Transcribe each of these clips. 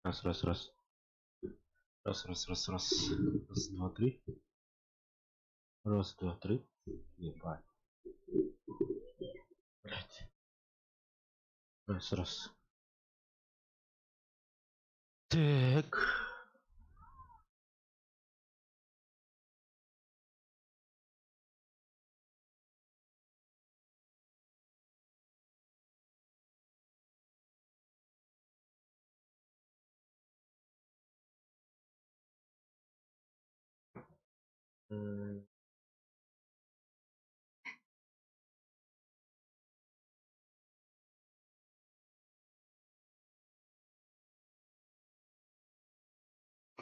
Раз, раз, раз. Раз, раз, раз, раз. Раз, два, три. Раз, два, три. Ебать. Блять. Раз, раз. Так. М,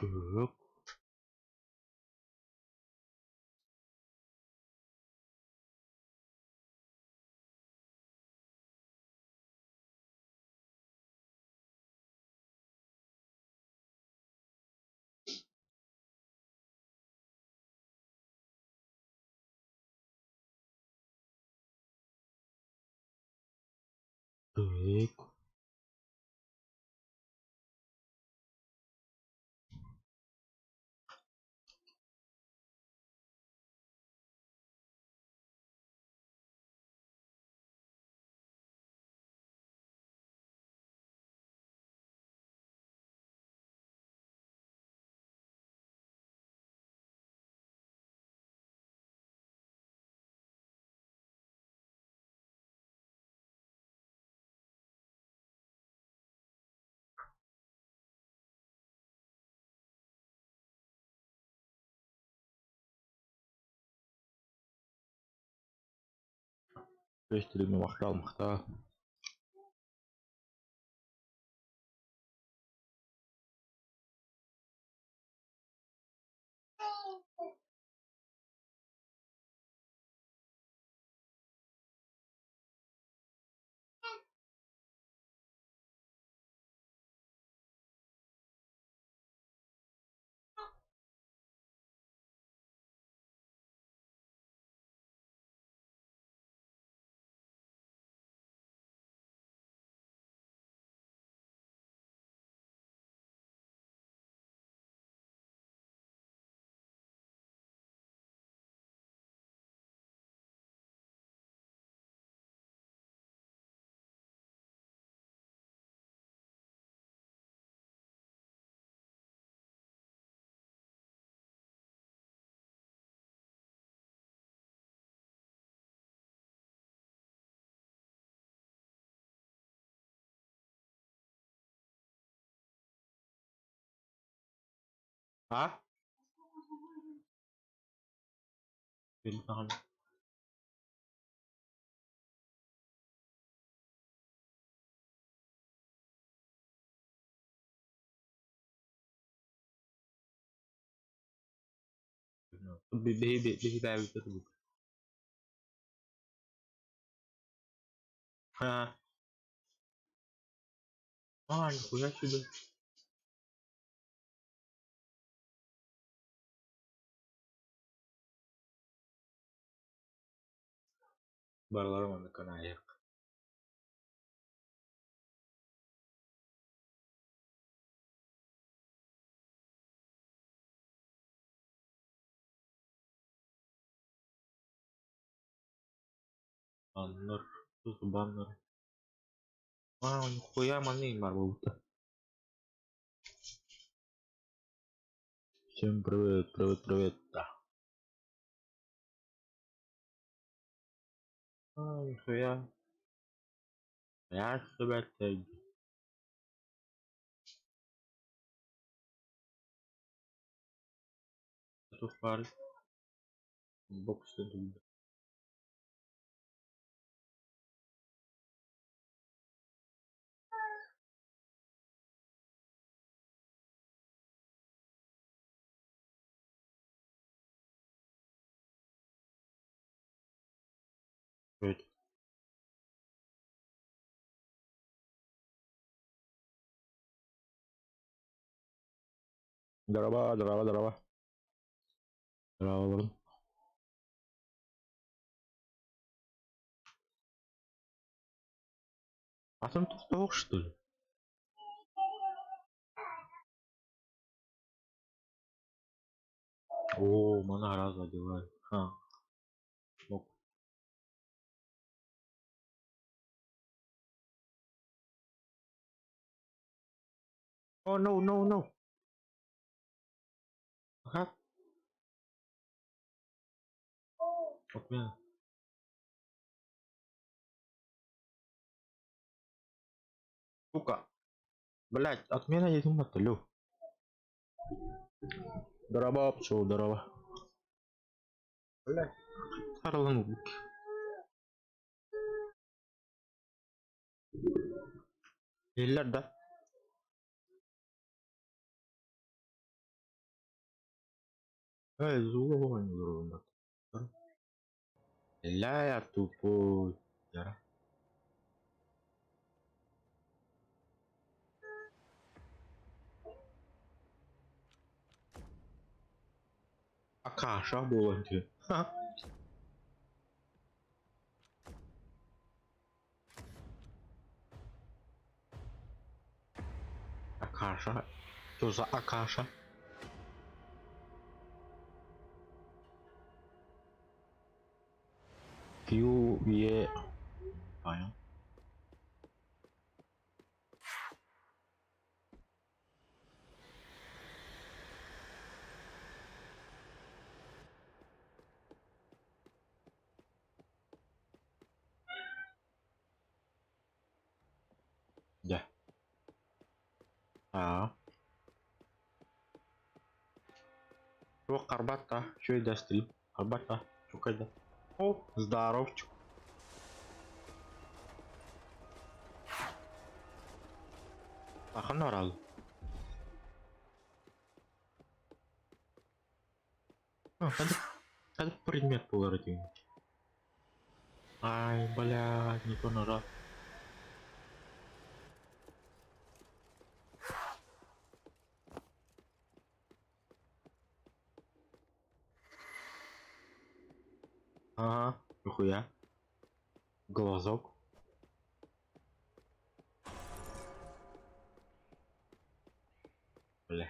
Так. Так. Бэс махтал махтал. А? Билбэҕин. Биһи А, а, нихуя себе. Барылара маннык анаайах. Баннер, тут баннер. А, нихуя манны бар буолбута. Всем привет, привет, привет. Да. А, нихуя. Я себя Туфар бокс. Привет. Здорово, здорово, здорово. Здорово. А там тохтоох, что ли? О, мана раза одеваю. Ха. Мог. Oh, no, no, no. Ага. Отмена. Сука. Блять, отмена я думаю, алло. Здорово, пчел, здорово. Блять. Харлан. Иллэр да? Эй, зуго. Ля, я тупой. Яра. Акаша буолан дии. Ха. Акаша. Что за Акаша? Q, E. Понял. Да. А. Что, Карбата? Что это стрим? Карбата? Что когда? О, здоровчик. Аханорал. А, это предмет был. Ай, блядь, не то нажал. Ага, нихуя. Глазок. Бля.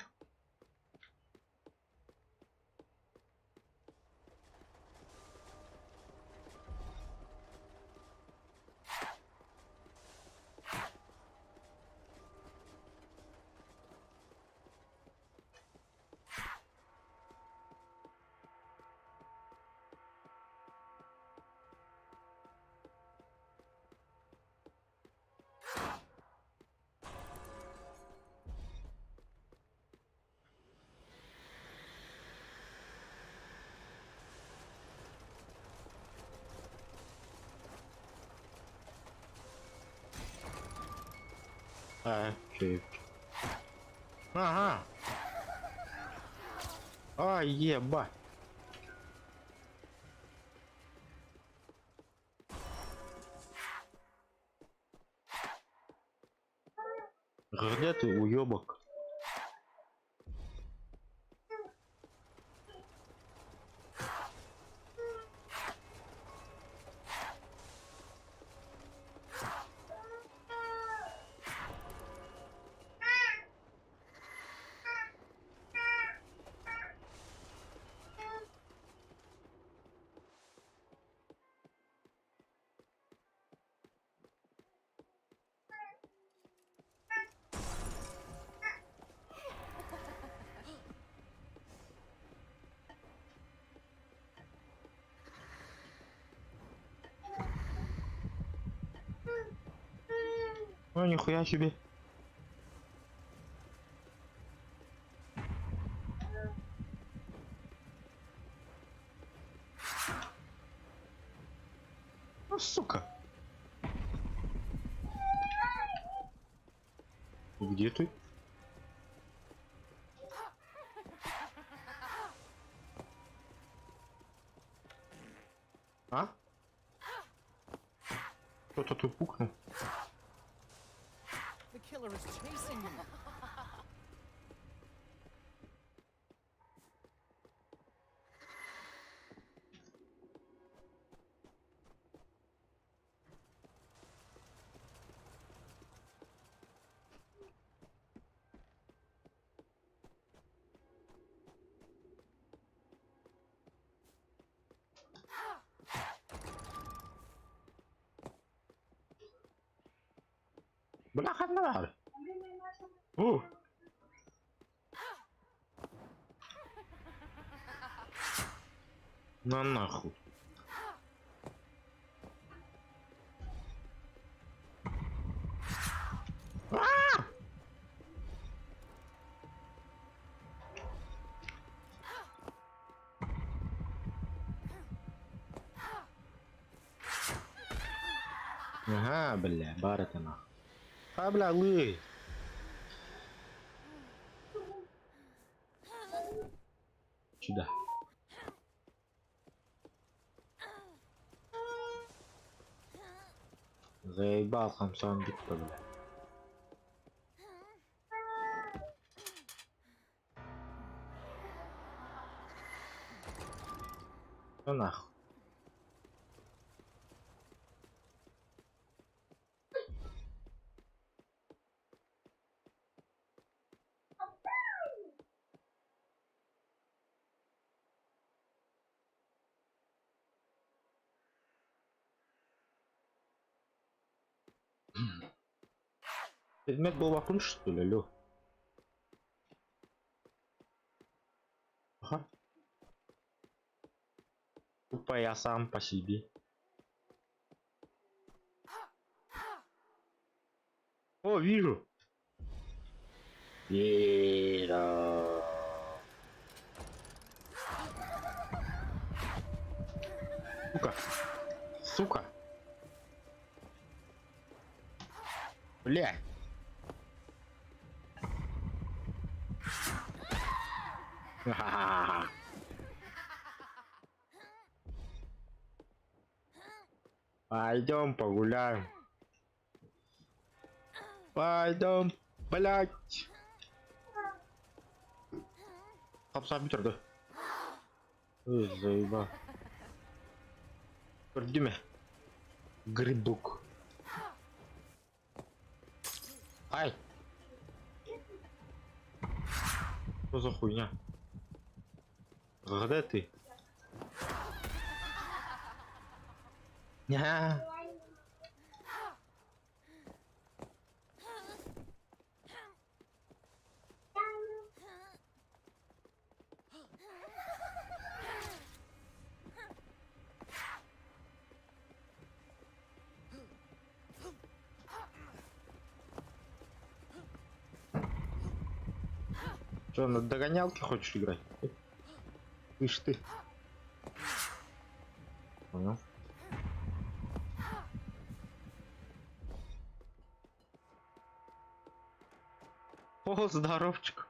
А, чик. Ага. А, еба. Где ты, уёбок? Ну, нихуя себе. Ну, сука. Где ты? А? Кто-то тут пукнул. The killer is chasing you. Бля, ханна баар? О! На нахуй. А! Ага, бля, баар этэ нах. А, бля, лый. Сюда. Заебал хамсаан бүттэ, бля. Ну нахуй. Предмет был вакуум, что ли, алло? Ага. Тупо я сам по себе. О, вижу. Ера. Сука. Сука. Бля. Ха-ха-ха. Пойдем погуляем. Пойдем, блять. Хапсап бүтэр да. Ой, заебал. Көрдүмэ. Грибок. Ай! Что за хуйня? Где ты? Ня. Что, на догонялки хочешь играть? Слышь ты. Понял. О, здоровчик.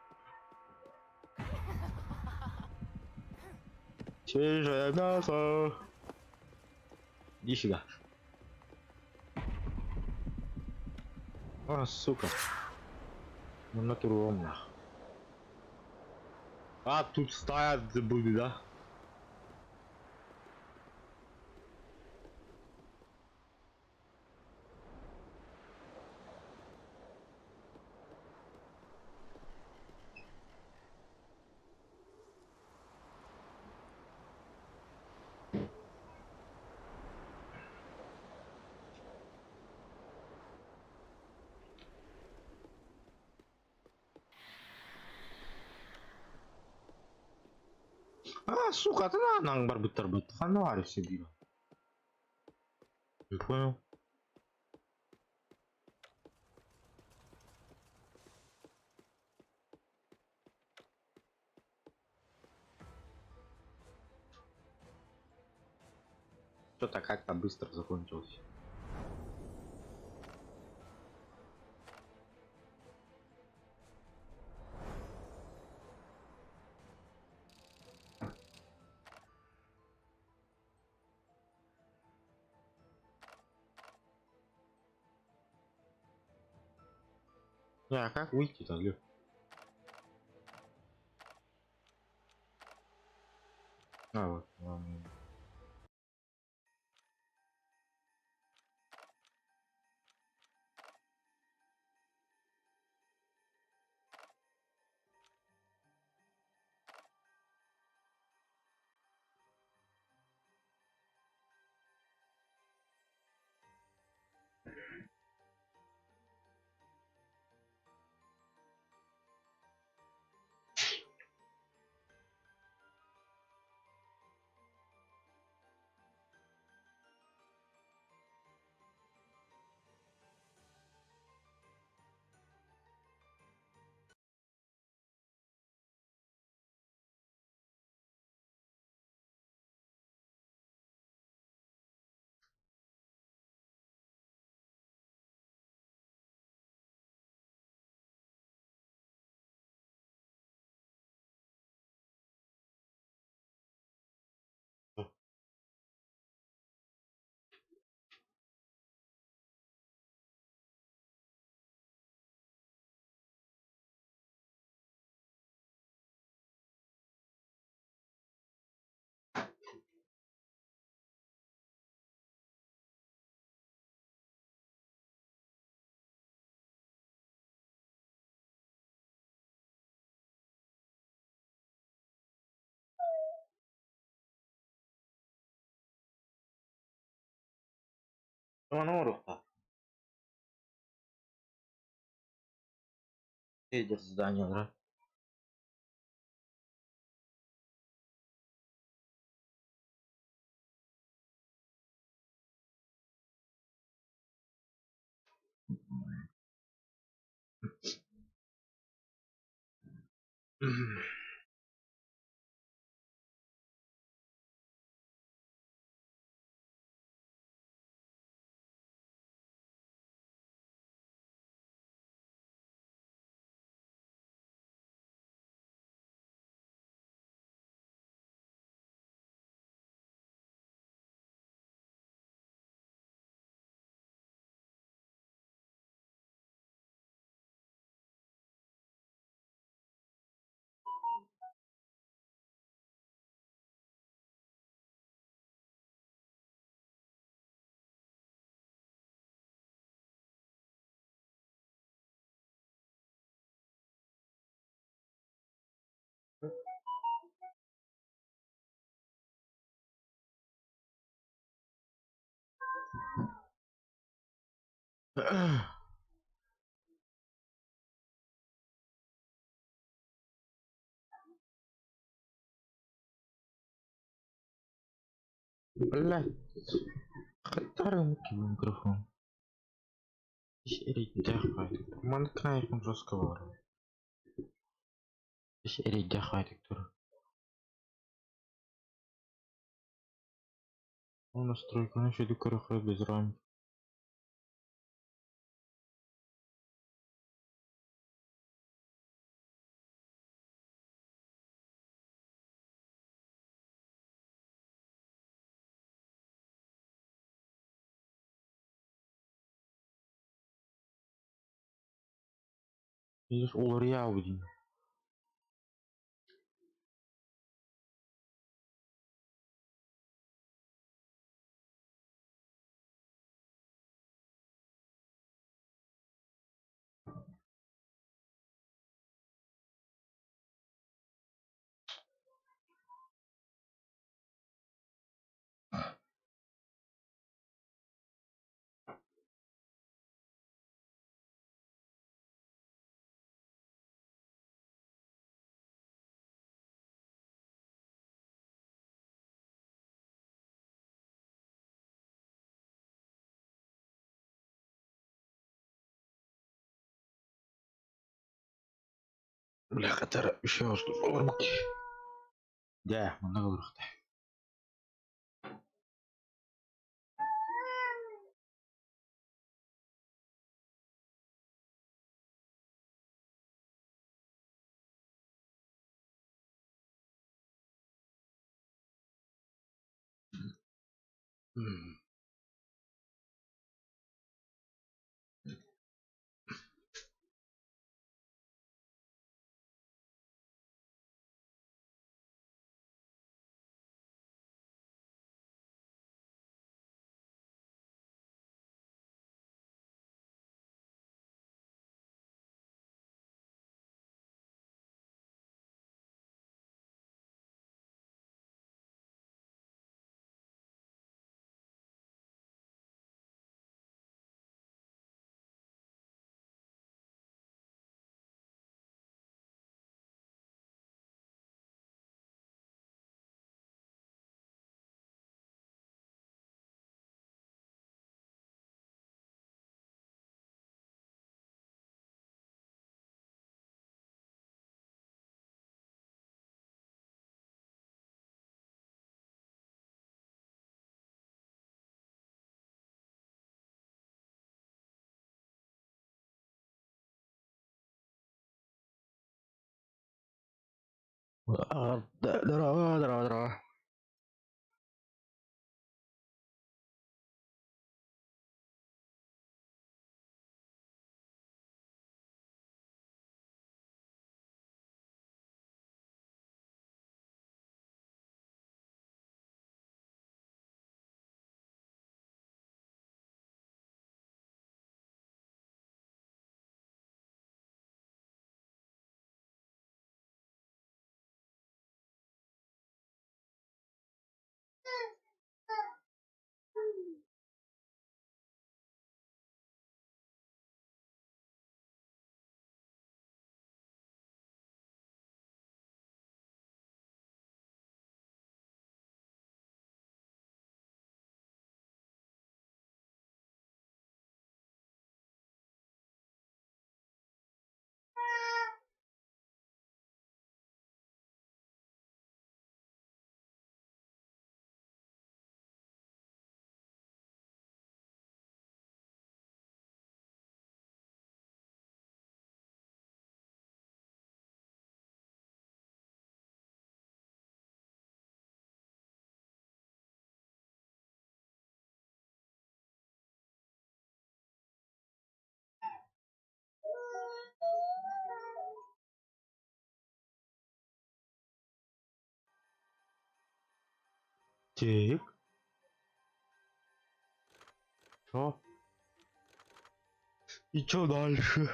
Свежее мясо. Иди сюда. А, сука. Ну натуру нах. А, тут стая будет, да? А, сука, ты на барбыттар быт. Хануари себе. Не понял. Что-то как-то быстро закончилось. Не, а как выйти-то, алё? А, вот, ладно. Маны оҥоруохтаах. Лидер зданиелара. Блядь, хаттарым микрофон. Ис эрэйдээх баҕайытык тур. Маннык гына жестко баҕарар. Ис эрэйдээх баҕайытык тур. Ол настройканы үчүгэйдик көрүөххэ без рамки. Видишь, уларыйа дии. Бля, хатара еще олорбут. Дьэ, манна олоруохтаах. Здорово, здорово, здорово. Так. Чё? И чё дальше?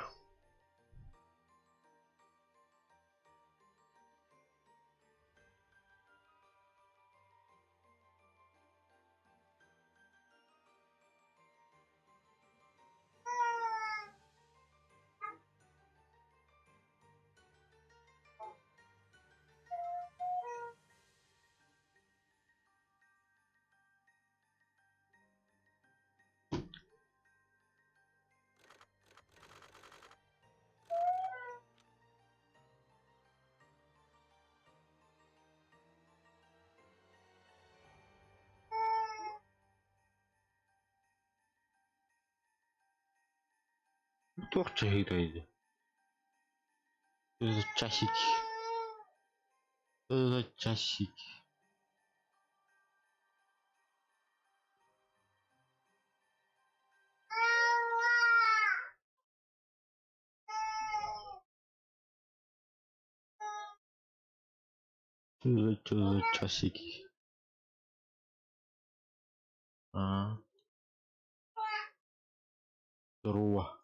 Туох чаһыытай? Что за часики? Что за часики? Что за часики? А. Здорово.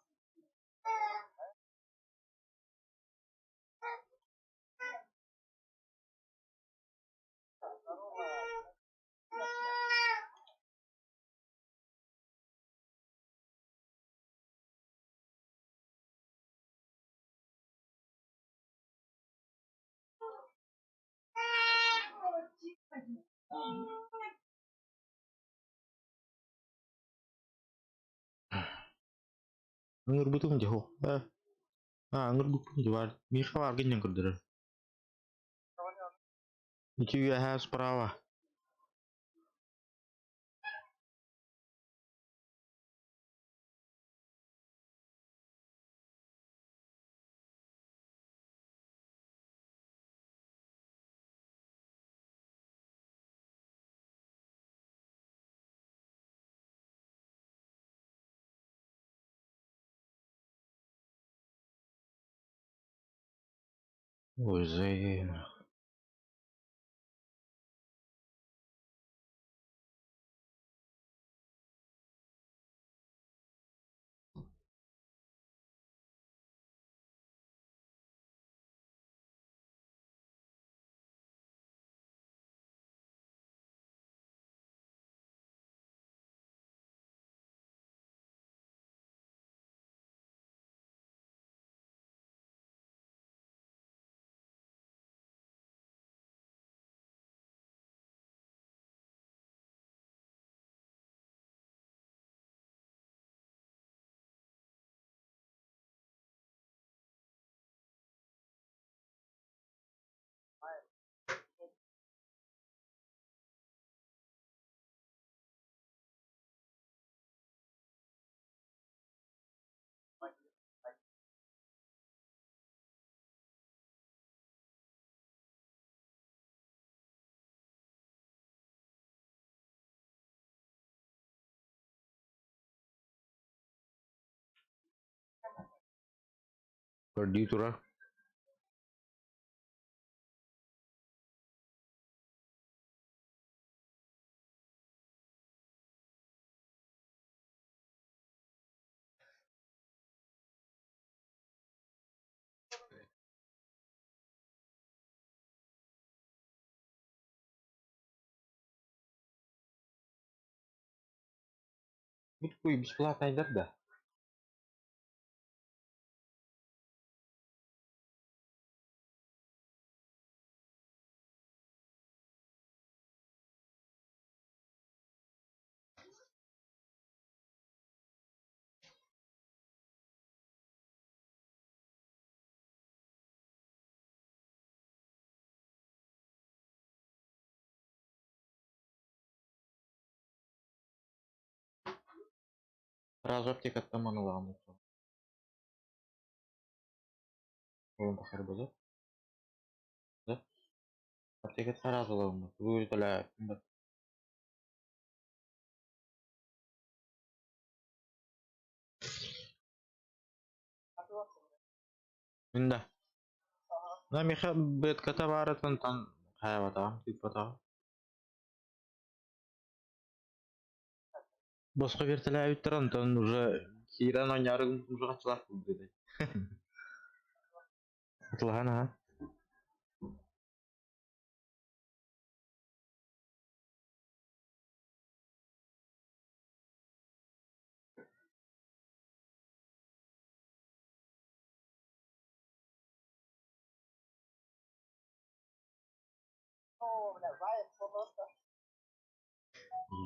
Ыҥырбытым дьэ суох ээ, аа ыҥырбыппын дьэ баар, миэхэ бааргын диэн көрдөрөр. Ити үөһээ справа. Ой, Зейна. Көрдүү турар. Бу такой бесплатный да? Сразу аптекаттан маналаҕын Уон тахсар буолуо да? Аптекаттан сразу ылабын бу Мин да. Мына миэхэ бытката баарыттан хайабатаҕым, тыыппатаҕым. Босхо биэртэлээбиттэр, онтон уже киирэн оонньоору уже хаччылаах буолбут. Атылаһан аха.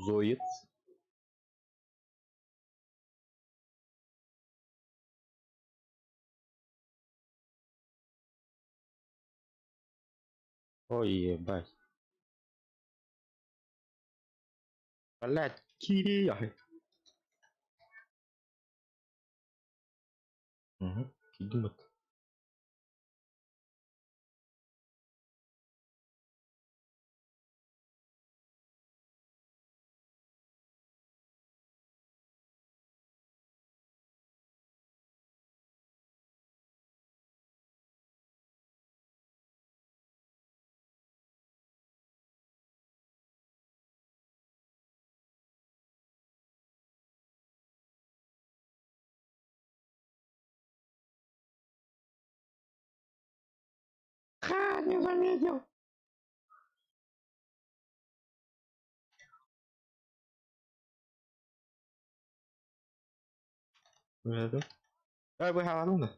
Зоец. Ой, ебать. Блядь, киирий. Угу. Киирдим. Ха, не заметил. Ай, быһаҕалыына.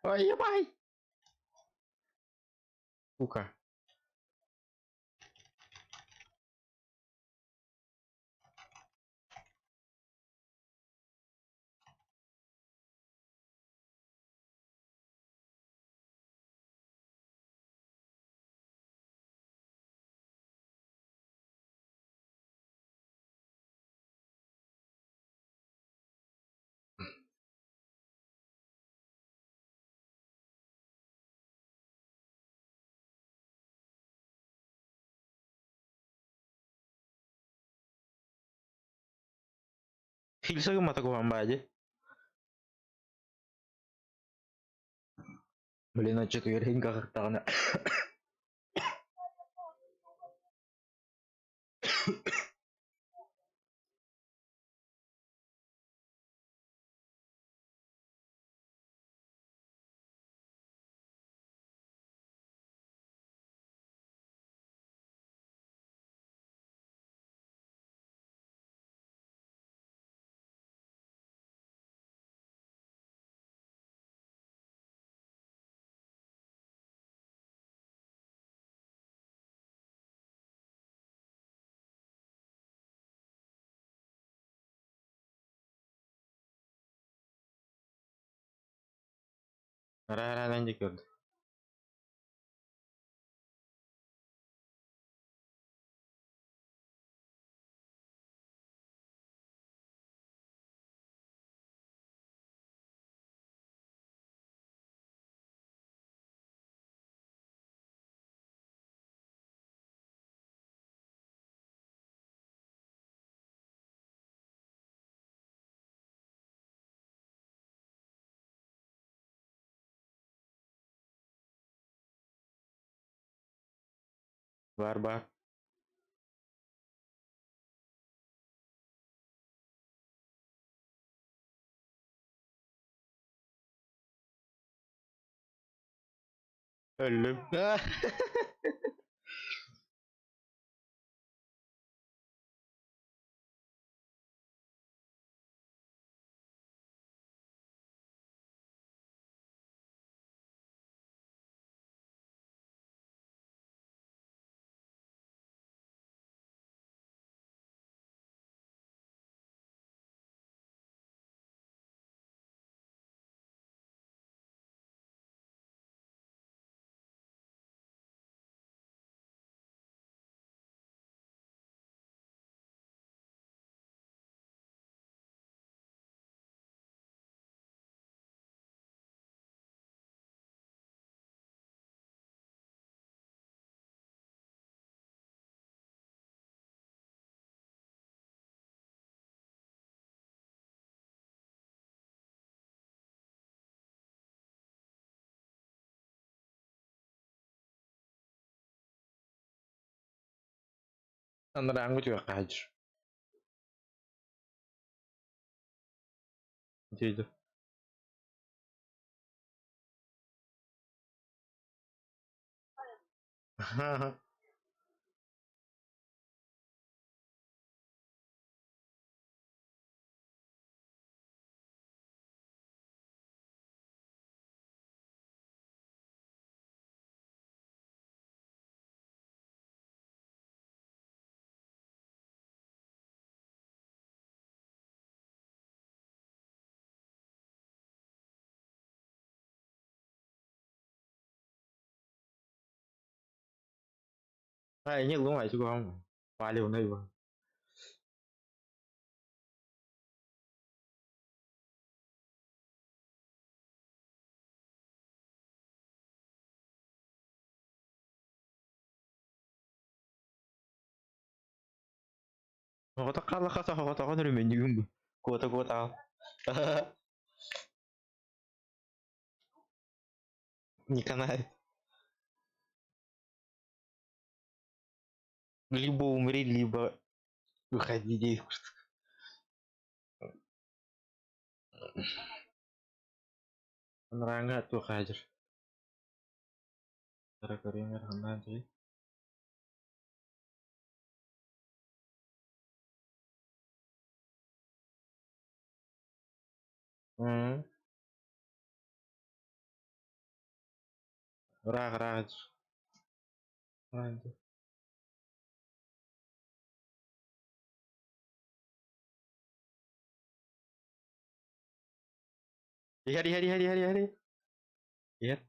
Ой, ебай! Сука. Хильса гыммата куһаҕан баайы. Блин, оччотугар иһин каҕыртаҕына Арай диэки көрдө. Бар бар. Өллүм. Анарааҥҥы түгэххэ сылдьар. Дии Hay nhất lúc này chứ không? Vài liều này mà. Оҕото хааллахха соһоҕотоҕун өрүмүнньүгүн бу. Куота-куота Не канает. Либо умри, либо выходи, девушка. Анарааҥҥа туох хаадьыр? Тара көрүҥэр ханнаан дьай? Ыраах ыраах Иһэр иһэр иһэр иһэр иһэр иһэр.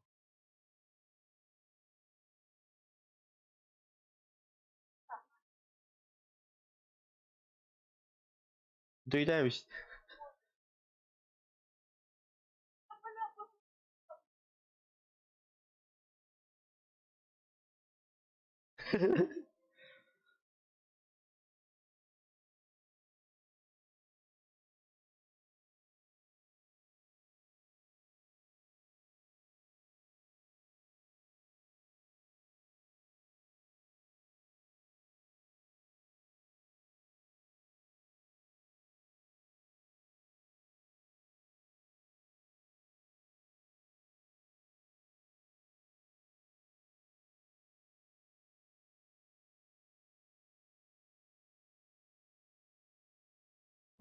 Дуйдаабыс.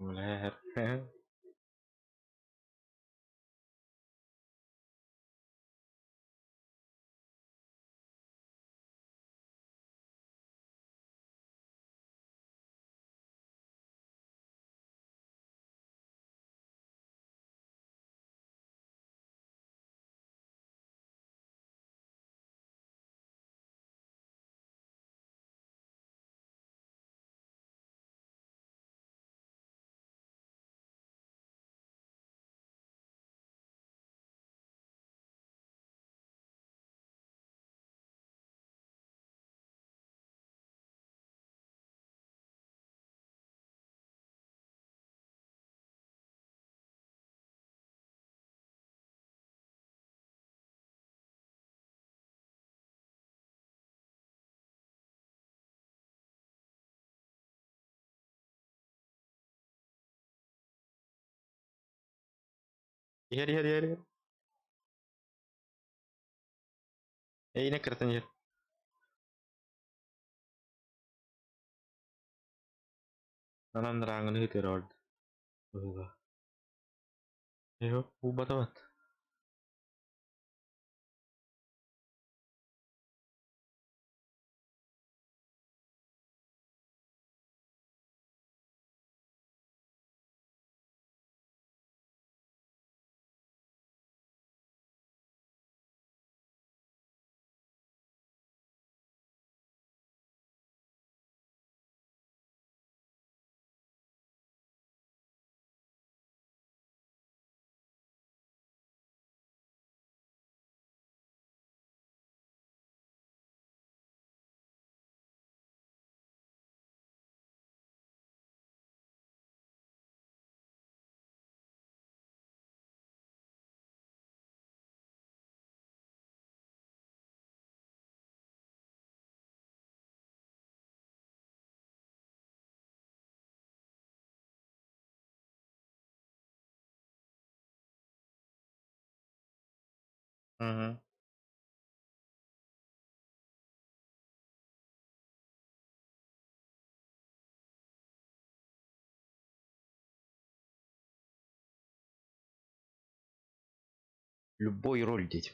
Иһэр. Иһэр иһэр иһэр. Эйине кыратын иһэр. Анан рааҥыны ыытыар орда. Быһыыла. Эһо булбатабат. Угу. Любой роль деть.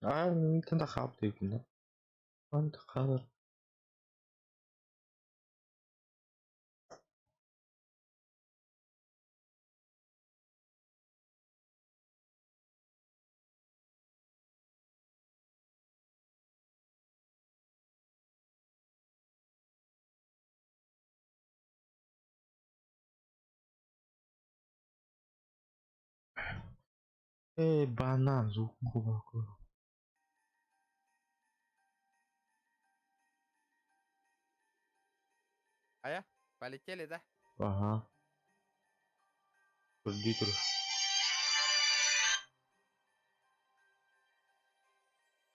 А, да хап ты, да. Он хабар. Эй, банан, звук. А я? Полетели, да? Ага. Жди.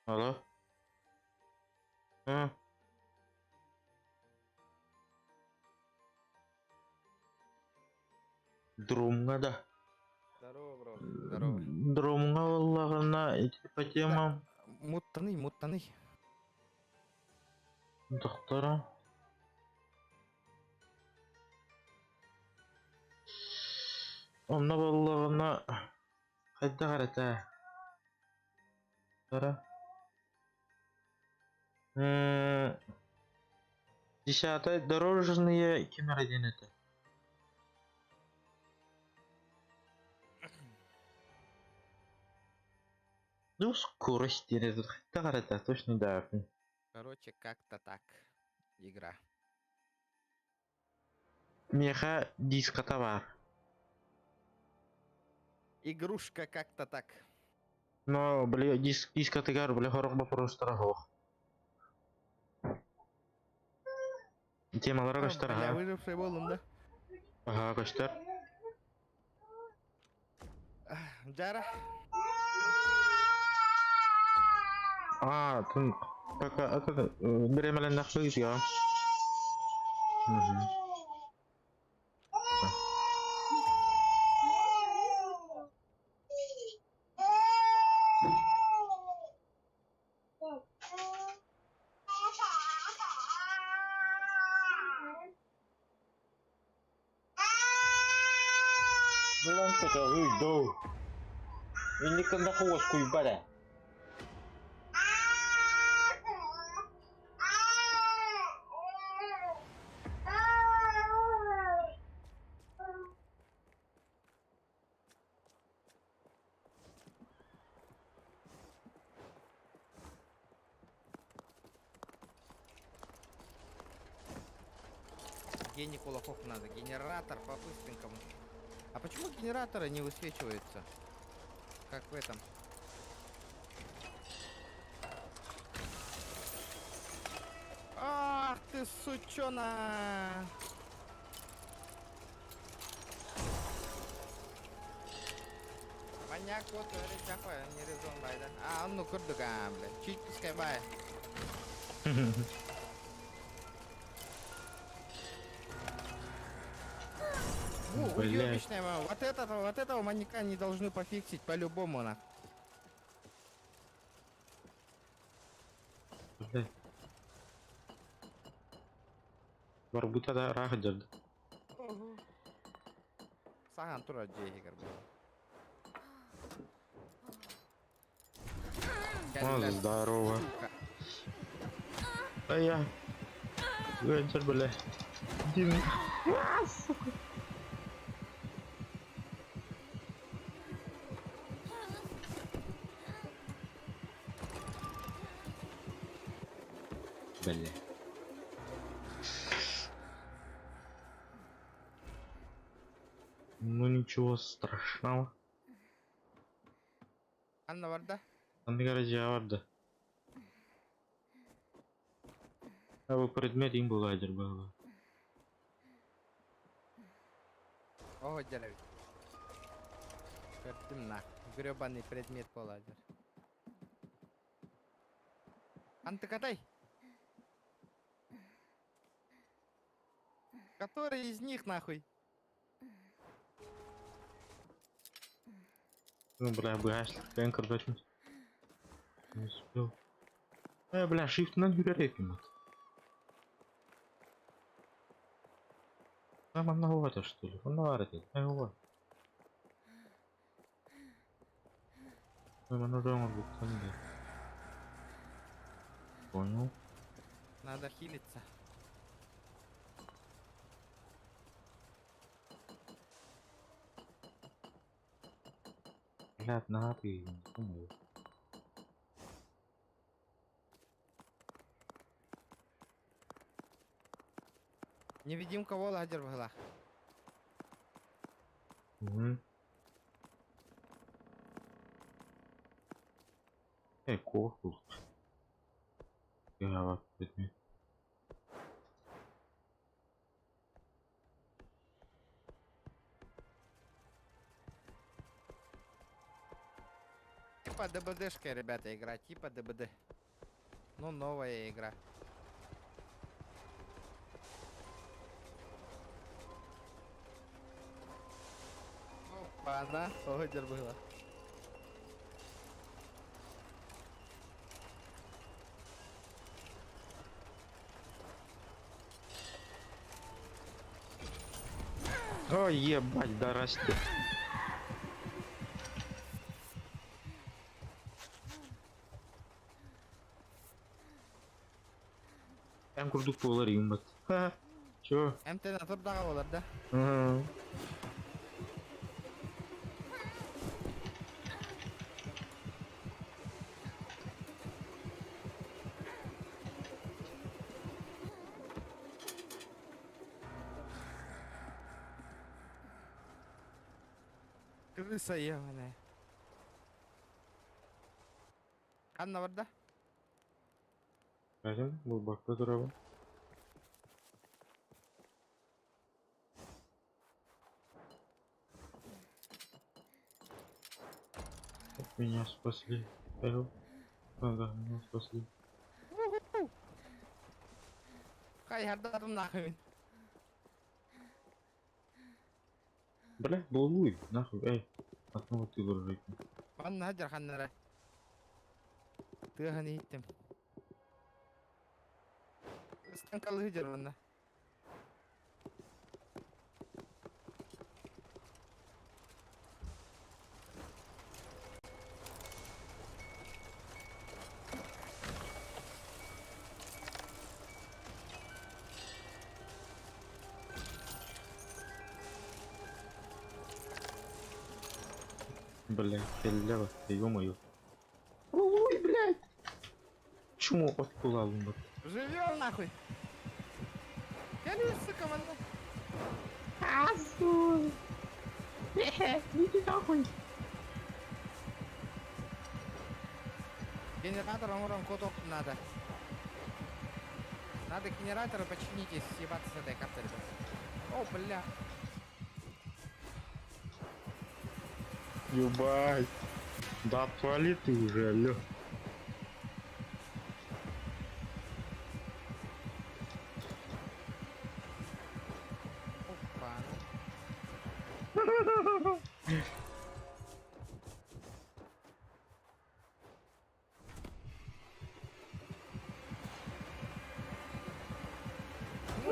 Алло? А? Друмга да. Здорово, бро. Здорово. Друмга валлагана эти по темам. Муттаны, муттаны. Доктора. Онно буоллаҕына хайдах эрэ этэ. Тара. Десятое дорожные ким эрэ диэн этэ. Ну, скорость диэн этэ. Хайдах эрэ этэ, точно да. Короче, как-то так. Игра. Миэхэ диската баар. Игрушка как-то так. Но, бля, дискатыгар, бля, сорох боппуруостара суох. Темалара көстөр, Бля, ага. Выживший буоллум, да? Ага, көстөр. Жара. А, тын, пока, это, бириэмэлэннэхпит я. Угу. Булан такой, Инниканда хуоскуйбара. Гений кулаков надо. Генератор по-быстренькому. А почему генераторы не высвечиваются? Как в этом? Ах ты, сучона! Маньяк вот, речахой, не резон байда. А, ну курдугам, бля. Чуть пускай бай. О, Блядь. уебищная мама. Вот этого маньяка не должны пофиксить по-любому, на. Блядь. Барбута да рах дед. Сахан тура джейгер был. О, здорово. А я. Венчер, бля. Дин. А, сука. Бля. Ну ничего страшного. Анна Варда? Анна гаража vardı. Ha bu предмет им был был. О, дьэ. Көрдүм на. Гребаный предмет буолар. Антыкатай. Который из них нахуй? Ну, бля, быһааш, көрбөтүм. Не успел. Бля, shift-нан хүрэр эбит. Там многовато, что ли? Он наварит. Ай, вот. Там. Понял. Надо хилиться. Блядь, на ты, не думаю. Невидимка вола в Угу. Эй, коху. Я вот предмет. Типа ДБДшка, ребята, игра. Типа ДБД. Ну, новая игра. Опа, да? Ходер было. Ой, ебать, да расти. Эн курдук буолар юммат. Ха. Чё? МТ на турдаға болар, да? Ага. Крыса ебаная. Ханна бар да? Пойдем, глубоко здорово. Меня спасли. Эл. А, да, меня спасли. Хай хардадым нахуй. Бля, балуй, нахуй, эй. Основа ты выражай. Манна хадер ханнара. Тыаһын иһиттим. Станкалы хыдер манна. Бля, халява, ё-моё. Ой, блядь. Чмо подкулал он. Живем нахуй. Кали, сука, манна. А, сука. Иди нахуй. Генератор урон кодок надо. Надо генераторы починить и съебаться с этой карты, ребят. О, бля. Ебать. Да отвали ты уже, алло. Опа.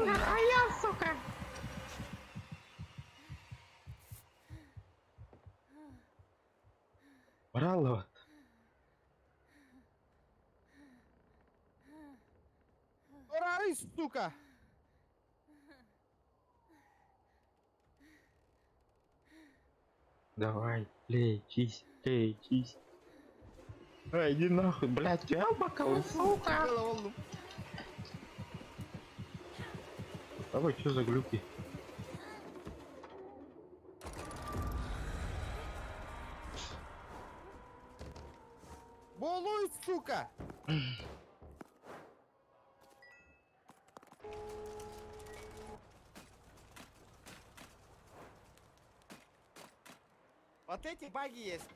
А я, сука. Брала. Ура, сука! Давай, лечись, лечись. Ай, иди нахуй, блядь, я бокал, сука. Давай, что за глюки? Болуй, сука! Вот эти баги есть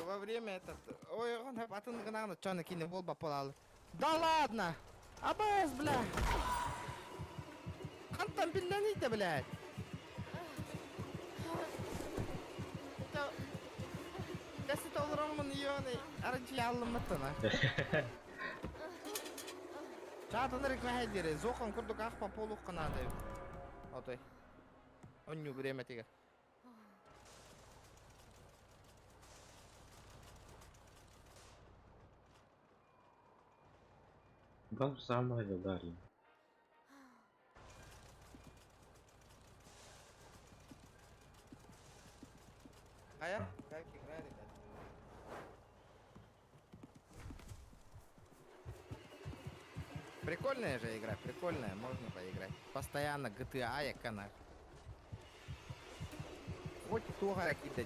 во время этот... Ой, он атын гынан чаны кине бол бапалалы. Да ладно! АБС, бля! Хантан билләнийдэ, блядь? Это... Десет олороммун ионы арчылааллыммыттана. Чаатанырык мэһэйдири, зохон курдук ах по полу канады. Отой. Онню время тигэр. Вам самое Гагарин. Хайа, как игра, ребят? Прикольная же игра, прикольная, можно поиграть. Постоянно GTA я канах. Хоть туга какие-то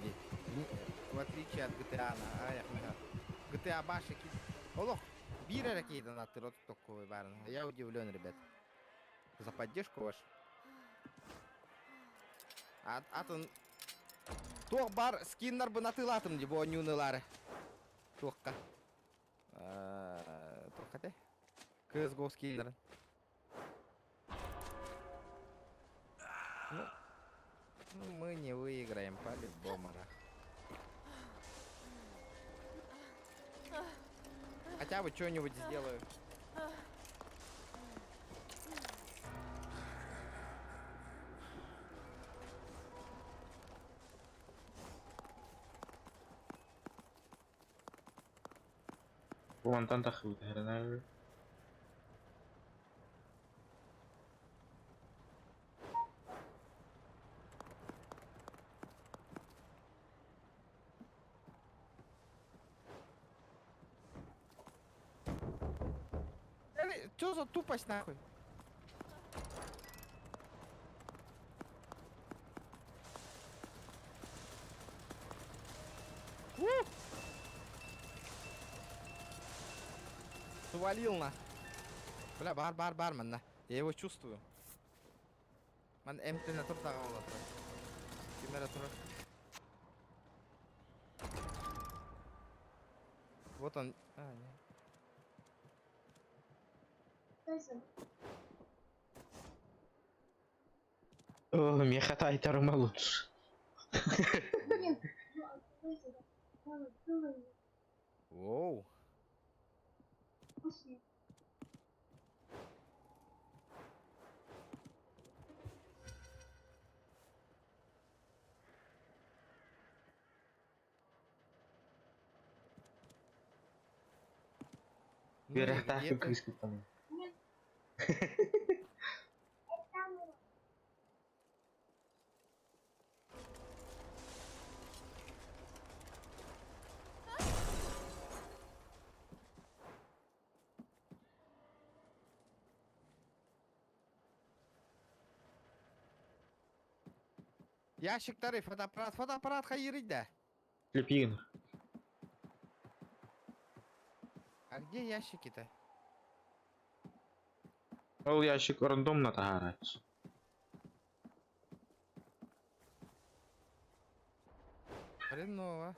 В отличие от GTA, на GTA баши Олох, биир эрэ киһитин аттыр такой барын. Я удивлен, ребят. За поддержку вашу. Атын туох бар скиннарбын атыылаатым дии бу оонньууну Туохха. Туохха те? CSGO скиннарын. Ну, мы не выиграем по-любому. Хотя бы что-нибудь сделаю. Вон там тахыбыт. Что за тупость нахуй? У! Свалил на. Бля, бар, бар, бар, манна. Я его чувствую. Ман МТ на туртаға болады. Кемера турар. Вот он. А, нет. О, меха тайтарыма лучше. Воу. Ну и Үөрэхтээх где ты? кыыс кыттан. Ящиктары, фотоаппарат, фотоаппарат хайырый да. Лепигин. А где ящики-то? Ол ящик рандомно таһаарач. Хреново.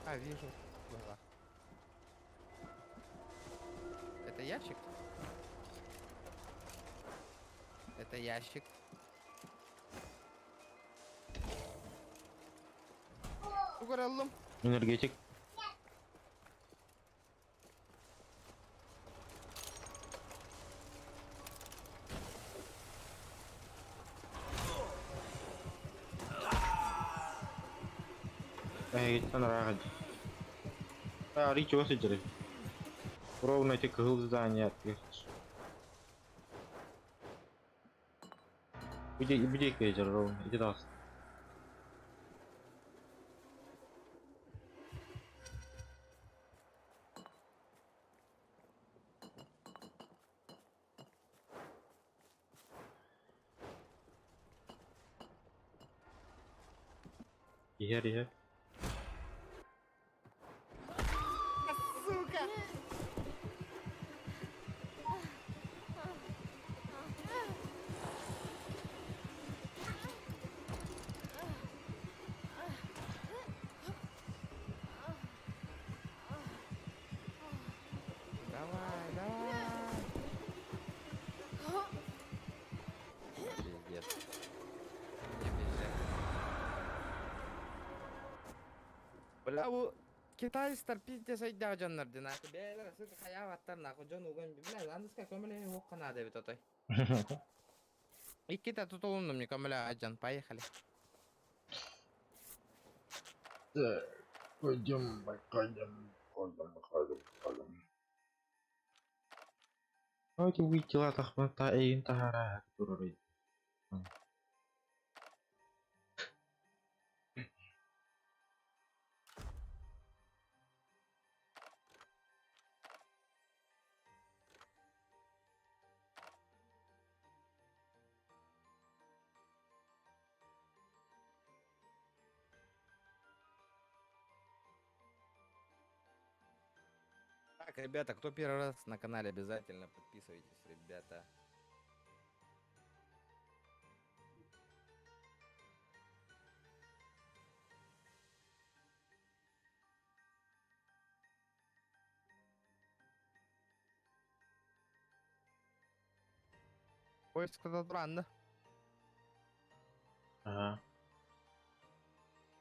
А, вижу. Глаза. Это ящик? Это ящик. Угораллым. Энергетик. Эһигиттэн ыраах. А, чего сидели? Ровно эти кыһыл здания. Где, где кейджер ровно? Иди даст. Иһэр иһэр. Сука! Бля, бу китайстар пиздец өйдөөх дьоннор дии нахуй. Бэйэлэрэ сука хайаабаттар нахуй дьон уган бля аныска көмөлөһө уохха наада эбит отой. Иккитэ тутулуннум не көмөлөһө дьон, поехали. Так, пойдем, пойдем, пойдем, пойдем, пойдем. Давайте выйти латахпын та эйин таһара турар. Так, ребята, кто первый раз на канале, обязательно подписывайтесь, ребята. Поиск да? Ага.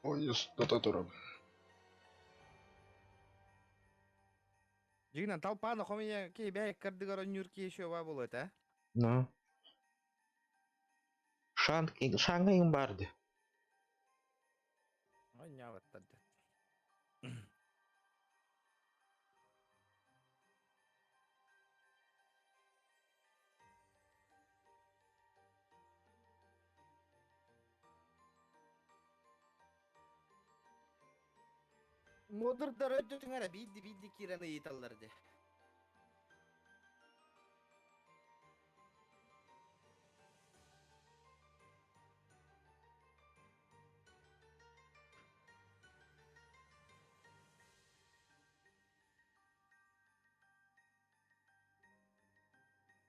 Поезд до Татура. Дьиҥинэн толпаны хомуйа киһи кырдыгар онньуур киһи еще буолуо этэ. Ну. Шанг шанга им барды. Онньообуттар дьэ. Модурдар өйдөтүҥ эрэ биирди биирди киирэн ыйыталлар дии.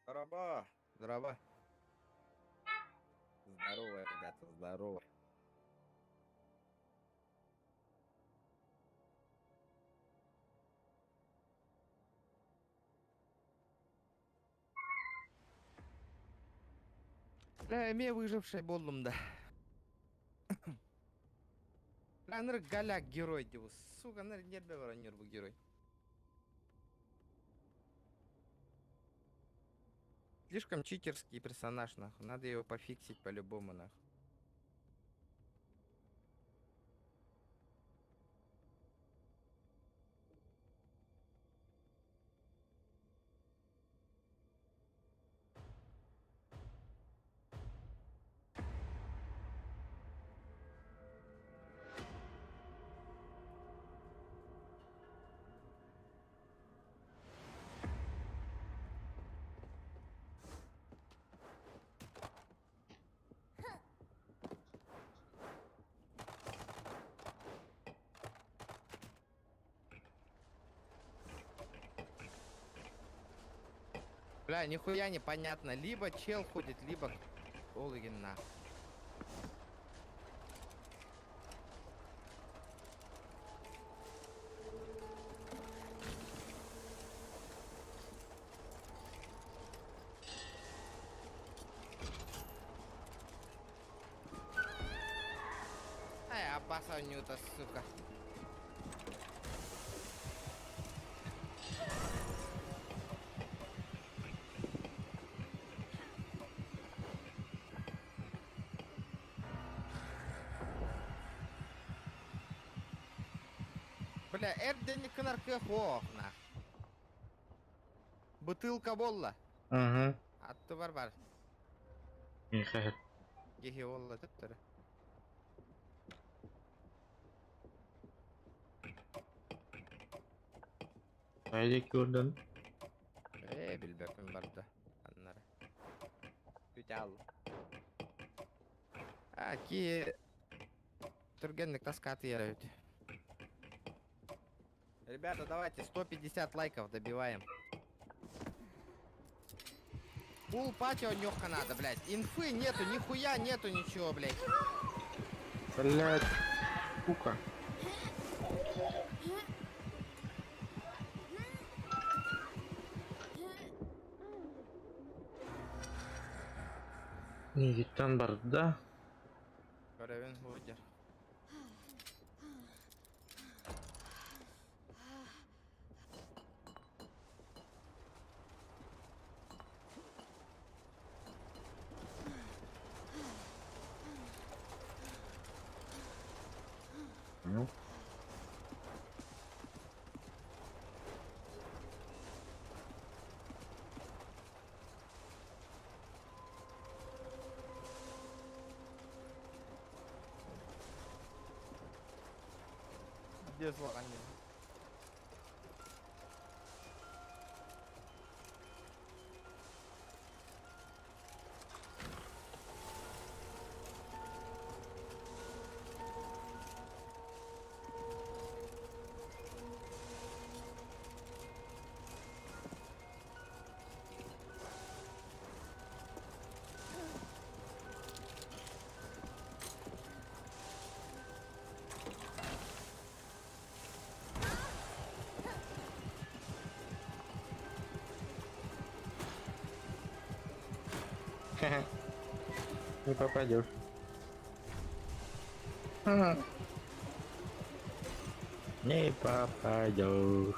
Здорово! Здорово! Здорово, ребята, здорово. Бля, эмиэ выживший буоллум да. Бля, голяк герой дии, сука, нербе бар бу герой. Слишком читерский персонаж, нахуй. Надо его пофиксить по-любому, нахуй. Бля, нихуя непонятно. Либо чел ходит, либо... Олыгин на. Ай, Аббаса Нюта, сука. Бля, эрдени кынар кых на. Бутылка болла. Угу. Атты бар бар. Михаил. Гехи болла төттөрө. Хайда көрдөн. Ээ, билбэппин барда. Аннары. Бүтэ А, ки... Түргэнник таскаты ярают. Ребята, давайте 150 лайков добиваем. Фул пати нюхка надо, блядь. Инфы нету, нихуя нету ничего, блядь. Блядь. Сука. Негиттен барды да. Көрөбүн будет. Понял. Где зло? Не попадешь. Не попадешь.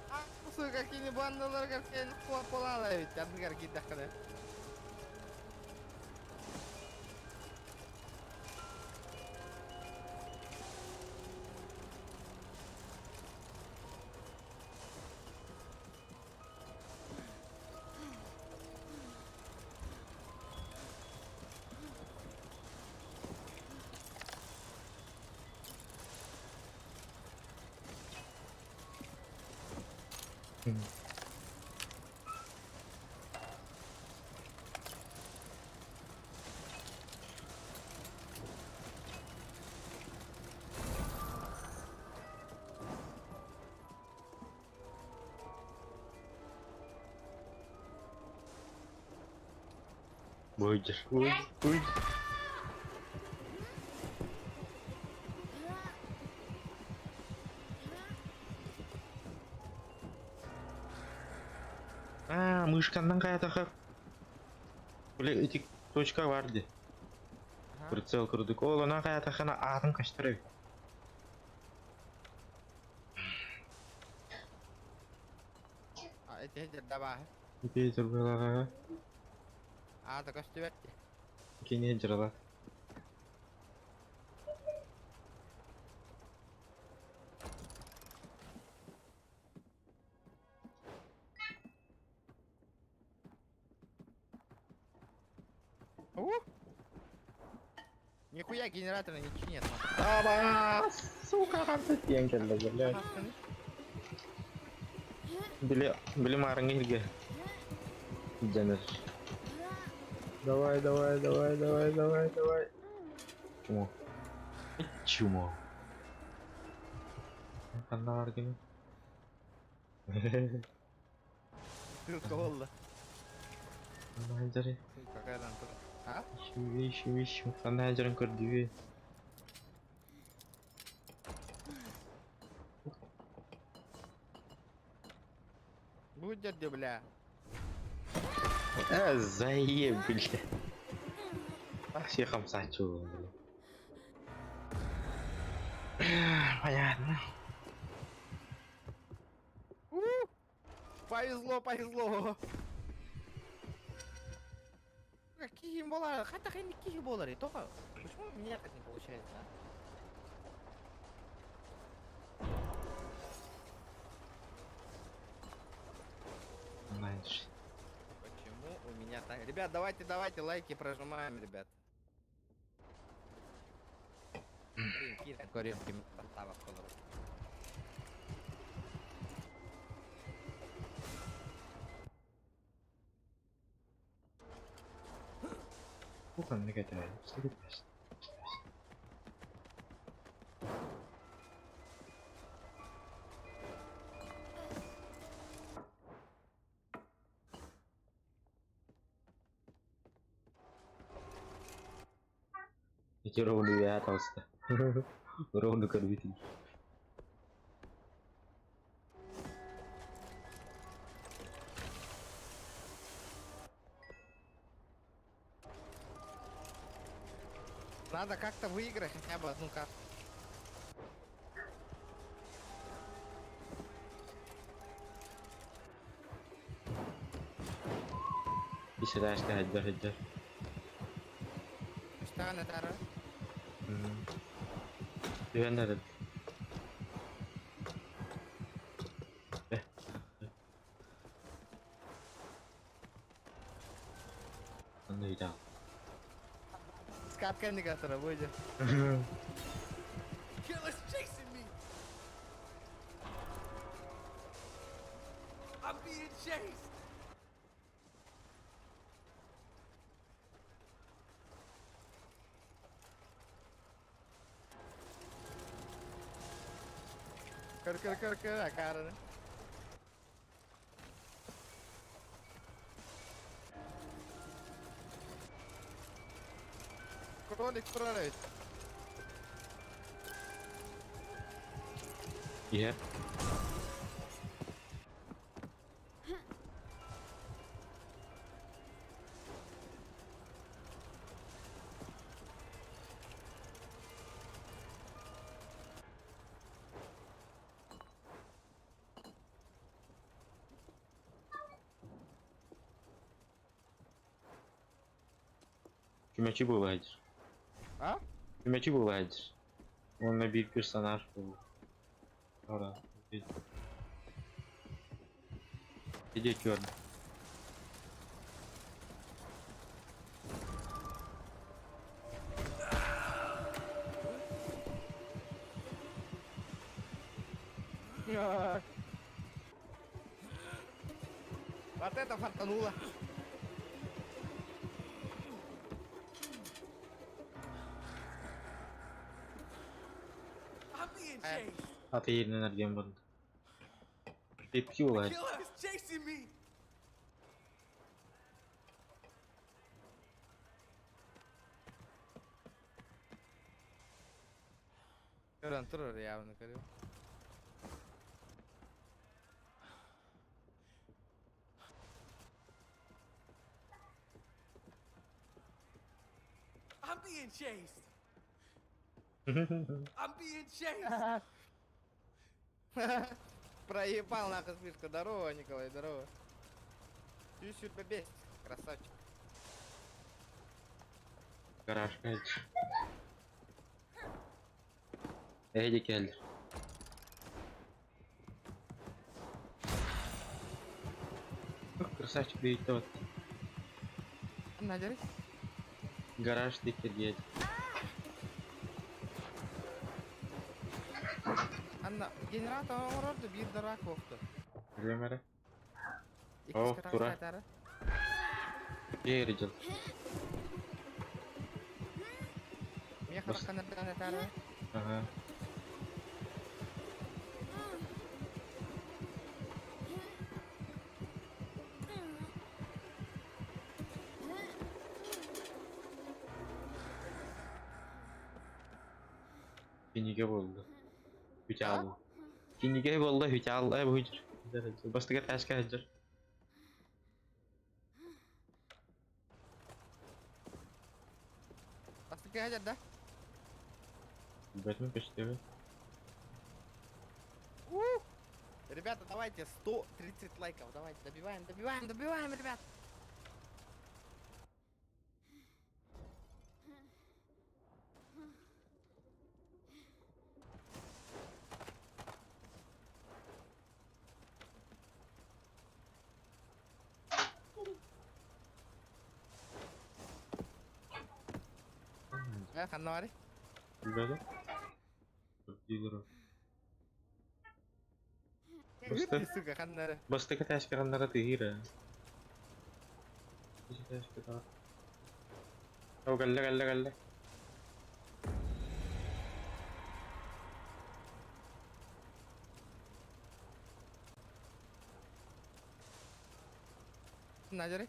А, сука, какие бандалар, какие полала ведь, одну какие-то. Будешь. Уй, уй. А, мышканнан каятаха. Бля, эти точка баар дии. Прицел курдук. Ол онан каятахана аатын каштыры. А, эти давай. Питер была. А, так көстүбэт. Кини жырала. У! Нихуя генератора ничего нет. Аба, сука, ханты келди, блядь. Били, били марыңы илге. Жаныр. Давай, давай, давай, давай, давай, давай. Чмо. Чмо. Ханна бар кини. Ссылка болла. Ханна жары. Какая там тут? А? Ищу, ищу, ищу. Ханна жарын көрдүбү. Будет где, бля. А, заеб, бля. Ах, все хамсачу, бля. Понятно. У! Повезло, повезло. Какие болары? Хотя какие болары? Только почему у меня так не получается? А? Знаешь. Почему у меня так? Ребят, давайте, давайте лайки прожимаем, ребят. Блин, Кира, корейский состава колору. Кухонный негодяй. Что? Эти роунды я толсто. Роунду корбитель. Надо как-то выиграть хотя бы одну карту. Иккис этээскэ сылдьар сылдьар. Үстэҕин этаары. Түһэн эрэр. Э. Онно ыйдаал. Скат кэннигэр выйди. Killer's chasing me. I'm being chased. Көр көр көр көр акаарыны. Кролик турар эбит. Иһэр. Чүмэчи буола сылдьар. А? Чүмэчи буола сылдьар. Уонна биир персонаж буолуо. Ора. Иди черный. Вот это фартануло. I'm being Э. chased. Аты yerine эрген барда. Tepki буола сылдьар. Killer is chasing me. Көрөн турар явно көрүө. I'm being chased. I'm being chased. Проебал нахуй спишку. Здорово, Николай, здорово. Чуть-чуть побесит, красавчик. Гаражка сылдьар. Эһиги кэллэр. Красавчик бейті вот. На, держи. Гараж диэки диэт. Анна, генератор оҥорорду биир дурак буолту. Билэмэрэ. Иккис О, гараж тура. кайтары. Дьиэ дьыл. Миэхэ Бас- ханардан этары. Ага. Кинигэ буолла. Хүчаал. Кинигэ буолла хүчаал. Ай бу хүчер. Бастыгар таска сылдьар. Бастакы хадьар да? Бэтмен көстүбү. Ух! Ребята, давайте 130 лайков. Давайте, добиваем, добиваем, добиваем, ребят. Э, ханна баарый? Билбэтим. Дилер. Баста. Сука, ханна эрэ. Бастакы таска ханнара тыыра. Иккис таска таа. О, кэллэ кэллэ кэллэ. На, держи.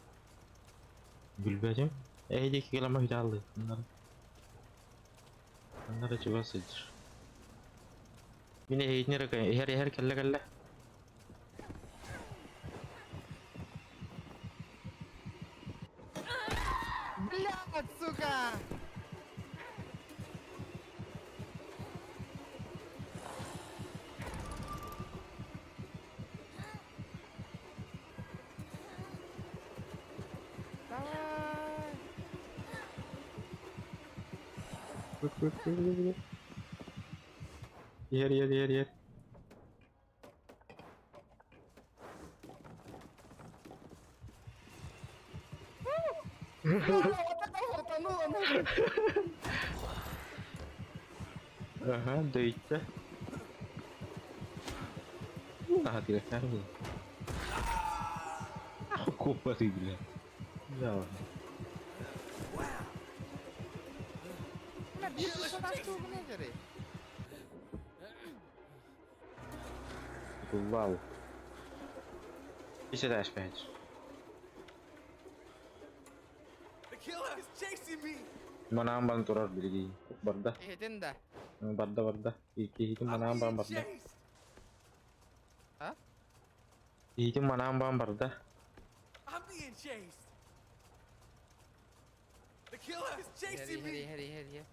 Билбэтим. Эһиги кэлэмэ хүчааллы. Ханнара. Ханнара чугас сылдьар. Мин эһигини эрэ иһэр иһэр кэллэ кэллэ. Блядь, сука! Иһэр, иһэр, иһэр, иһэр. Утонула нахуй. Аха, дөйдө. Аһатыахтаах бу. Куоппатый бля. Да. Бля, биир персонаж тугун эдэрий? Вау. Ис этээс бэйэтэ. The killer is chasing me. Манаан баран турар билигин. Барда. Киһитин да. Барда барда. Киһитин I'm манаан баран being барда. chased. А? Киһитин манаан баран барда. I'm being chased. The killer is Иһэр, chasing иһэр, me. иһэр, иһэр, иһэр.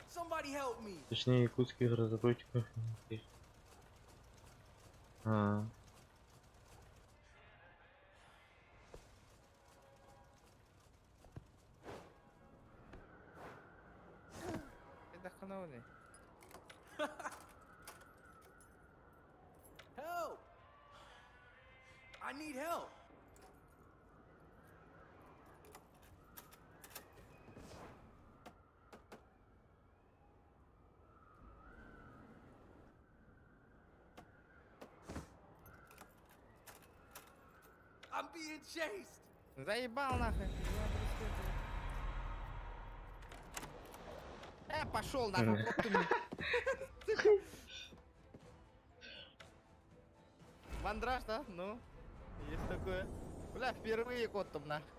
Somebody help me. Точнее, якутских разработчиков. А, Это хановный. Help. I need help. I'm being chased. Заебал нахуй. Я преследую. Пошел нахуй, вот ты мне. Мандраж, да? Ну, есть такое. Бля, впервые кот там нахуй.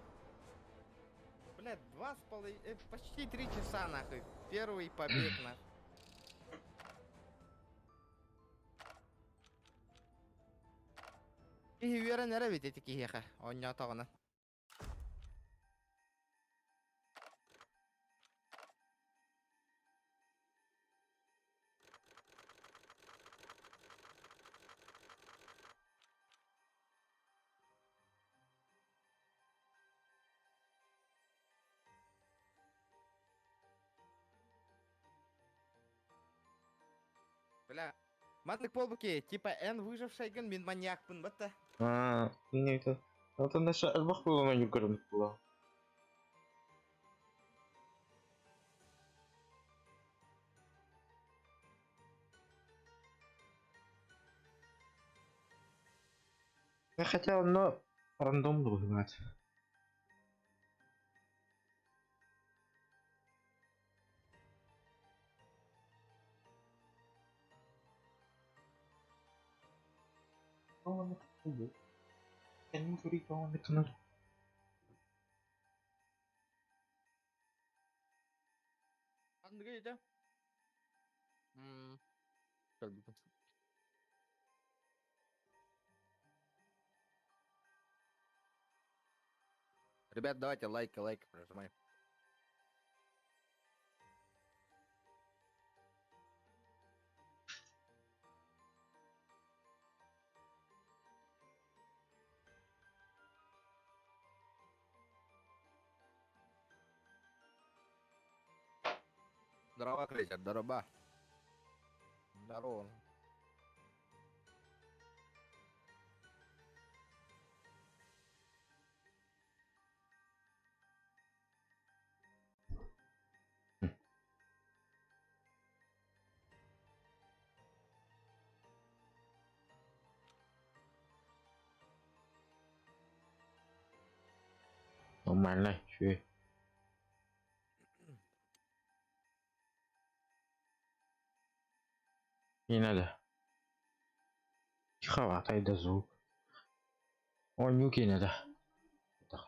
Бля, 2,5, почти 3 часа нахуй. Первый побег нахуй. Киһи үөрэнэр эбит ити киһиэхэ, оонньоотоҕуна. Бля, маннык буолбут типа эн выжившайгын, мин маньякпын батта. А, не это. Вот наша альбах было на югород была. Я хотел, но рандом бывает. Андрей, да? Как бы. Ребят, давайте лайки, лайки прожимаем. Здорово, Крейсер, здорово. Здорово. Нормально, үчүгэй. Не надо. Тиховато да звук. О, нюки надо. Так.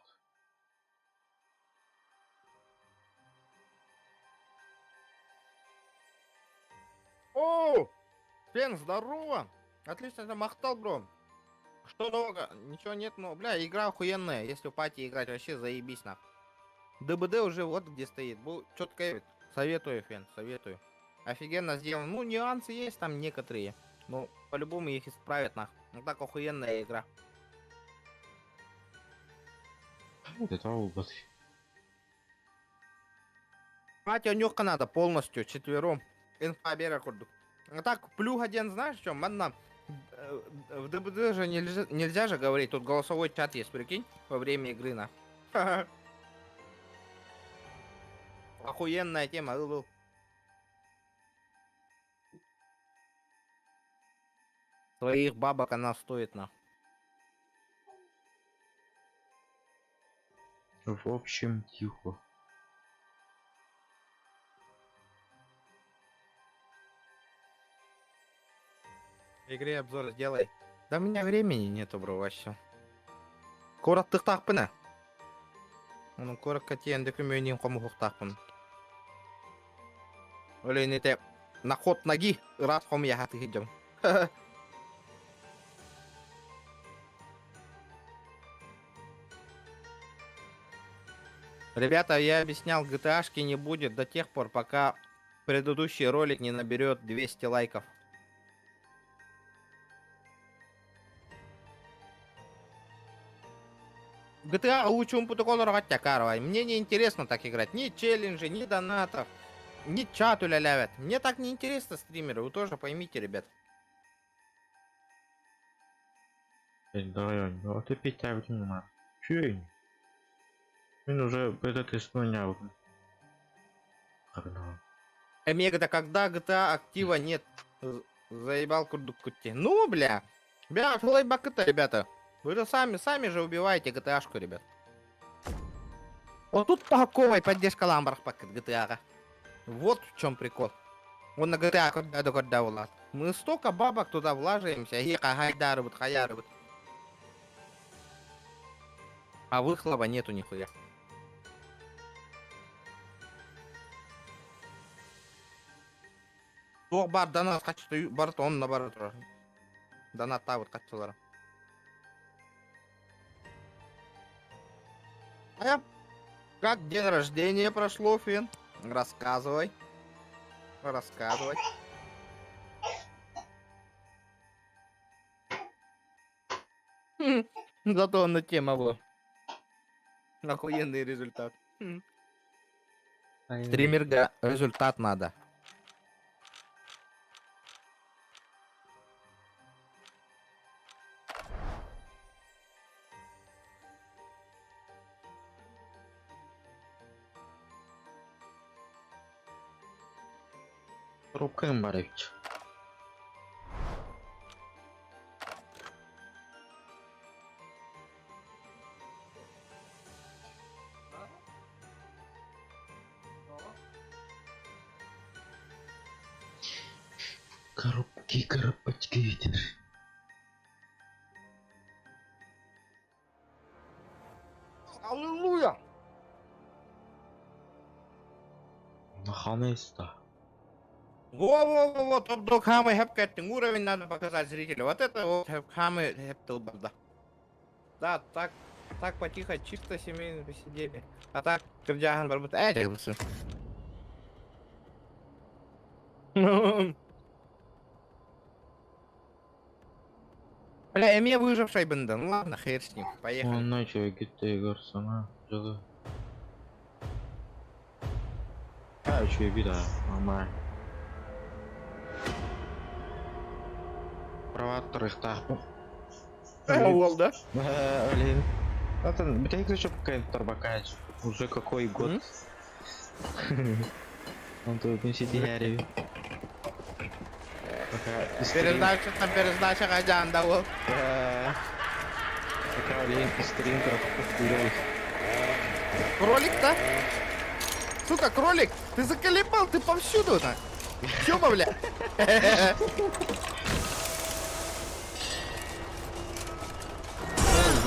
О! Фен, здорово! Отлично, это махтал, бро. Что нового? Ничего нет, но, бля, игра охуенная. Если в пати играть, вообще заебись, нах. ДБД уже вот где стоит. Был четко. Советую, Фен, советую. Офигенно сделано. Ну, нюансы есть там некоторые. Но по-любому их исправят, нах. Ну так охуенная игра. Это буолбат. Мать, нюхка надо полностью, четвером. Инфа берер курдук. А так, плюх один, знаешь, в чем? Манна, в ДБД же нельзя, нельзя же говорить, тут голосовой чат есть, прикинь, во время игры, на. Охуенная тема, ыл-ыл. Своих бабок она стоит, на. В общем, тихо. В игре обзор сделай. Да у меня времени нету, бро, вообще. Куораттыахтаахпын. Онон куоракка тиийэн дөкүмүөнүн хомуһуохтаахпын. Ол инитэ на ход ноги ыраас хомуйа сатыы дьон. Ребята, я объяснял, GTA-шки не будет до тех пор, пока предыдущий ролик не наберет 200 лайков. GTA лучшему протоколу Карвай. Мне не интересно так играть. Ни челленджи, ни донатов, ни чат улялявят. Мне так не интересно, стримеры. Вы тоже поймите, ребят. Давай, ну ты пить нема. Чуй. Мен уже этот исполнял. Погнал. Эмега, когда GTA актива нет, заебал курдук кутти. Ну, бля. Бля, флейбак это, ребята. Вы же сами же убиваете GTA-шку, ребят. Вот тут такой поддержка ламбрах пакет GTA. Вот в чем прикол. Он на GTA когда когда улад. Мы столько бабок туда влаживаемся, и хайдарыбыт, хаярыбыт. А выхлопа нету нихуя. Туох баар донат харчы барыта онно бара турар. Донаттаабыт харчылара. А как день рождения прошло, Фин? Рассказывай. Рассказывай. Зато на тема была. Охуенный результат. Стримерга результат надо. Коробкаң бар эбит. Коробки, коробочки ветер. Аллилуйя! Наконец-то. Во-во-во-во, топ-дог хамы хэпкеттин уровень надо показать зрителю. Вот это вот хамы хэптылбарда. Да, так, так потихо, чисто семейно посидели. А так, кырдьаҕаһын барбыт. Э, Ну. Бля, эмиэ выживший бында. Ну ладно, хер с ним. Поехали. Онно үчүгэй гитте сана жылы. А, үчүгэй бит а, нормально. Проваттар ихтаах. Уол, да? Блин. Это бүтэһик ключ тарбакач. Уже какой год. Он тут не сидели. Пока стрим. Пересдача там, пересдача хадян, да, вот. Пока блин, стрим пропустил. Кролик-то? Сука, кролик, ты заколебал, ты повсюду на. Тёма, бля.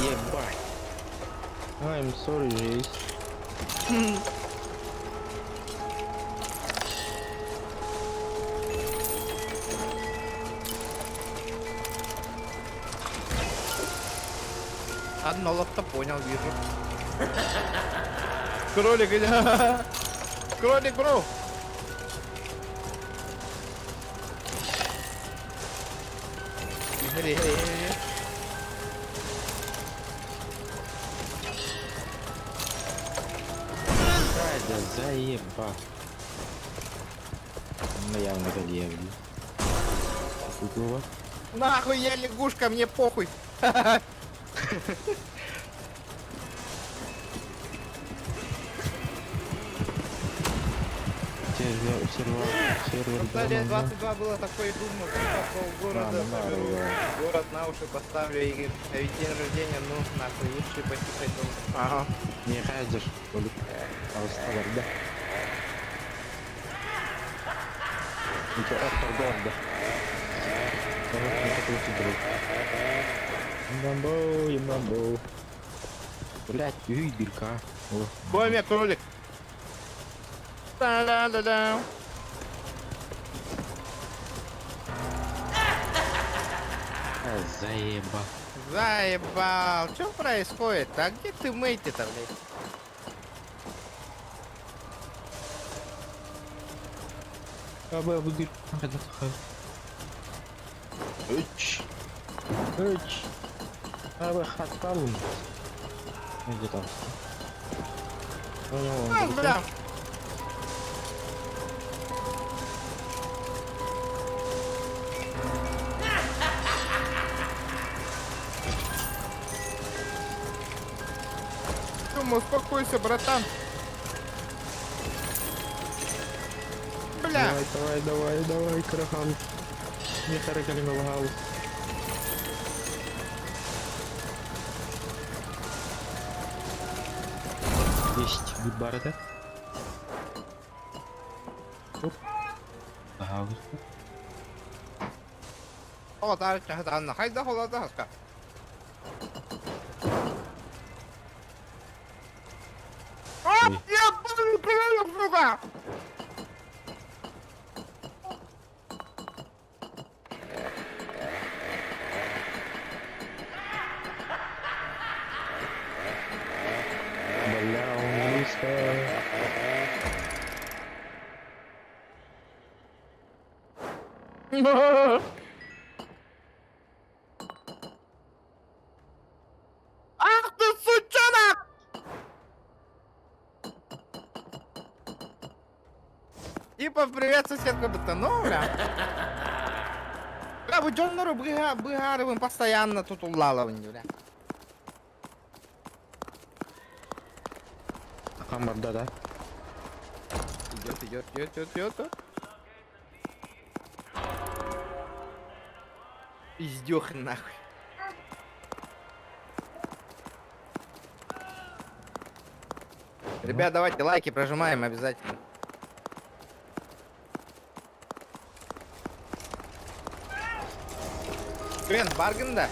Ебать. I'm sorry, Jace. Одно лото понял, вижу. Кролик, кролик, бро. Иһэр, иһэр, иһэр, иһэр. Заеба. Ну явно кэлиэбин. Тутула. Нахуй я лягушка, мне похуй. Сервер, сервер, сервер Когда лет дома, 22 было такой думал, типа полгорода Да, ну, соберу, да. город на уши поставлю и говорит, а ведь день рождения, ну нахуй, лучше пойти дома. Ага. Не хайдешь, Алысталар, да. Ити ортторго орда. Мамбо, мамбо. Блять, үй дырка. О, Бой, меня кролик. Та-да-да-да. а, заеба. Заебал. Что происходит? А где ты мейты-то, блядь? Аба бу дырка. Үч. Үч. Аба хатталым. Где там? А, бля. Тёма, успокойся, братан. Бля. Давай, давай, давай, давай, крахан. Не харакали лагал. Есть гудбар это. Оп. Ага, О, да, да, да, хайда холодаска. А, Ой. я буду привет, сука! Бля, он близко. Ах ты, сучонок! Типа, привет, соседка, будто, ну, бля. Бля, вы дённеру быгарываем постоянно тут улалывание, бля. Хаммар, да, да. Идет, идет, идет, идет, идет. Издёх нахуй. Ребят, давайте лайки прожимаем обязательно. Блин, барген, да?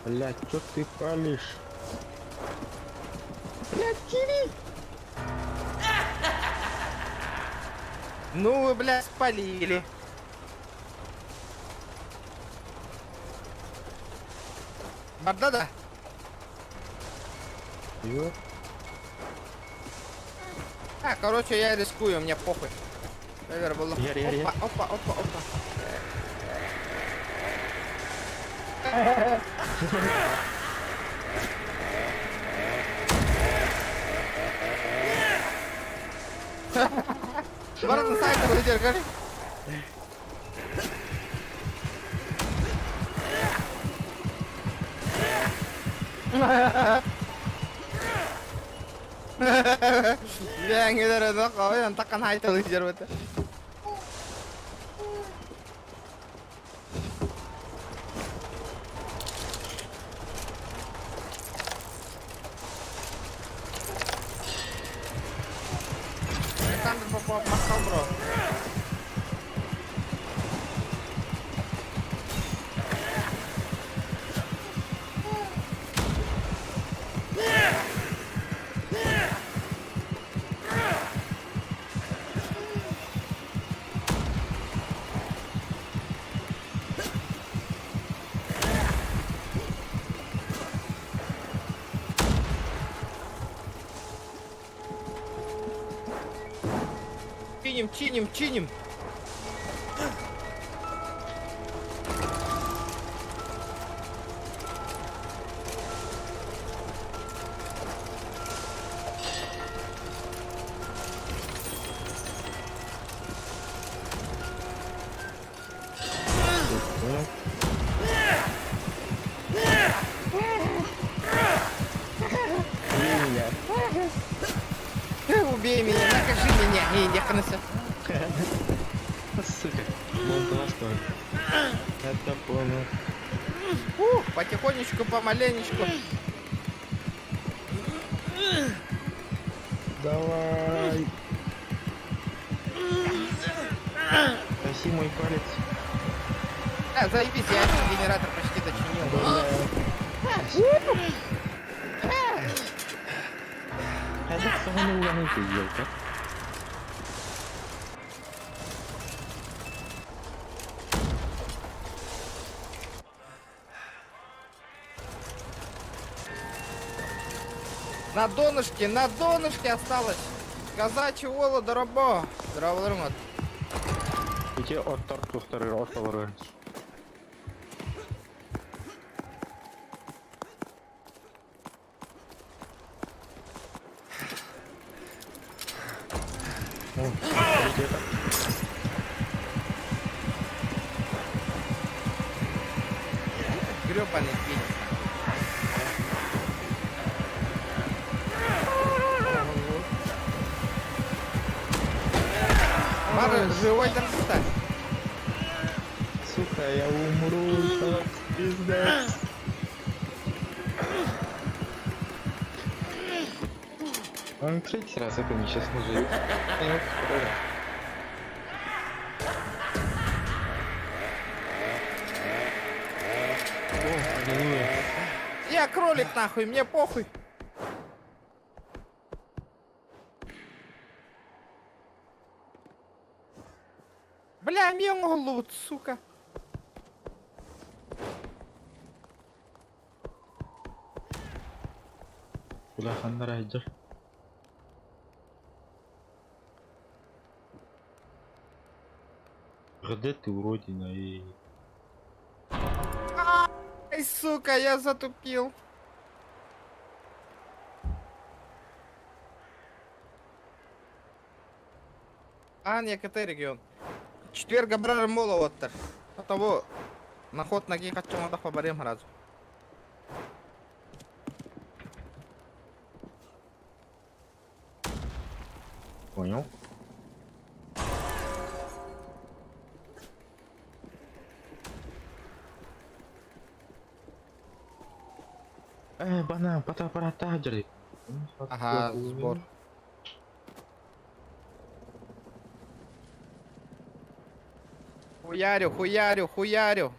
Блять, чё ты палишь? Блять, Кири! Ну вы, бля, спалили. Барда, да? Ё. А, короче, я рискую, мне похуй. Наверное, было. Яр, яр, яр. Опа, опа, опа, опа. Баран сайт выдержали. Бля, не дары, такан хайта выдерживает. Александр Попов, махал, бро. Чиним, чиним, чиним. Понял? Убей меня. Убей меня, накажи меня. И не Сука. Вон туда, что ли? Это понял. Ух, потихонечку, помаленечку. Давай. Гаси мой палец. А, заебись, я один генератор почти дочинил. Хайдах саҕана улахан кыйыалка. На донышке, на донышке осталось. Казачий уола дорабо. Здорово, Ити оттор туохтарыгар ортолоругар. О, где-то. Гребаный пенис. Мара, живой держи Сука, я умру, так, пиздец. Он третий раз это нечестно живет. О, аллилуйя. Я кролик нахуй, мне похуй. Бля, мне голову, сука. Улаханнар айдыр. Где ты, уродина, и... Ай, сука, я затупил. Аня, КТ регион. Четверг брар молоттар. Того наход ноги хочу надо побарем сразу. Понял? Банан, фотоаппарат держи. Ага, сбор. Хуярю, хуярю, хуярю.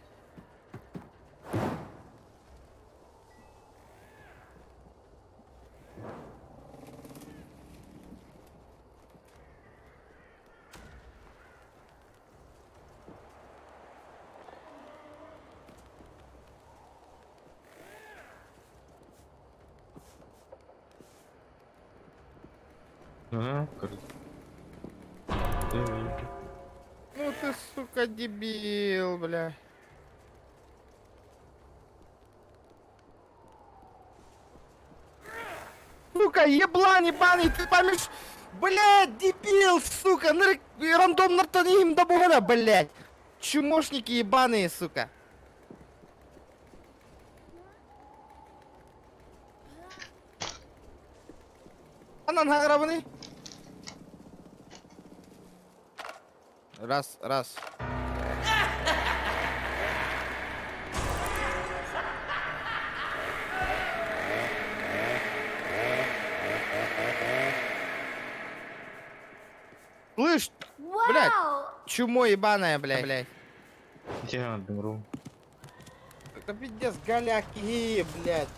Ага, короче. Ну ты, сука, дебил, бля. Сука, еблан ебаный, ты помнишь? Блядь, дебил, сука, нырк, рандом им добавляю, блядь. Чумошники ебаные, сука. Анан хаграбыны. Раз, раз. Слышь, блядь, чумо ебаная, блядь, блядь. Я думаю. Это пиздец, голяки, блядь.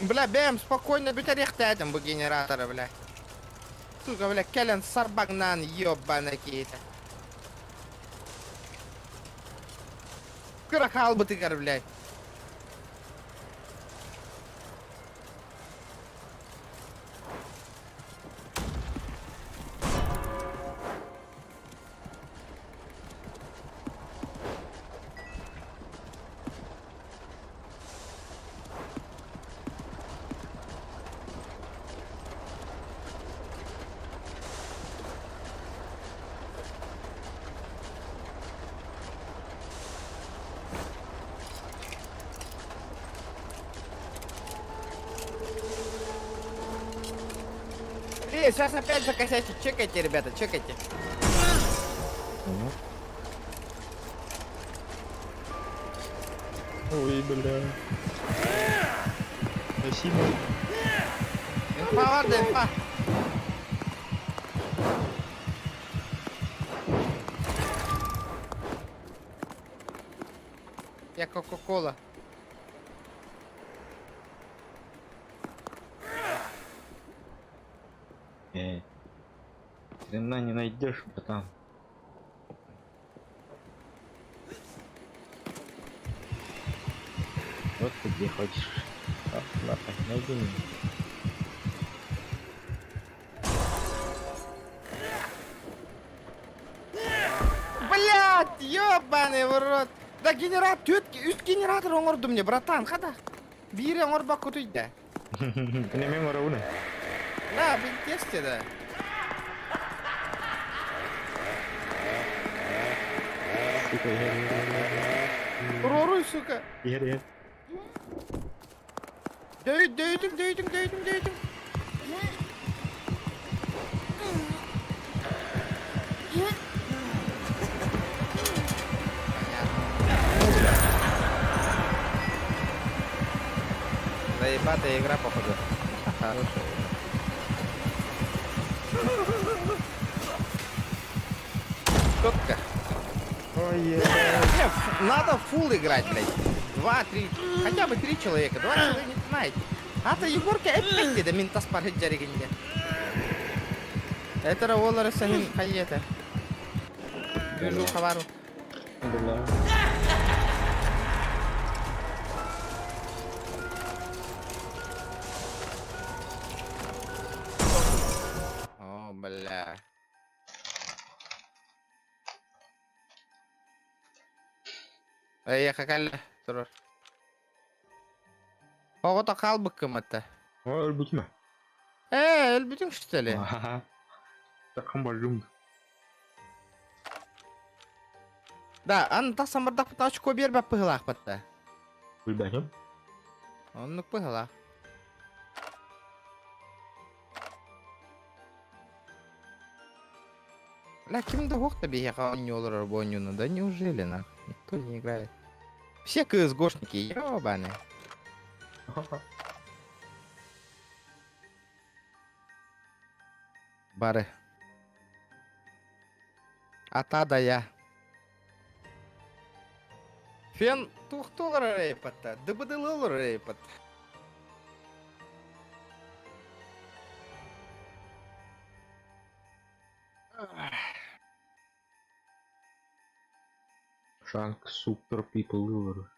Бля, бэм, спокойно, бүтэр этим бу генератора, бля. Сука, бля, кэлэн сарбаҥнаан ёбаный киһитэ. Кыра хаалбытыгар, блядь. Блин, сейчас опять закосячит. Чекайте, ребята, чекайте. Ой, бля. Спасибо. Инфа бар да, инфа. Я Кока-Кола. Эй. Хрена не найдешь, братан. Вот ты где хочешь. А, ладно, найди меня. Блядь, ёбаный в рот. Да генератор, түөрт, үс генератор оҥордум мне, братан, хата. Биири оҥорбоккутуй да. Не мен оруна. Да, блин, тесте, да. Сука, иһэр, иһэр, иһэр. Туруоруй, сука. Иһэр, иһэр. Дөйүт, дөйүтүҥ, дөйүтүҥ, дөйүтүҥ, дөйүтүҥ. Понятно. Заебатая игра, походу. Хорошая игра. Четко. Ой, Не, надо full играть, блядь. Два, три, хотя бы три человека. Два человека не знаете. А то Егорка опять да ментас парит жаригинде. Это уоллары сахин хайета. Движуха вару. Бля. О, бля. Эйиэхэ кэллэ турар. Оҕото хаалбыккым этэ. О, өлбүтүм. Ээ, өлбүтүҥ что ли? Ага. Такам бардым. Да, аны тахсан бардахпытына очко биэрбэт быһыылаахпыт да. Билбэтим. Оннук быһыылаах. Бля, ким да уох да биһиэхэ оонньуу олорор бу оонньууну, да неужели нахуй? Никто не играет. Все КСГОшники, ёбаные. Бары. Ата да я. Фен туохтуу олорор эйпатта, дыбыдылыы олорор эйпатта. Шанк супер people олорор.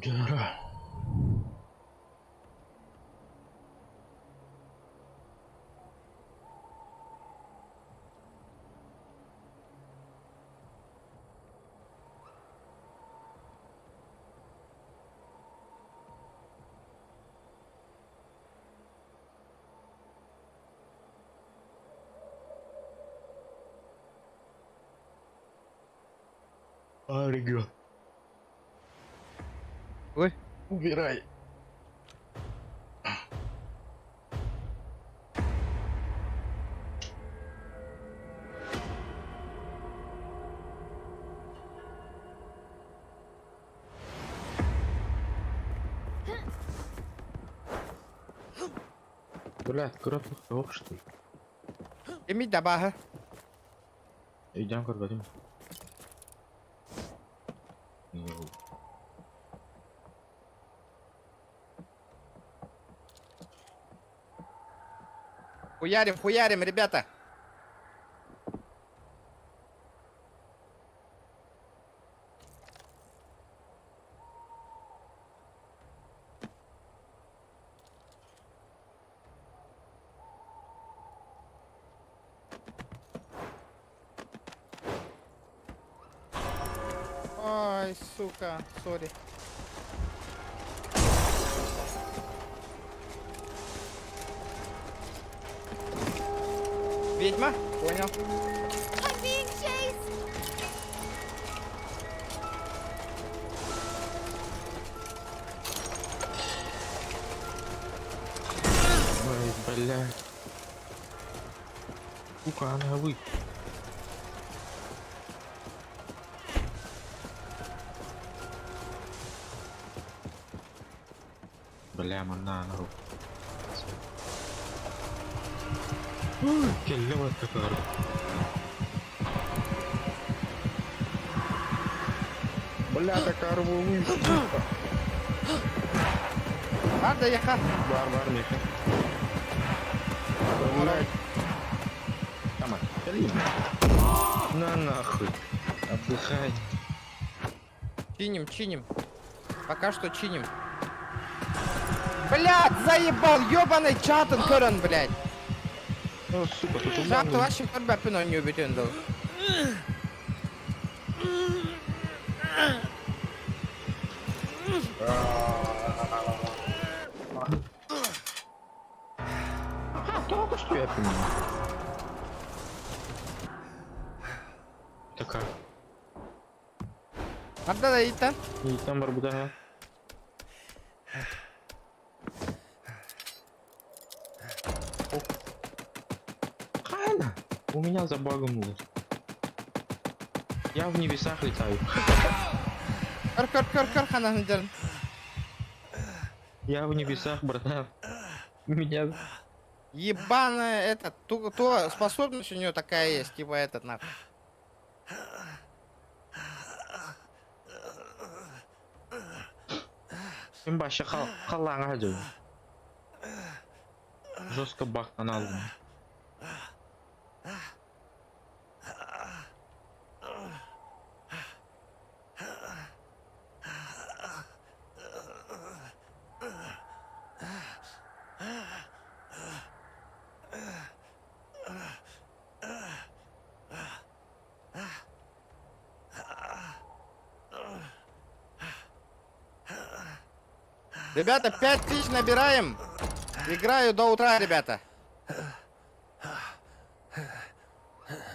Дьара. Арго. Ой. Убирай. Блядь, кыра туох что ли? Эми дабаха. Идем көрбөтүм. Хуярим, хуярим, ребята. Ой, сука, сори. Ведьма? Понял. I'm being chased! Ой, блядь. Сука, она вы. Бля, манна, нахуй. Ой, кэллэ такар. Бля, такар вы, сука. Баар яха. Баар, баар, Миха. Блядь. Тама, кали. На нахуй. Отдыхай. Чиним, чиним. Пока что чиним. Блядь, заебал, ёбаный чатын көрөн, блядь. О, сука, тут Жакты вообще көрбөппүн ойнуу бүтүн дыл. А, только что я понимаю. Такая. Барда да иттен. И там барбуда. Хайна! У меня забагануло. Я в небесах летаю. Көр көр көр көр ханан дьэрин. Я в небесах, братан. Меня... Ебаная этот, то, то способность у нее такая есть, типа этот нахуй. Ким башы халлаңа жыл. Жестко бактан алдым. Ребята, 5000 набираем. Играю до утра, ребята.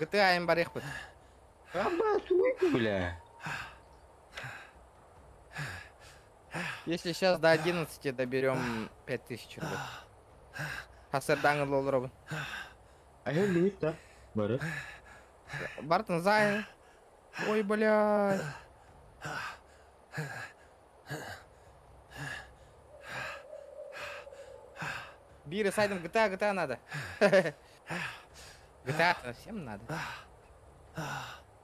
GTA им барыхпыт. Бля. Если сейчас до 11 доберем 5000, ребят. Хасырдаңы лолробын. А я лит, да? Бары. Бартон зай. Ой, блядь. Биры сайдом GTA, GTA надо. GTA всем надо.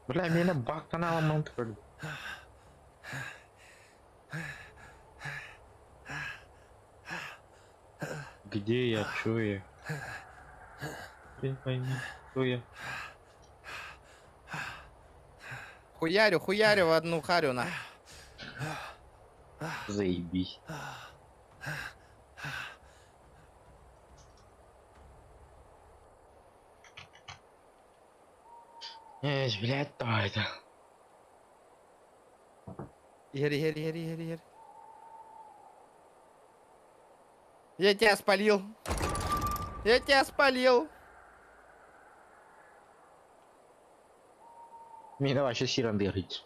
Бля, меня бактан аламан тұрды. Где я? Чё я? Хрен пойми, кто я? Хуярю, хуярю в одну харю на. Заебись. Эй, блядь, давай это. Иһэр, иһэр, иһэр, иһэр, иһэр. Я тебя спалил. Я тебя спалил. Мин вообще сиран дырыть.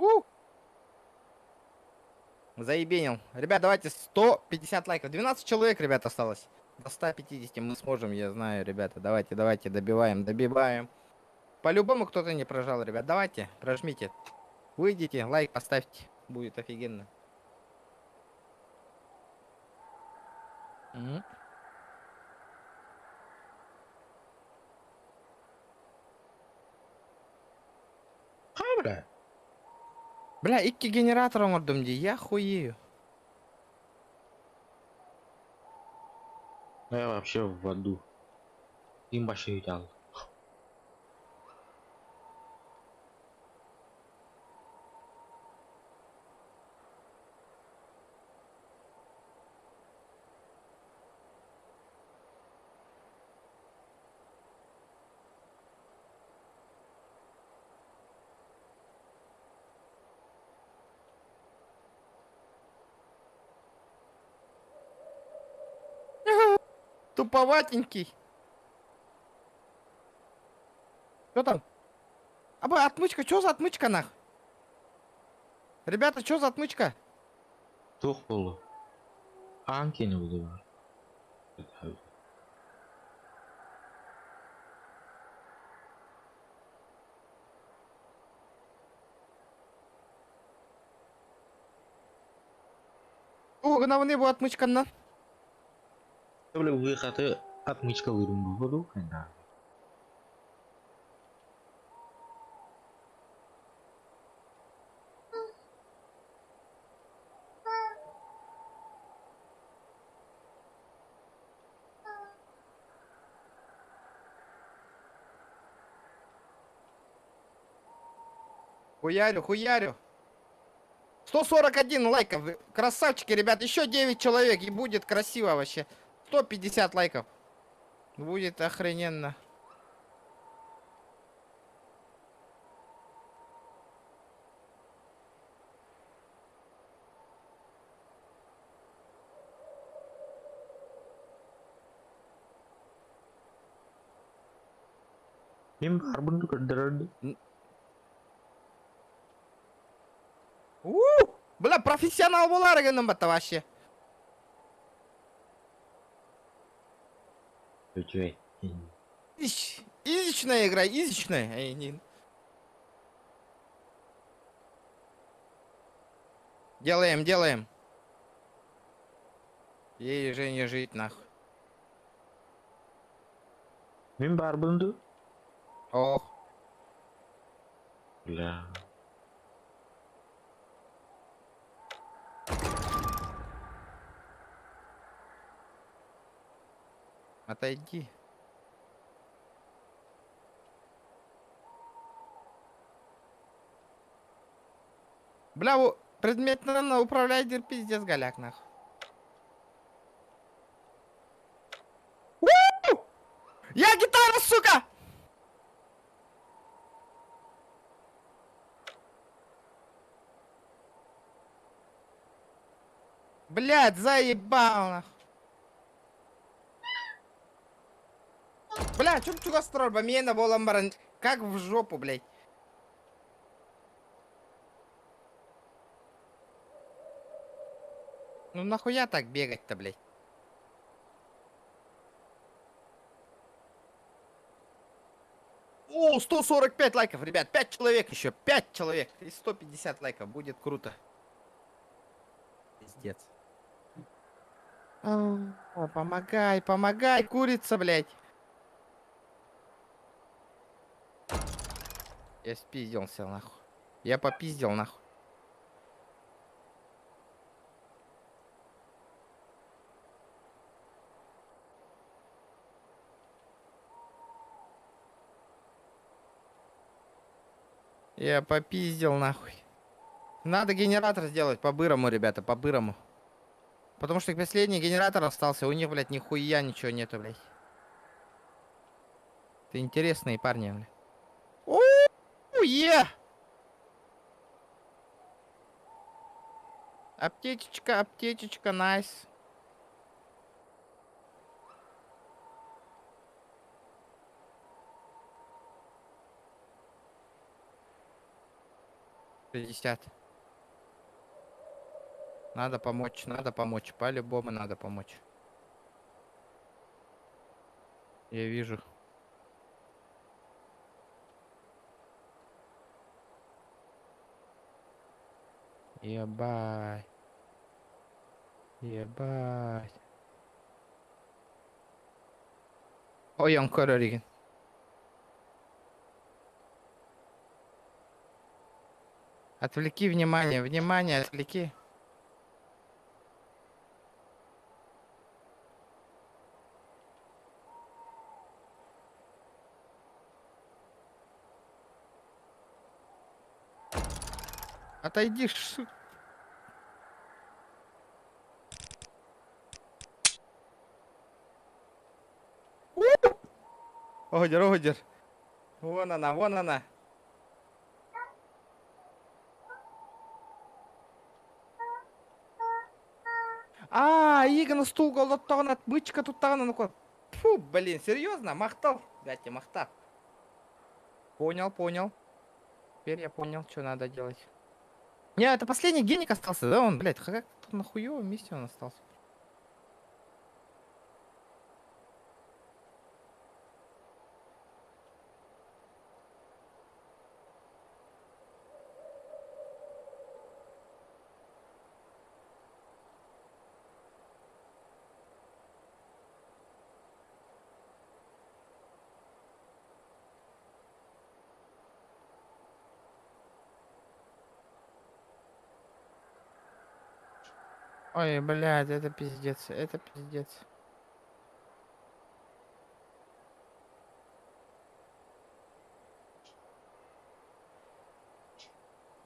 У! Заебенил. Ребят, давайте 150 лайков. 12 человек, ребят, осталось. До 150 мы сможем, я знаю, ребята. Давайте, давайте, добиваем, добиваем. По-любому кто-то не прожал, ребят. Давайте, прожмите. Выйдите, лайк поставьте. Будет офигенно. Мгм. Ха, бля. Бля, икки генератор оҥордум дии, я хуею. Я вообще в аду. Им вообще идеал. Туповатенький. Что там? Аба, отмычка, что за отмычка нах? Ребята, что за отмычка? Туох буолла? Аан киэнэ буолуо. О, гынабыный бу отмычканнан? Бля, выхаты отмычкалыырым буолуо дуу хайдах? Хуярю, хуярю. 141 лайков. Красавчики, ребят. Еще 9 человек и будет красиво вообще. 150 лайков. Будет охрененно. Мин баарбын көрдөрөр У! Бля, профессионал буолаары гынным батта вообще. Үчүгэй. Ич, изичная игра, изичная. Эй, не. Делаем, делаем. Ей же не жить нахуй. Мин баарбын дуу? Ох. Бля. Отойди. Бля, предметно управляй, пиздец голяк нахуй. Я гитара, сука! Блядь, заебал нахуй. Бля, чё чугас миэнэ буолан баран, как в жопу, блядь. Ну нахуя так бегать-то, блядь? О, 145 лайков, ребят, 5 человек еще, 5 человек и 150 лайков, будет круто. Пиздец. А, помогай, помогай, курица, блядь. Я спиздился, нахуй. Я попиздил, нахуй. Я попиздил, нахуй. Надо генератор сделать по-бырому, ребята, по-бырому. Потому что последний генератор остался, у них, блядь, нихуя ничего нету, блядь. Это интересные парни, блядь. О, е! Аптечечка, аптечечка, nice. 50. Надо помочь, надо помочь. По-любому надо помочь. Я вижу. Ебать. Ебать. Ой, он көрөр. Отвлеки внимание, внимание, отвлеки. Отойди, ш... Одер, одер. Вон она, вон она. А, Игона стул голоттоҕун отмычка туттаҕына ну Фу, блин, серьезно? Махтал? Дайте, махтал. Понял, понял. Теперь я понял, что надо делать. Не, это последний геник остался, да? Он, блядь, как на хуёвом месте он остался. Ой, блядь, это пиздец, это пиздец.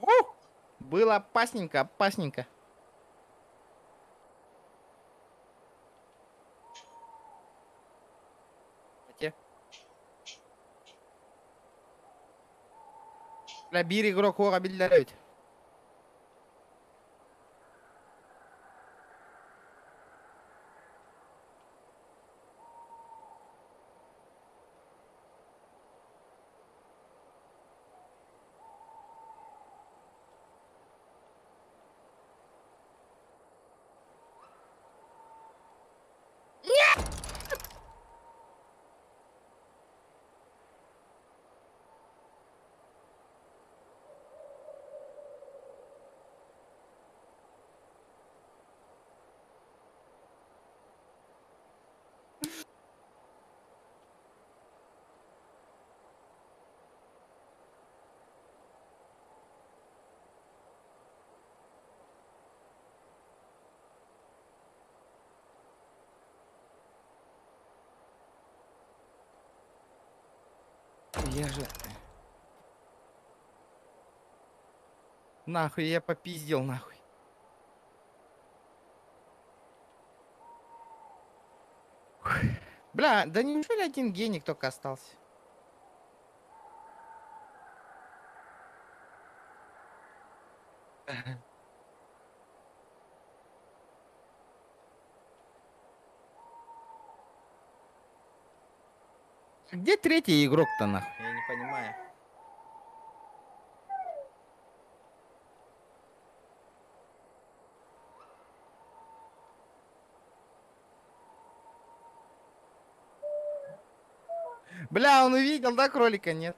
Ух! Было опасненько, опасненько. Бля, биир игрок оҕо биллэр. Я же... Нахуй, я попиздил, нахуй. Бля, да неужели один геник только остался? Где третий игрок-то нахуй? Я не понимаю. Бля, он увидел, да, кролика? Нет.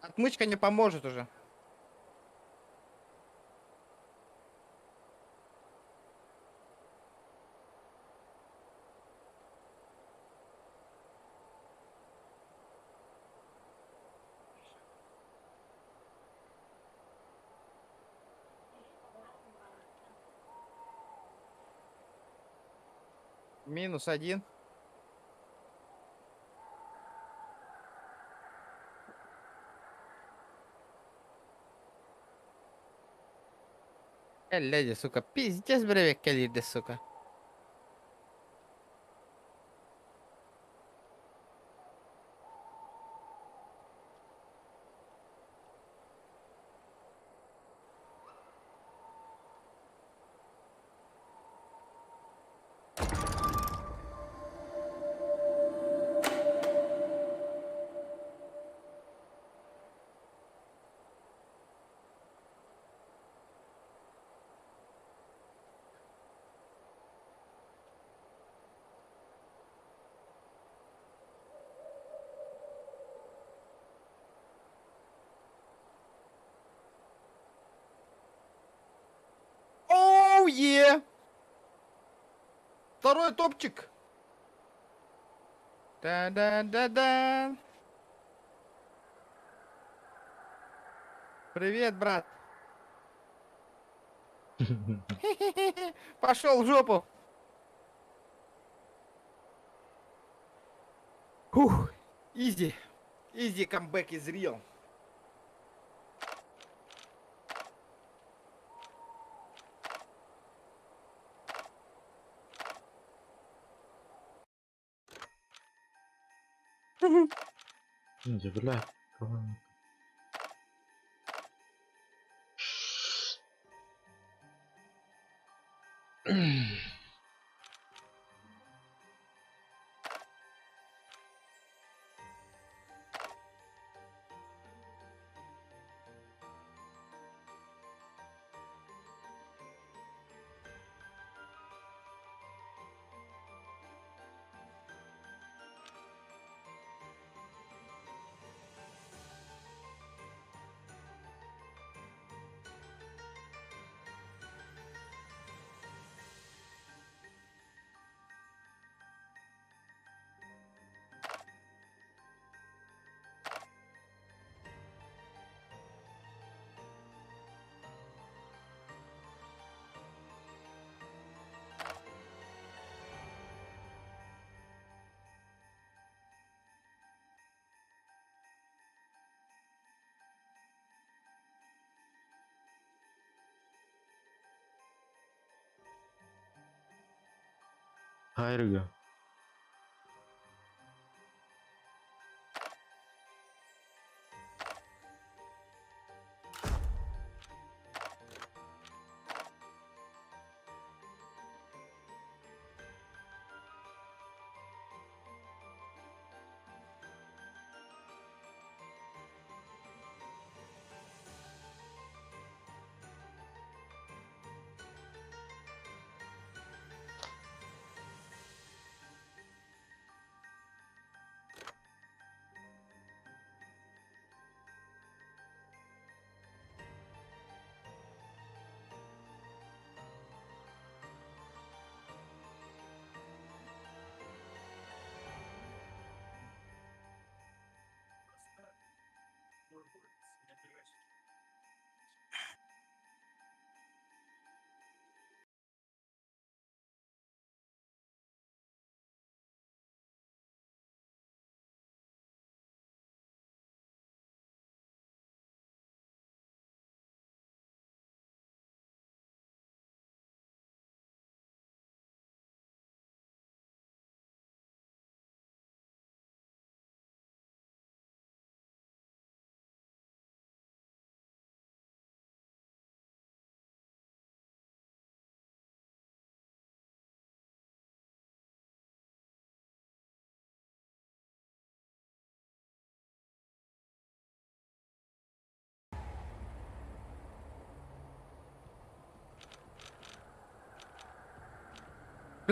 Отмычка не поможет уже. Минус один. Леди, сука, пиздец, бревек кэлиирдэ, сука. Oh, yeah! Второй топчик. Да-да-да-да. Привет, брат. Пошел в жопу. Фух, easy. Easy comeback is real. Дьэ, бля. Хайрга.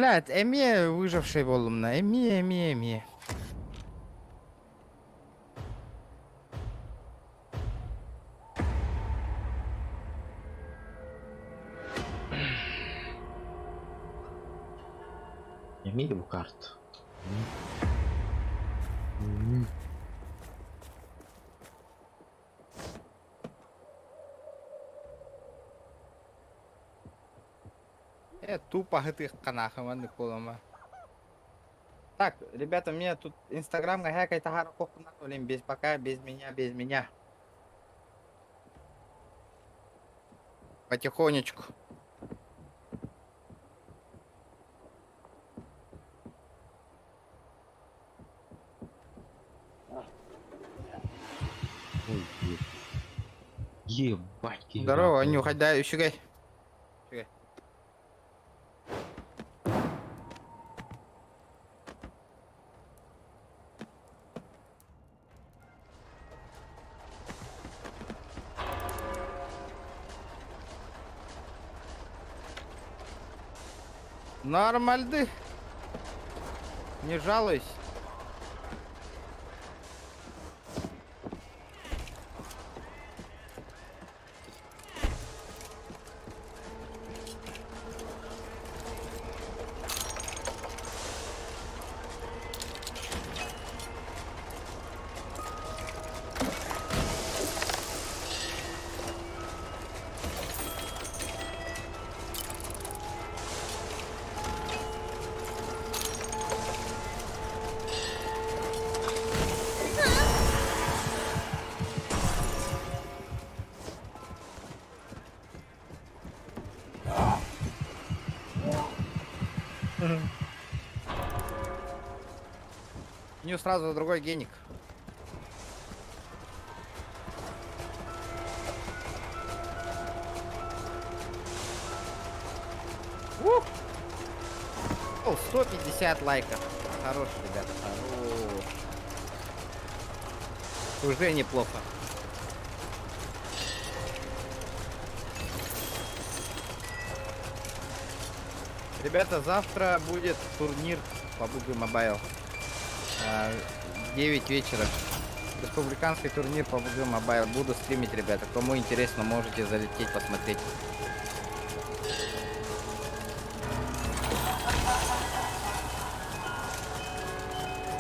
Блядь, эмиэ выживший буоллум на. Эмиэ, эмиэ, эмиэ. Эмиэ бу карт. Э, тупо ытыахха нахуй маннык буолума. Так, ребята, мне тут инстаграм хакай таһаар блин, без пока, без меня, без меня. Потихонечку. Ой, ебать. Здорово, Анюха, да, үчүгэй. Үчүгэй. Нормальды. Не жалуюсь. У нее сразу другой геник. Ух! О, 150 лайков. Хорош, ребята, хорош. Уже неплохо. Ребята, завтра будет турнир по PUBG Mobile. В 9 вечера. Республиканский турнир по PUBG Mobile. Буду стримить, ребята. Кому интересно, можете залететь, посмотреть.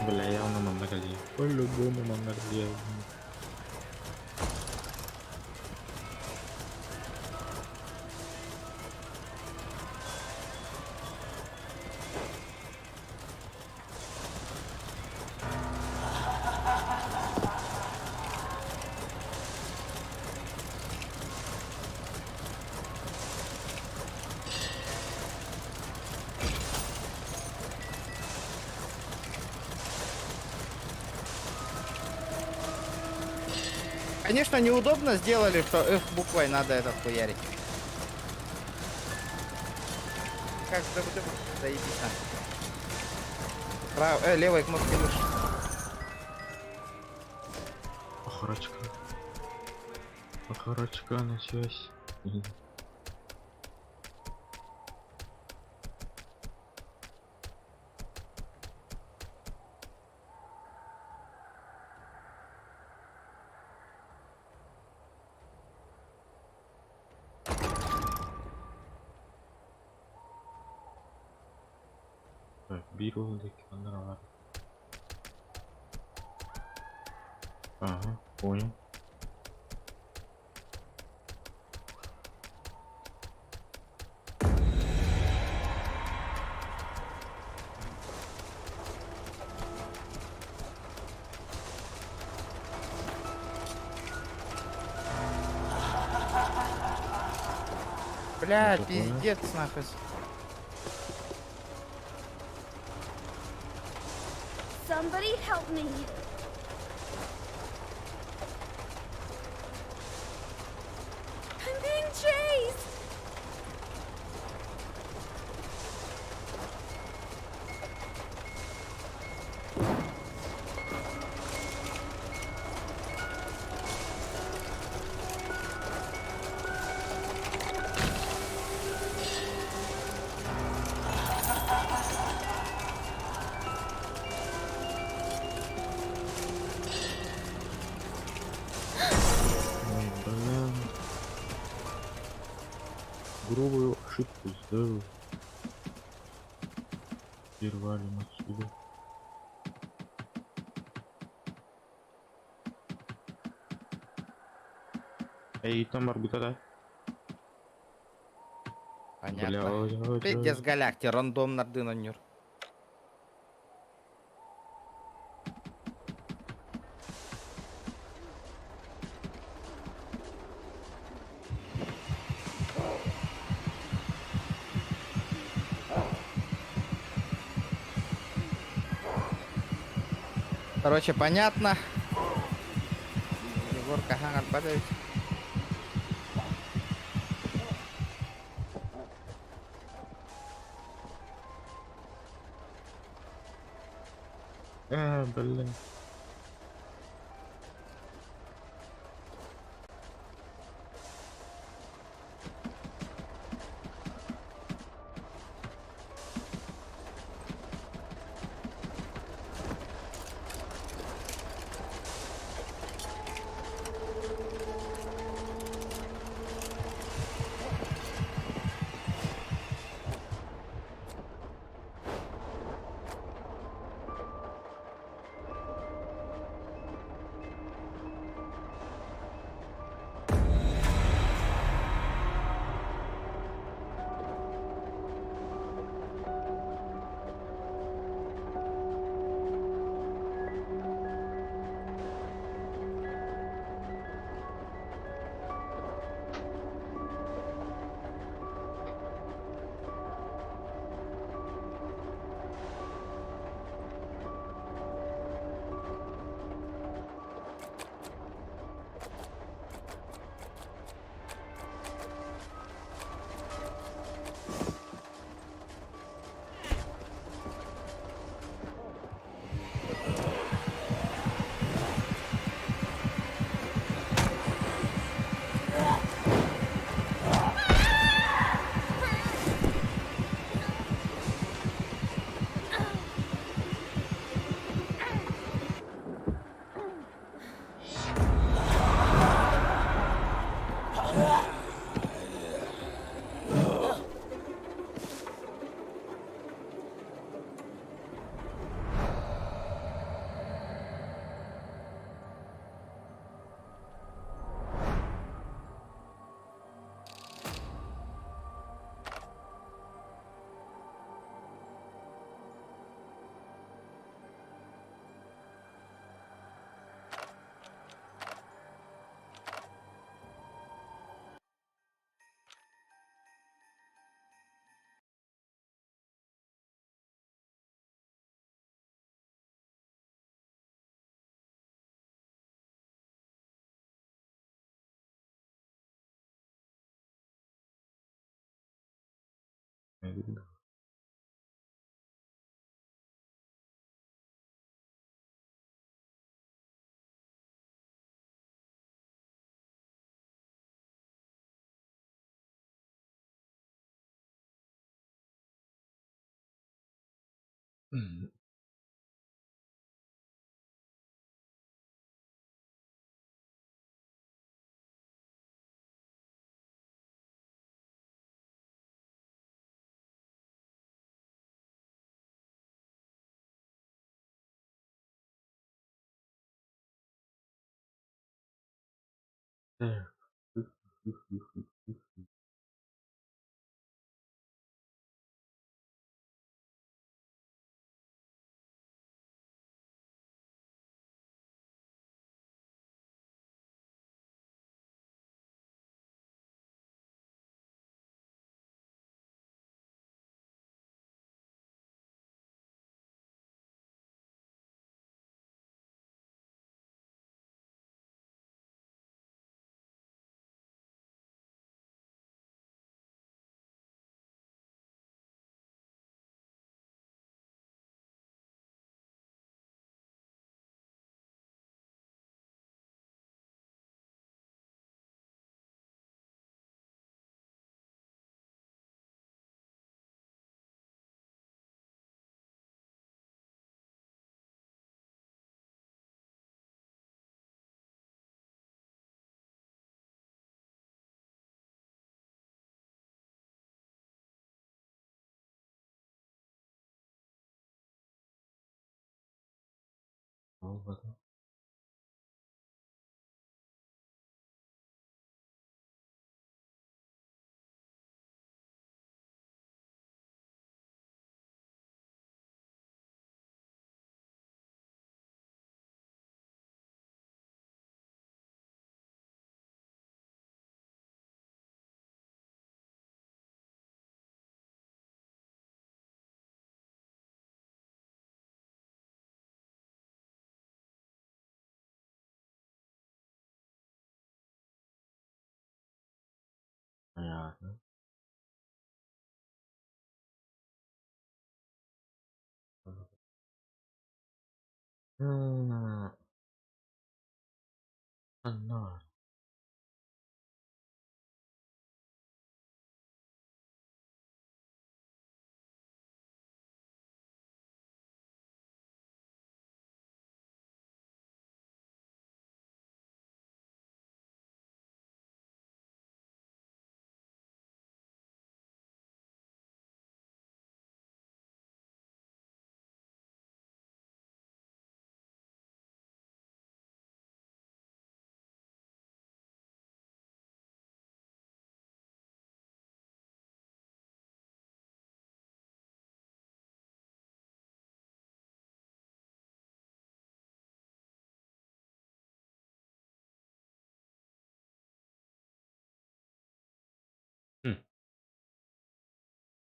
Бля, явно манна кэлиэ. По-любому манна кэлиэ. Конечно, неудобно сделали, что F буквой надо этот хуярить. Как заебись. Левой кнопкой мыши. Охорочка. Охорочка на связь. Так, биир уол диэки ханна баар. Ага, понял. Бля, Ну, такое. пиздец нахуй. Somebody help me. I'm being chased. Грубую ошибку сделал. Теперь валим отсюда. Эй, там барбыта, да? Понятно. Бля, ой, ой, ой. Пиздец галакти, рандомнардыын оонньуур. Короче, понятно. Егор Кахан Арбатович. А, блин. Так. Буолбата. Понятно. Анна.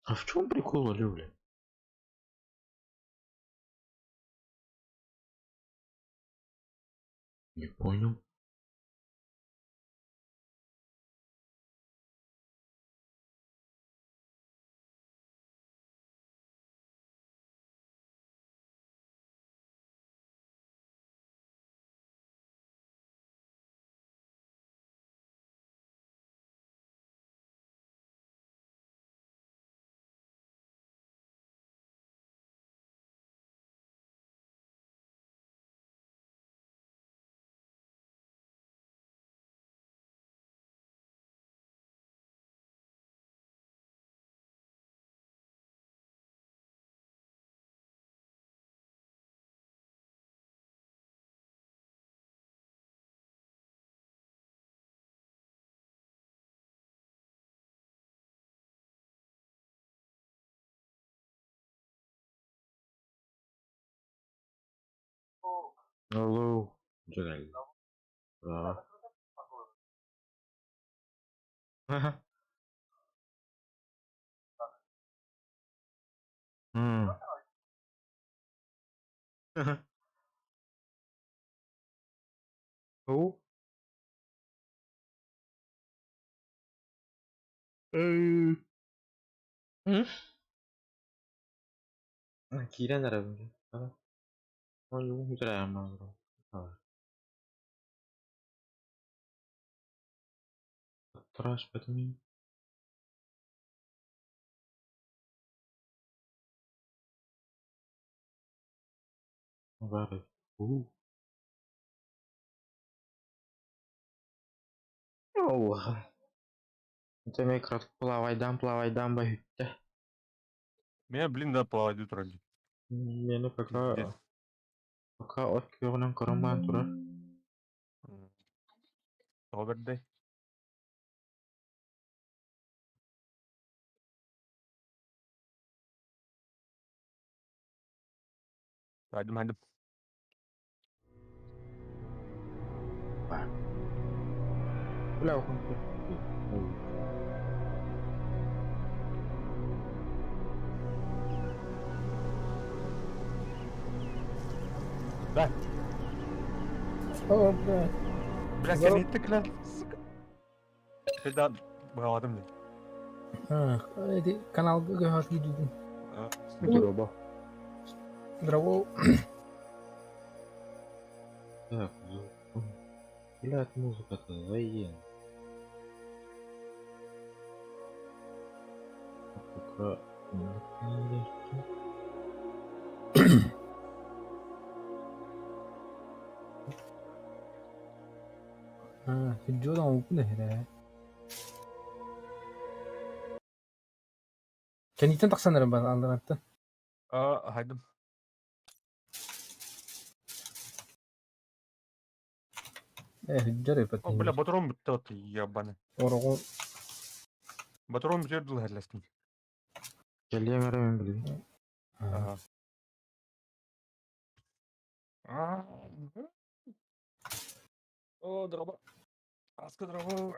А в чем прикол, алё, бля? Не понял. Алло. Джеральд. Да. Ага. М. Ага. Оу. М? Киирэн эрэбин. Траспатым. Бары. Это мен плавайдан плавайдан баһүттэ. Меня, блин, да, плавать вроде. Мени пока Пиздец. пока от күөҕүнэн көрөн баран турар. Тоҕо Хайдым, хайдым. Бля, Да. О, бля. Бля, Здорово. сен иттик ле. Сука. Пизда, баҕаладым дии. А, эти канал ГГ киирдим. Здорово. Здорово. Так, блядь, музыка-то заен. Пока... А, видеодан open here. Кэнниттэн тахсан эрэн бар аллараттан. А, хайдым. Э, хыдьар О, бля, патрон бүттэ вот ебаный. Ороҕу Патрон бүтэр дылы хәлләстим. Кэлиэм эрэ мин билигин. Ага. А, О, дроба. Аска дроба.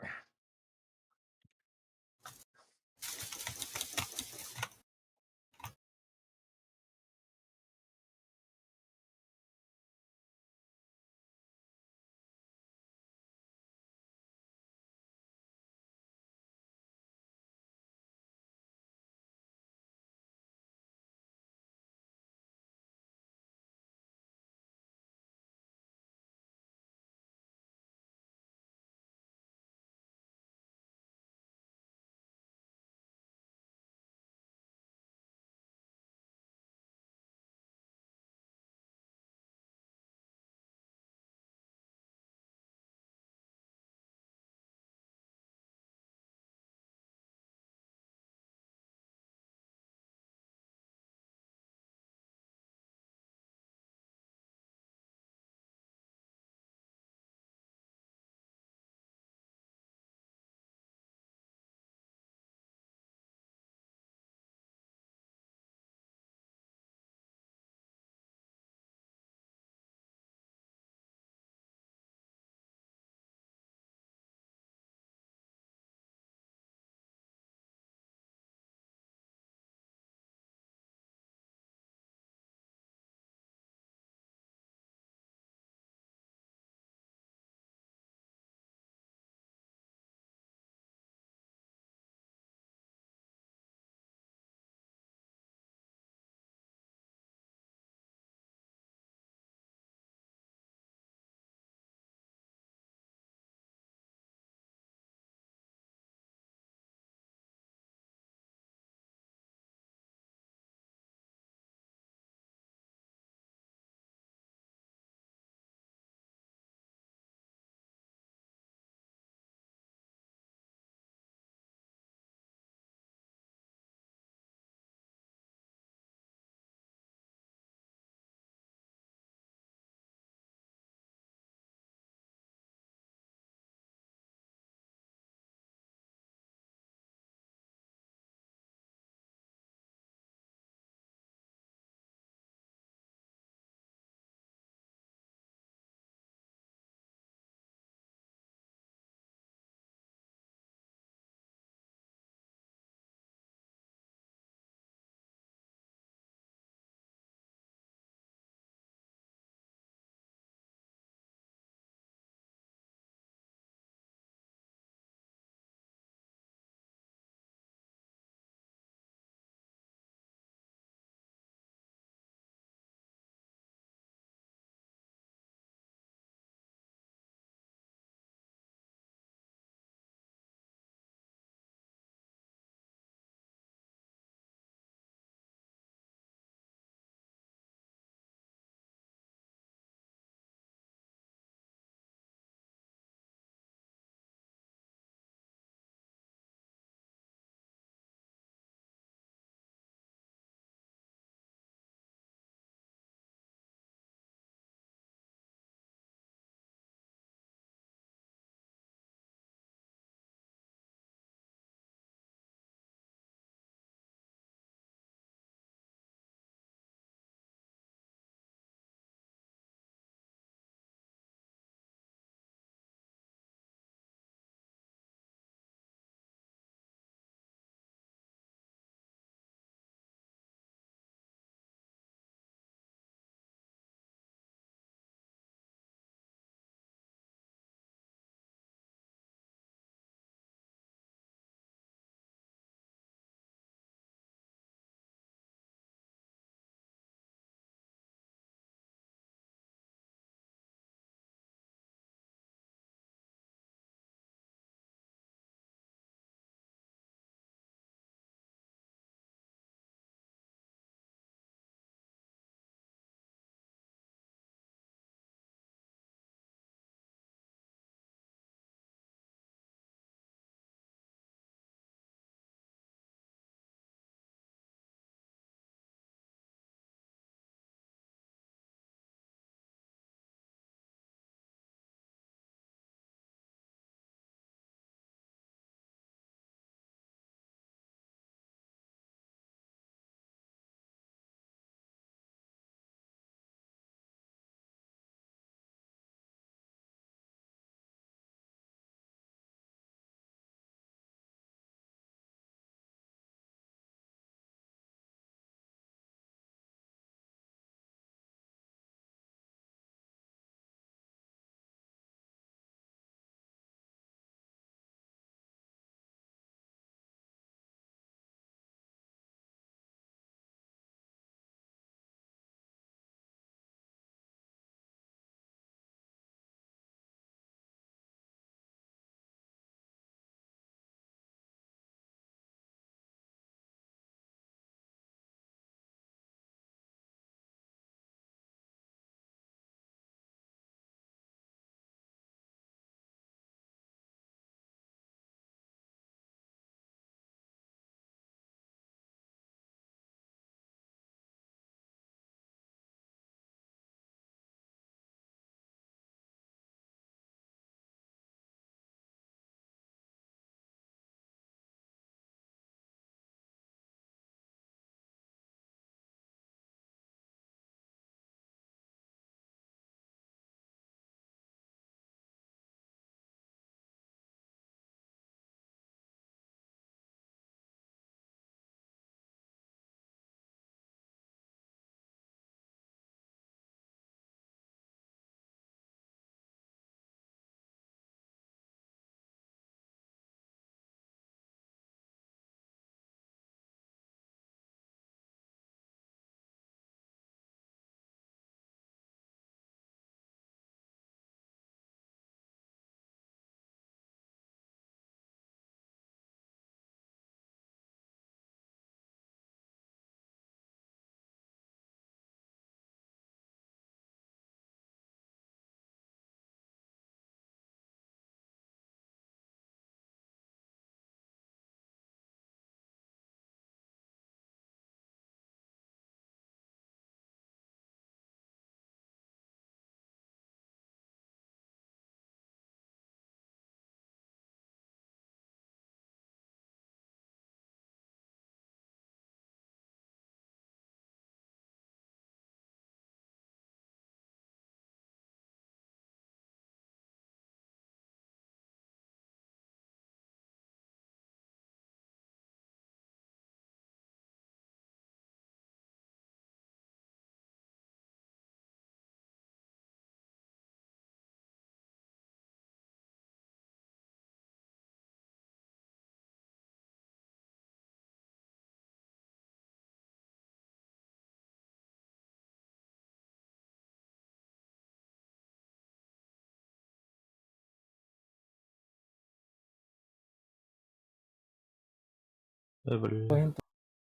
Э, бля.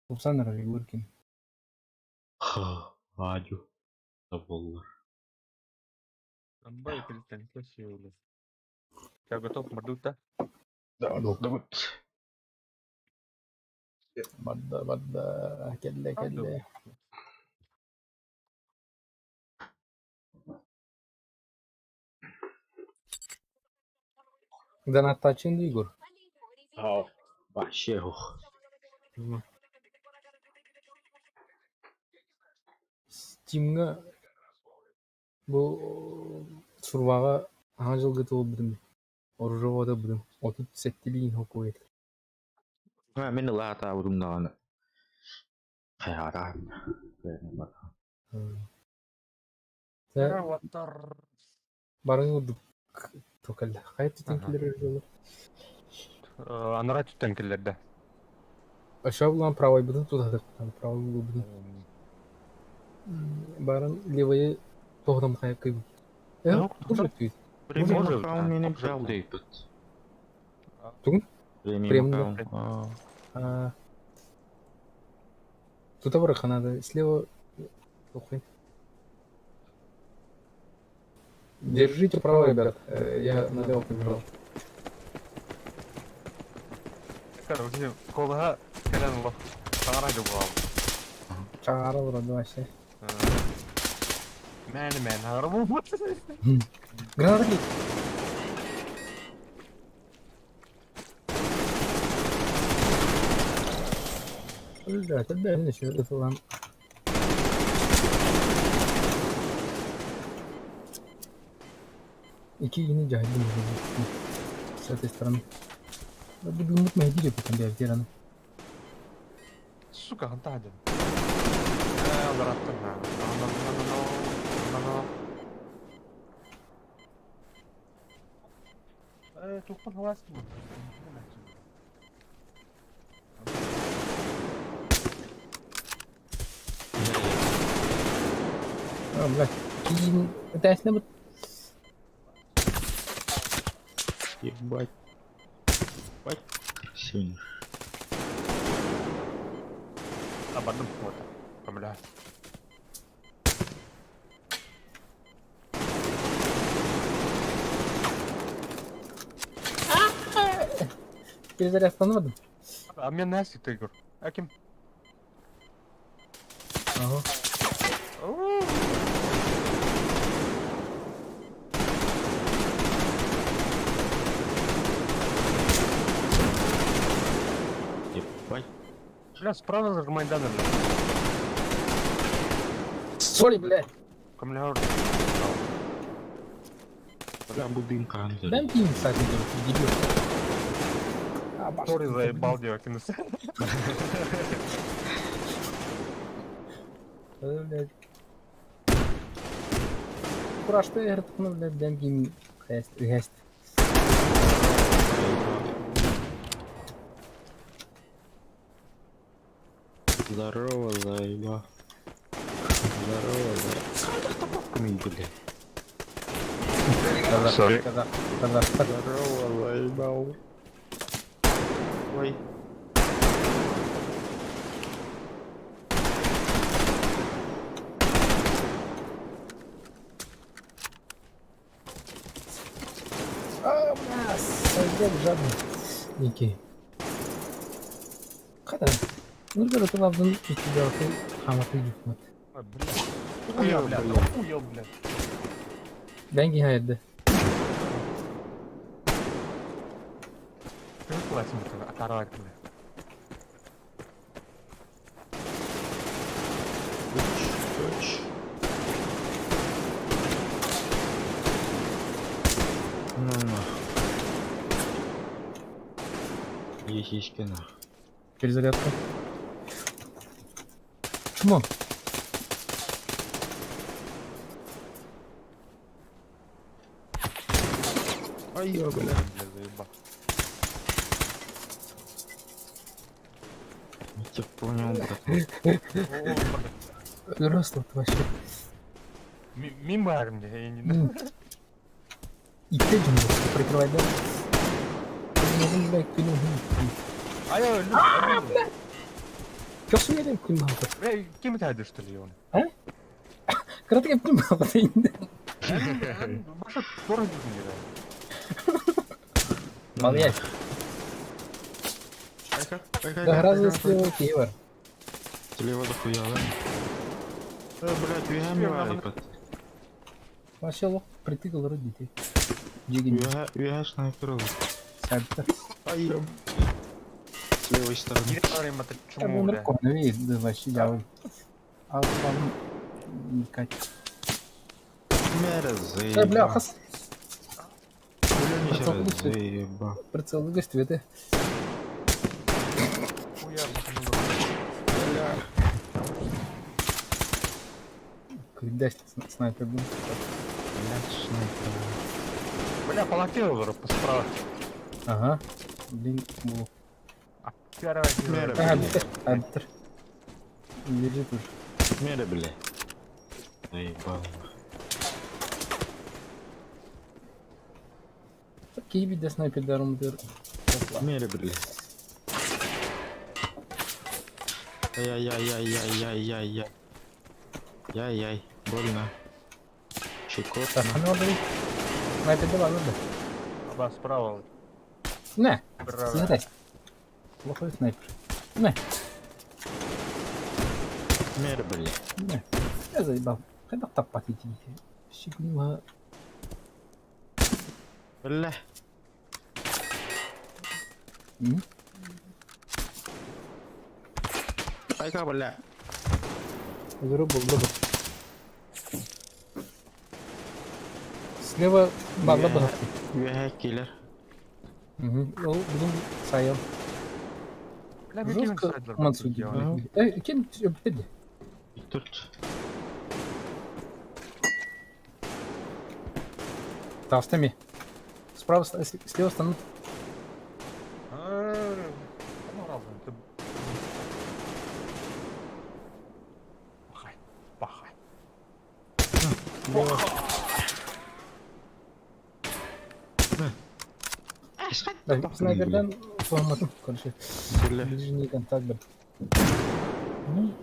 Тупсан эрэр Егоркин. Аадьу. Табыллар. Амбай перестань, красиво. Я готов, мордута. Да, да, Барда, барда, кэллэ, кэллэ. Донаттааччын дуу, Егор? Ау. Вообще, ух. Стимҥа бу сурваҕа аҥа дьылга туолбутум, оружие бутум, 37-лиин хокуой Мин ылаатаабытым даҕаны хайаатаан Барын курдук кэллэ. Хайа түтэн киллэрэр дьолу? Анараа түттэн киллэрдэ. Өссө булан правайбытын тутатыктан, правай булбутун. Барын левайы тоһутам хайа кыйбыт. Э, может Премиум аккаунт менен взял дейбит. Тугун? Премиум аккаунт. Тута барыха надо. Слева... Охуй. Держите право, ребят. Я налево побежал. Короче, колга кэлэн олох. Саҥара дьугал. Чаара вроде вообще. Мэн мэн харабу. Граната кит. Бля, тебя еще это вам. Ики не дьаһайдым с этой стороны. Да буду мөһдире бутан бэйдераны. Сука, хантаадын. Алараттын. No, no, no, no, no. Э, тухпан халаски. А, блядь. Киин этээсне бут. Ебать. Ебать. Сильно. А, бардым вот. Бля. Перезаряд остановим. А мне Настя ты, Игорь. А кем? Ага. Ебать. Бля, справа за Майдана, бля. Сори, блядь. Камля. Бля, будинка. Дай мне кстати, дебил. А, башня. Сори, заебал, девки. Блядь. Курашты эртхну, блядь, дэм ким хэст, хэст. Здорово, заеба. Здорово, заеба. блядь. Сори. Казах, казах. Здорово, заебал. Ой. А, бля, сойдет жадный. Некий. Қайда? Нұргер Оталавдың икки хаматы юхмат. Хуя, бля. Хуя, бля. Бәнги хайырды. Ты классный, оторвать, бля. Уч, уч. Ну нах. Есть, есть нах. Перезарядка. Чмо? Ай, бля. Бля, заебал. Я тебя понял, брат. Росло вообще. Мимо армии, я не знаю. Итте жумду прикрывай да. Бля, күнү. Ай, өлдүм, өлдүм. Көхсүгэр күн баҕата. Бля, ким это что ли он? А? Кыратык эптим баҕата инде. Баша тоже жүргүн Молодец. Да гораздо слева киевар. Слева дохуя, да? Блядь, үөһэ бар ипат. Вообще лох притыкал родителей. Дигин. Үөһэ, үөһэ снайпер ол. Сәбді. Ай, с левой стороны. Чему, бля? Да вообще я Ал балым Кать. Мера Э, бля, заеба. хас Бля, нихера заеба. прицел көстүбэтэ. Хуя, Бля. Күрдәш снайпер был. Блядь, снайпер. Бля, полотел уже справа. Ага. Блин, был. Мера, Ага, бля. битер. А, битер. Лежит уже. Мера, бля. Заебал. Кей бидде снайпердар умдыр. Мера, бля. Ай-яй-яй-яй-яй-яй-яй. Яй-яй, больно. Щекотно. Так, ну блин. Снайпер бар да. Аба, справа. Не, Браво. сыграй. Плохой снайпер. Не, Мера, бля. не. Я заебал. Хайдах таппат ити. Щигнуга. Бля. М? Айка, бля. Зарубал, добр. Слева балла Үөһэ- баҕа. Үөһэ киллер. Угу. Ол бүгүн сайыл. Бля, мен ким Жестко сайдлар? мансуди. Э, кем өптеди? Төрт. Тавстами. Справа, слева станут. Ну, разум, ты... Пахай, пахай. Слева. Да, снайперден форматым, короче. Бля. Ближний контакт бар. Ну,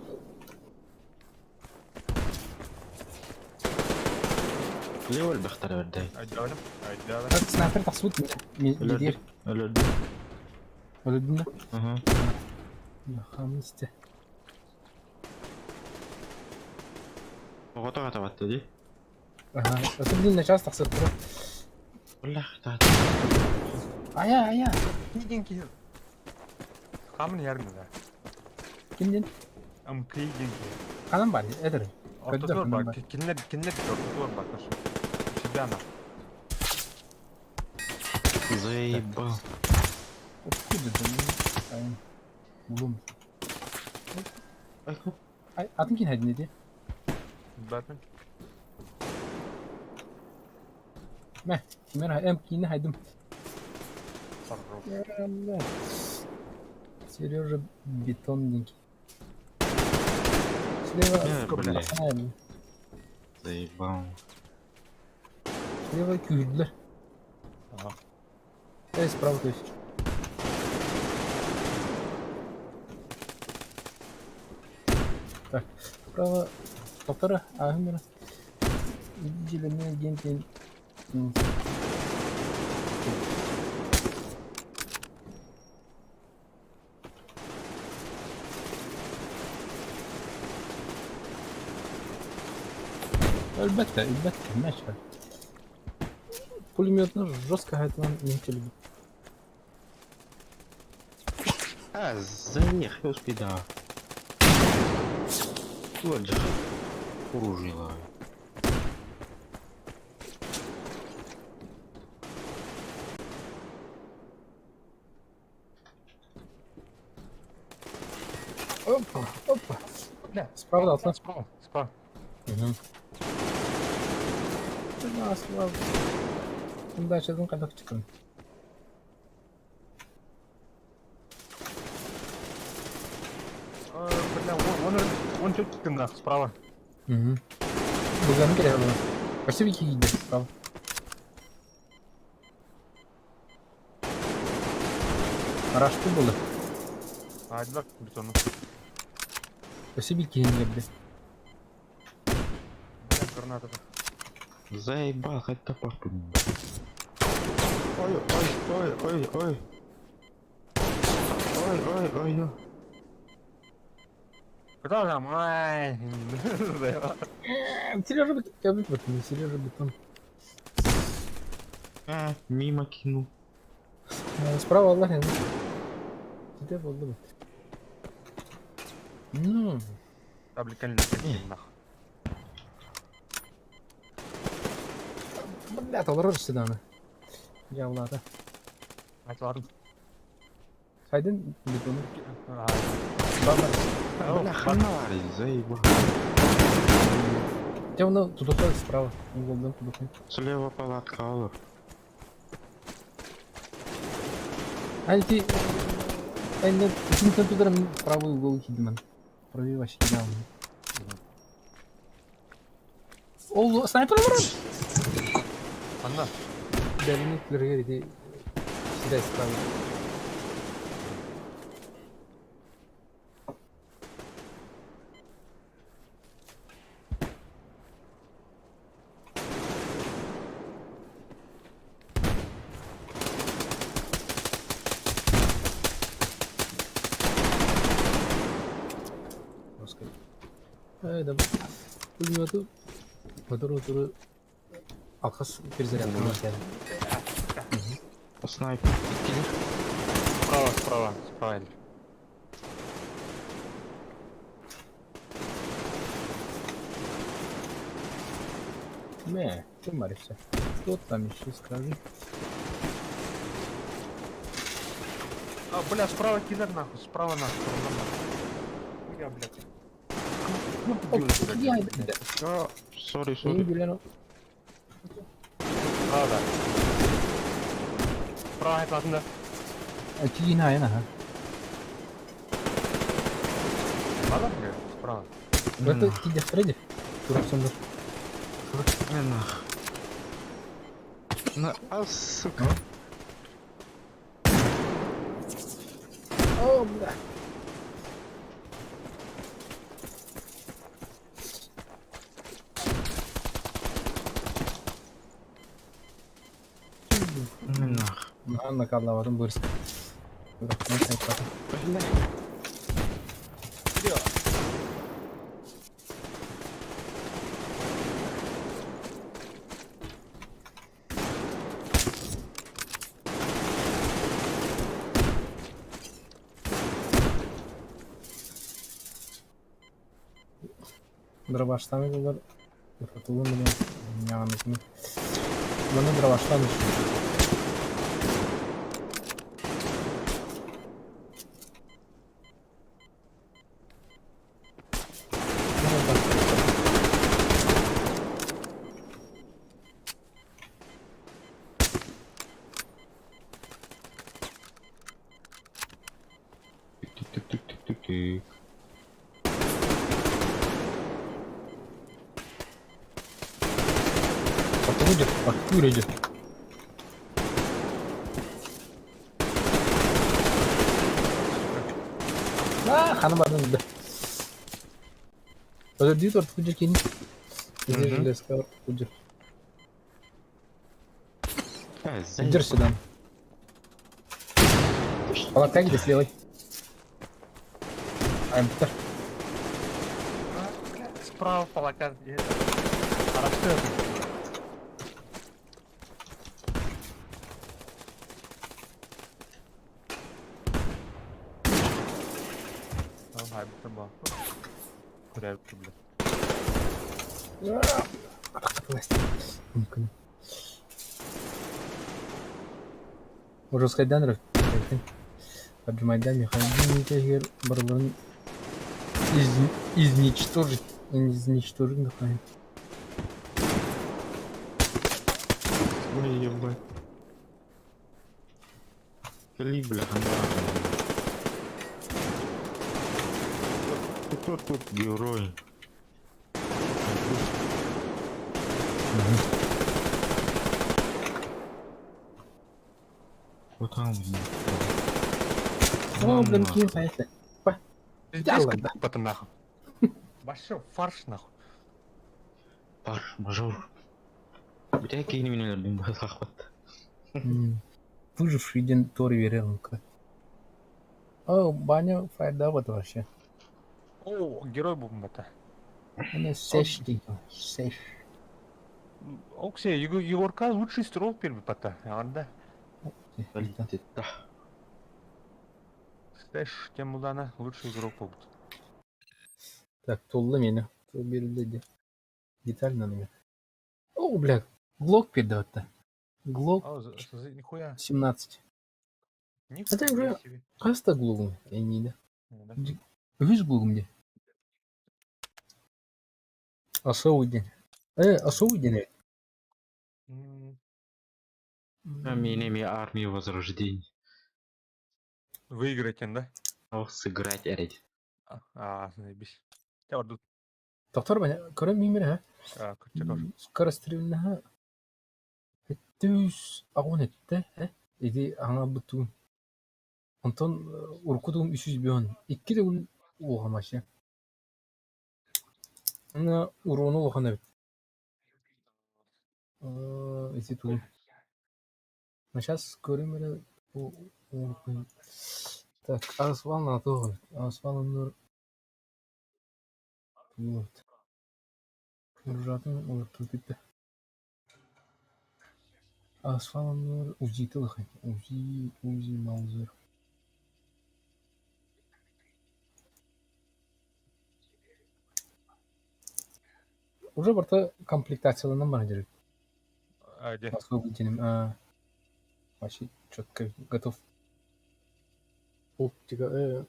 Лево элбэхтэр бэрдэй. Айдалым, айдалым. так снайпер тахсыбыт Өлөрдү. медер. Өлөрдү. Өлөрдүн да. Ага. Хамисте. Оҕото хатабатты ди. Ага. Особенно на час тахсып турар. Бля, та. Ая, ая. Кийден Хамын ярмы да. Кимден? Ам кийден ки. Канан бар, эдер. Ортотуор бар, кинилер кинилер ортотуор бар. Себя на. Заебал. Откуда да? Ай. Булум. Айка. Ай, атын кин хайдын ди. Бэтмен. Мә, мен эм кин хайдым. Хорош. Сережа бетонненький. Слева. Э, бля. Ай, Заебал. Слева күйділер. Ага. Эй, справа, то есть. Так, справа полтора, а номер. Зеленый день. Elbette, elbette, ماشي. Пулеметно жестко это нам не любит. А, заехал спида. Вот же. Оружие ловит. Опа, опа. Бля, Справа дал, справа, справа. Угу. Да, справа. Дальше ну когда чекаем. Бля, он, он, он чуть на справа. Угу. Буган керек было. Почти вики идет справа. Раш ты было. Айдылар бетону. Өссө биир киһини кэлбит. Блядь, граната. Заебал, это папа. Ой, ой, ой, ой, ой. Ой, ой, ой, ой. Куда там? Ай, заебал. Сережа бетон, Сережа бетон. А, мимо кинул. Справа Аллах. Сюда болды бит. Ну, Таблика не нахуй. блядь, олорор сюда. Я влада. Айтыларын. Хайден бетону. Бля, хана варит, заебал. Темно, туда справа. Уголдан туда. Слева палатка, алло. А ты... Эн, компьютером правый угол хидман. Правый вообще идеально. Ол снайпер бар. Анда. Дәлini күләргә иде. Сюда справа. Да. Пулемету. Мотору туру. Алхас перезарядка. Снайпер. Киллер. Справа, справа, справа. Не, ты маришься. Что там еще скажи? А, бля, справа киллер нахуй, справа нахуй, справа нахуй. Я, блядь. Я, да. А, сори, Не сори. билено. Справа, да. Справа айтылатында. Кигин айын, ага. Бала, бля, справа. Это кидехтреди. Турапсондар. Не нах. На, а, сука. О, бля. Не нах. Анна кадлавадым бырск. Бля. Дробаштан булар. Фатулы менен яғаныкын. Мына дробаштан еще. Тык-тык-тык-тык-тык. Подходит, подкур идет. А, хана бардын да. Подожди, торт куджер кини. Здесь железка куджер. А, Идешь сюда. Палатка где с левой? А, Питер. Справа палака. Хорошо. Ага, это было. Куда я, блядь? Уже сказать, Отжимайдан механизм тегер барларын изничтожить. Изничтожить механизм. Ой, ебать. Кали, бля, Ты кто тут герой? Вот там. О, блин, кинь сайты. Пиздец, потом нахуй. Вообще фарш нахуй. Фарш, мажор. Бүтэ киһини мин өлөрдүм быһахпат. Выживший день Тори Веренко. О, баня файда вот вообще. О, герой буолбум бата. Она сеш дейді. Сеш. Оксе, Егорка лучший стрел первый пота. Анда. Да. Стэш тем Мулана лучший игрок будет. Так, толла мени. Тол берилди. Деталь на номер. О, бля, Глок передавать-то. Глок А, нихуя. 17. Нихуя Это уже- себе. Хаста глогум, я не да. Да. Үһүс глогум де. Асау ден. Асау ден. М, Мин армию Возрождения. Выиграть, да? Ох, сыграть эрить. А, заебись. Я вот тут. Доктор, баня, көрө мимир ха. А, көр. Скорострельнаха. Түс агон этте, э? Иди аңа бутун. Онтон уркутум 300 бион. Икки де улгамашы. Ана урону улахан эбит. Ити тугун. На сейчас көрүм эрэ Так, Асвал на то. Асвал нур. Вот. Уржатын урту битте. Асвал нур УЗИ тылхай. УЗИ, УЗИ Маузер. Уже барта комплектацияланан бар дерек. А, где? Освободителем. А, вообще четко готов. Оптика,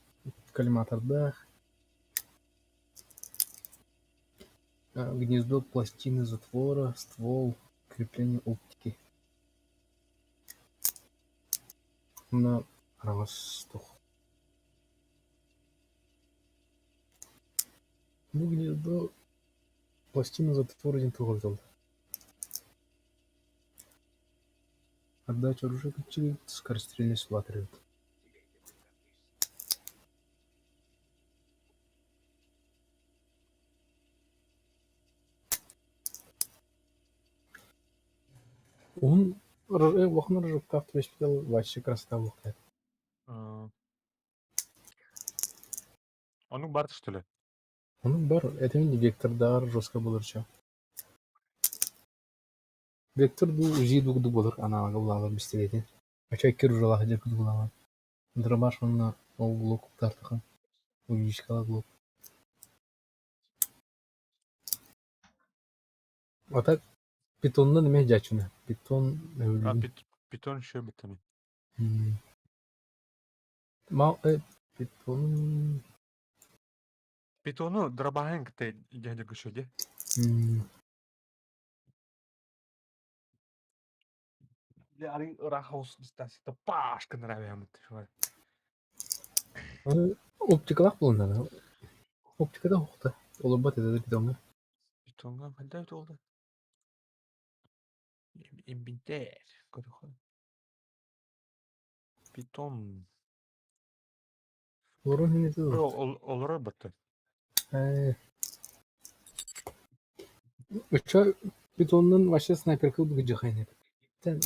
коллиматордах. Гнездо пластины затвора, ствол, крепление оптики. На растух. Ну, гнездо пластина затвора один тугал. Отдача оружия качели скорострельность улаатар. Он улахан рожоктаах түбэспит вообще красота буолуохтаах. А. Оннук баар что ли? Оннук баар, это вектордар жестко буолар чё. Вектор ду УЗИ ду ду буолар аналога булаалар бистибетин. Ача икки ружалаах дьэ куду булаалар. Дробаш онна ол глок тартахан. УЗИшкала глок. А так питонна неме дьячуна. Питон А, питон еще битами. Ма питон Питону дробаһын кытта дьэ еще де. Бля, ары рахаус дистанцията пашка нравится. Оптикалаах буолунна. Оптикада хохта. Олорбот это питонга. Питонга хайда олды. Инвентарь. Питон. Олорон хин это. Олорор батты. Уча питоннун вообще снайперка быгы Тен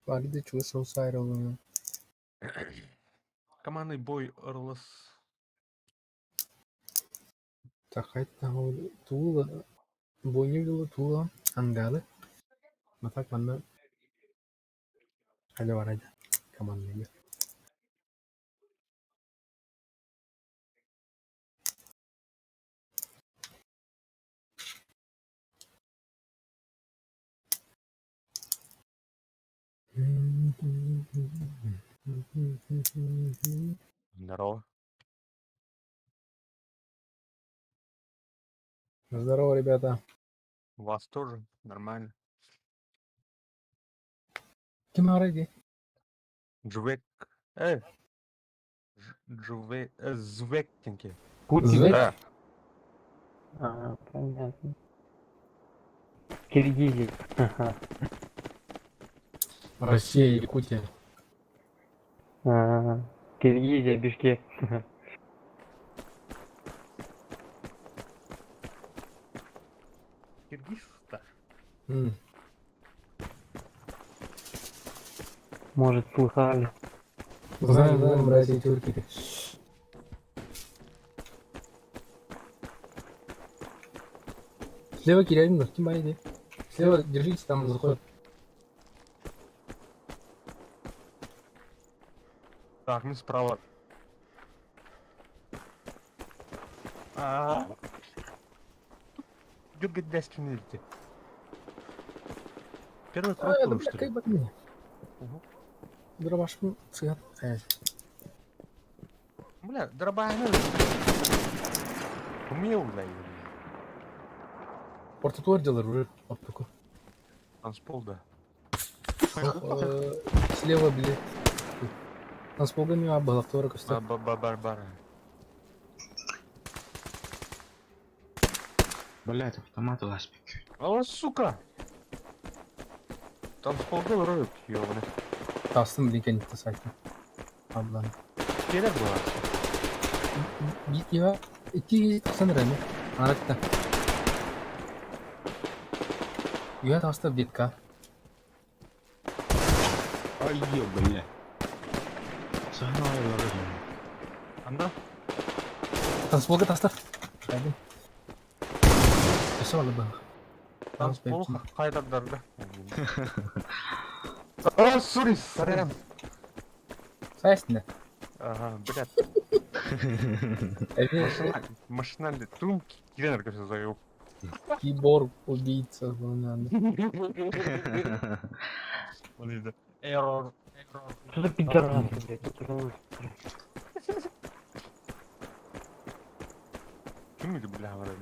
барида чуга соус айрылы. Командный бой РЛС. Так, это тула бойня было тула ангалы. Матак манна хайда барайда командный бой. Здорово. Здорово, ребята. Вас тоже нормально. Ким аради? Джвек. Джвек. Звек тенки. Путин. Да. А, понятно. Киргизия. Ага. Россия, Якутия. А, Киргизия, Бишкек. Может, слыхали. Знаем, знаем, братья тюрки. Слева Кирягин, ким иди. Слева держитесь, там заходит. Так, мы справа. А. Дергать дестини. Первый А, круг это, был, бля, что ли? как бы мне. Угу. Дробашым цыган. Бля, дробай, Умел, бля, Ортотуар делар уже. Ортоку. Танцпол, да. Слева, блядь. Танцполгами абалактора костер. Ба-ба-ба-ба. Блять, автомат ласпик. А, сука! Танцпол был рой, ёбаный. Тастым, блин, кенитте сайтын. Аблан. Керек было. Гитива 290 lira mı? Аратта. Уят аста битка. Ай, ё, бля. Сана Анда? Танцполга таста. Хайдым. Өсө алып бах. Танцпол қайдардарды. А, сори, сорян. Сайсында. Ага, блядь. Эви Машинально. Тум, кирен короче, заеб. киборг убийца. Надо. Эррор. Эррор. Что за пидорасы, блядь? Пидорасы. Ким это, бля, говорит?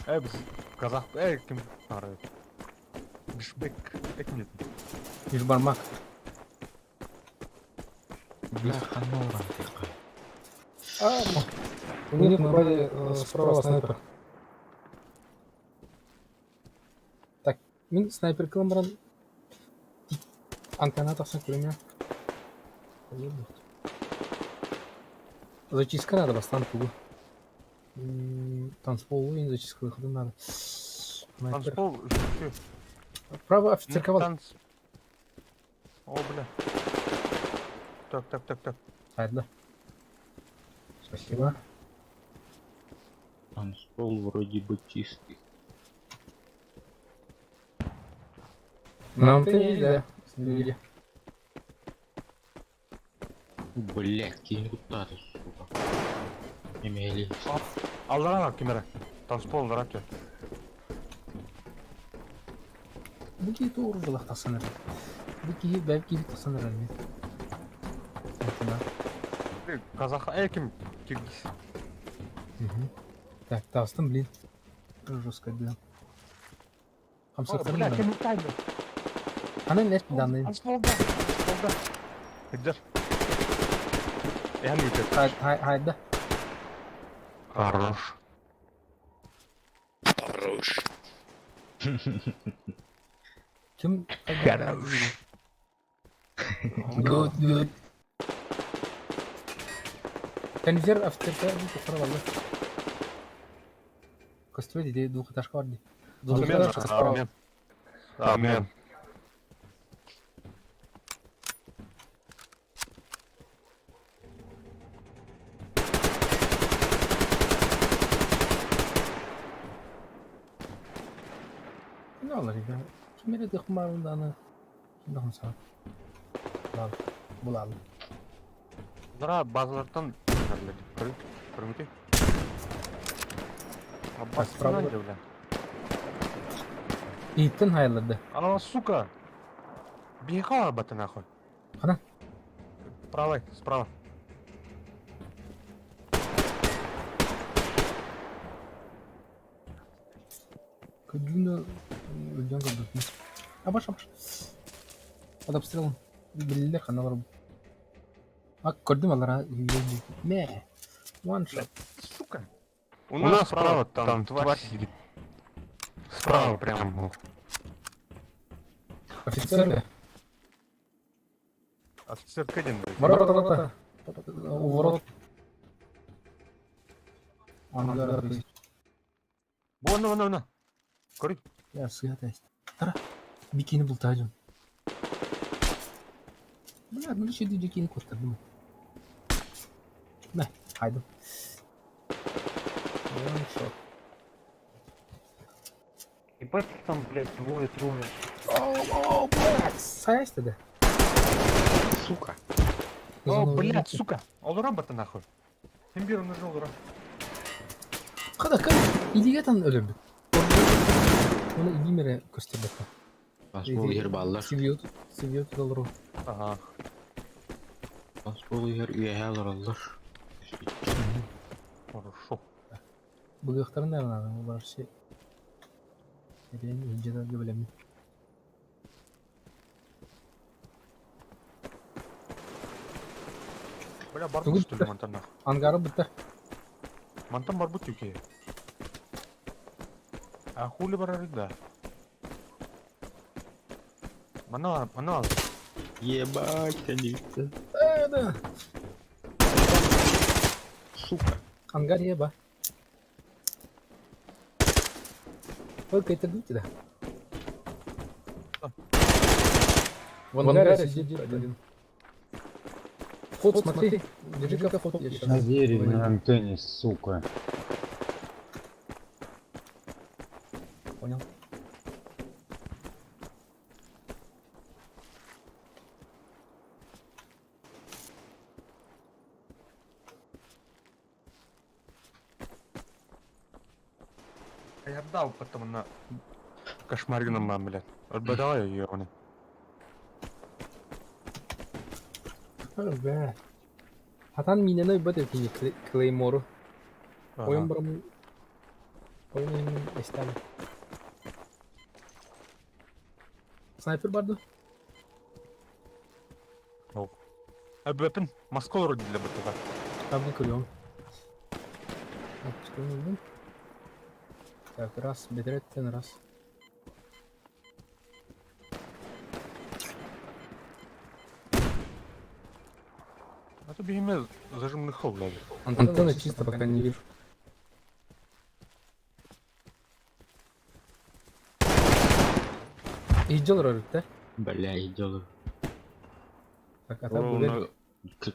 Э, біз казах, э, ким говорит? Бишбек, э, ким это? Бишбармак. Бля, хана уран тихо. А, у них на базе справа снайпер. Так, мин снайпер кылымран антенна тахсан көрөмө. Зачистка надо, бастан тугу. Танцпол уин зачистка выхода надо. Снайпер. Танцпол, жуки. Право офицер кавал. Танц. О, бля. Так, так, так, так. Ладно. Спасибо. Танцпол вроде бы чистый. Нам ты есть, да. Люди. Блять, кинь куда ты, сука. Имели. Алдара кимера. Танцпол, дара Бу киһи туурулах тахсан эрэр. Бу киһи бэйэм киһи тахсан эрэр мин. Антына. Казах, э, ким? Киргиз. Мгм. Так, таастым, блин. Жестко, блин. О, Хамсаттарым бля, да. ким тайны? Аны нет данные. Танцпол, да. Танцпол, да. Где? Я не знаю. Хай, хай, хайда. Хорош. Ким? Хорош. Good, good. Тензер офицерка тухтар балла. Көстүбэт ити двухэтажка бар дии. Двухэтажка справа. Амен. Амен. Не алар иде. Ким эрэ дыхмарынданы. Ким дыхмаса. Булал. Булал. Дара базалартан блядь. Көрмөтө. Аббас справа. бля. Иттен хайыларды. А, сука. Бегала бы ты нахуй. Кана? Правой, справа. Күдүнө өлдөн көрбөтүн. Абаш, абаш. Под обстрелом. Билилер хана бар. А көрдүм алар. Мэ. One shot. Сука. У нас справа там тварь сидит. Справа прям. Офицер. Офицер Кэдин, блядь. Ворота, ворота. У ворот. Ангар. Вон, вон, вон. Көрүй. Я сыгата есть. Тара. Бикини бултаажын. Бля, ну еще дикини куттардым. На, хайдым. One shot. Ебать их там, блядь, двое трумер. О, о, блядь, сайс тогда. Сука. О, блядь, сука! Олорон бата нахуй. Ким бир нужен олорон. Када, када, илиге тан өлөрбүт. Оны илимере көстөрбөт. Басбол иһэр баллар. Сибиот, сибиот олору. Ага. Басбол иһэр үөһэ олороллор. Хорошо. Быгыахтарын да наада, вообще. Эрен илдьэ билэммин. Бля, барбут что ли мантан нахуй? Ангары быттар. Мантан барбут юки. А хули барары да. Мана, мана. Ебать, конечно. Э, да. Сука. Ангар еба. Ой, это да. В ангаре сидит один. Вход, смотри. Держи-ка вход. Я щас. На дереве на антенне, сука. Понял. А я дал потом на кошмарину мам, блядь. Отбодала ее, он. Бля. Хатан минені бөт эти клеймору. Ойын бұрын... Ойын эстәм. Снайпер барды. А бэпин Москва вроде для БТВ. Там не көрем. Так, раз, бедреттен раз. А то бегеме зажимный хол, блядь. Антенна чисто пока не вижу. Идел ролик, да? Бля, идёл. Так, а там гулять. Ровно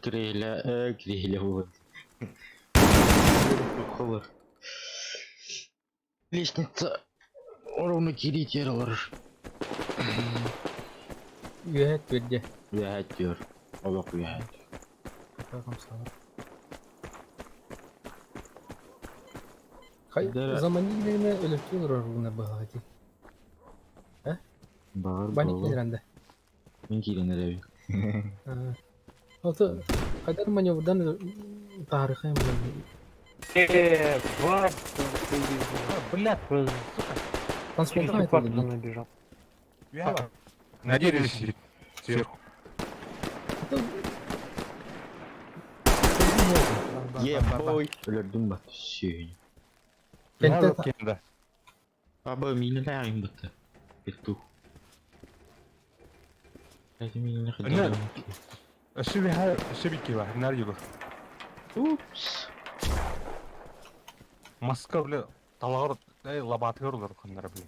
криля, криля вот. Холор. Лестница. Ровно киритер Үөһэ түөрдэ. Үөһэ Олох үөһэ. Пока хамсаабат. Хай, Да. заманилерine өлөктүү олорор гына быһаати. Баар Баник буолуо. кэлэрэнде. Мин киирэн эрэбин. Ото кайдар маневрдан тарыхайм. Тварь, А, блядь, Просто сука. через Трансформация квартал набежал. Я на дереве сидит. Сверху. Ебой. Өлөрдүм бат. Сүйүн. Кенте Да. Аба минелер бытты. Петух. Эти минелер Не. Өссө өссө бар, нар югур. Упс. Москва, бля, талагар, эй, лабатыгар олар ханнар, бля.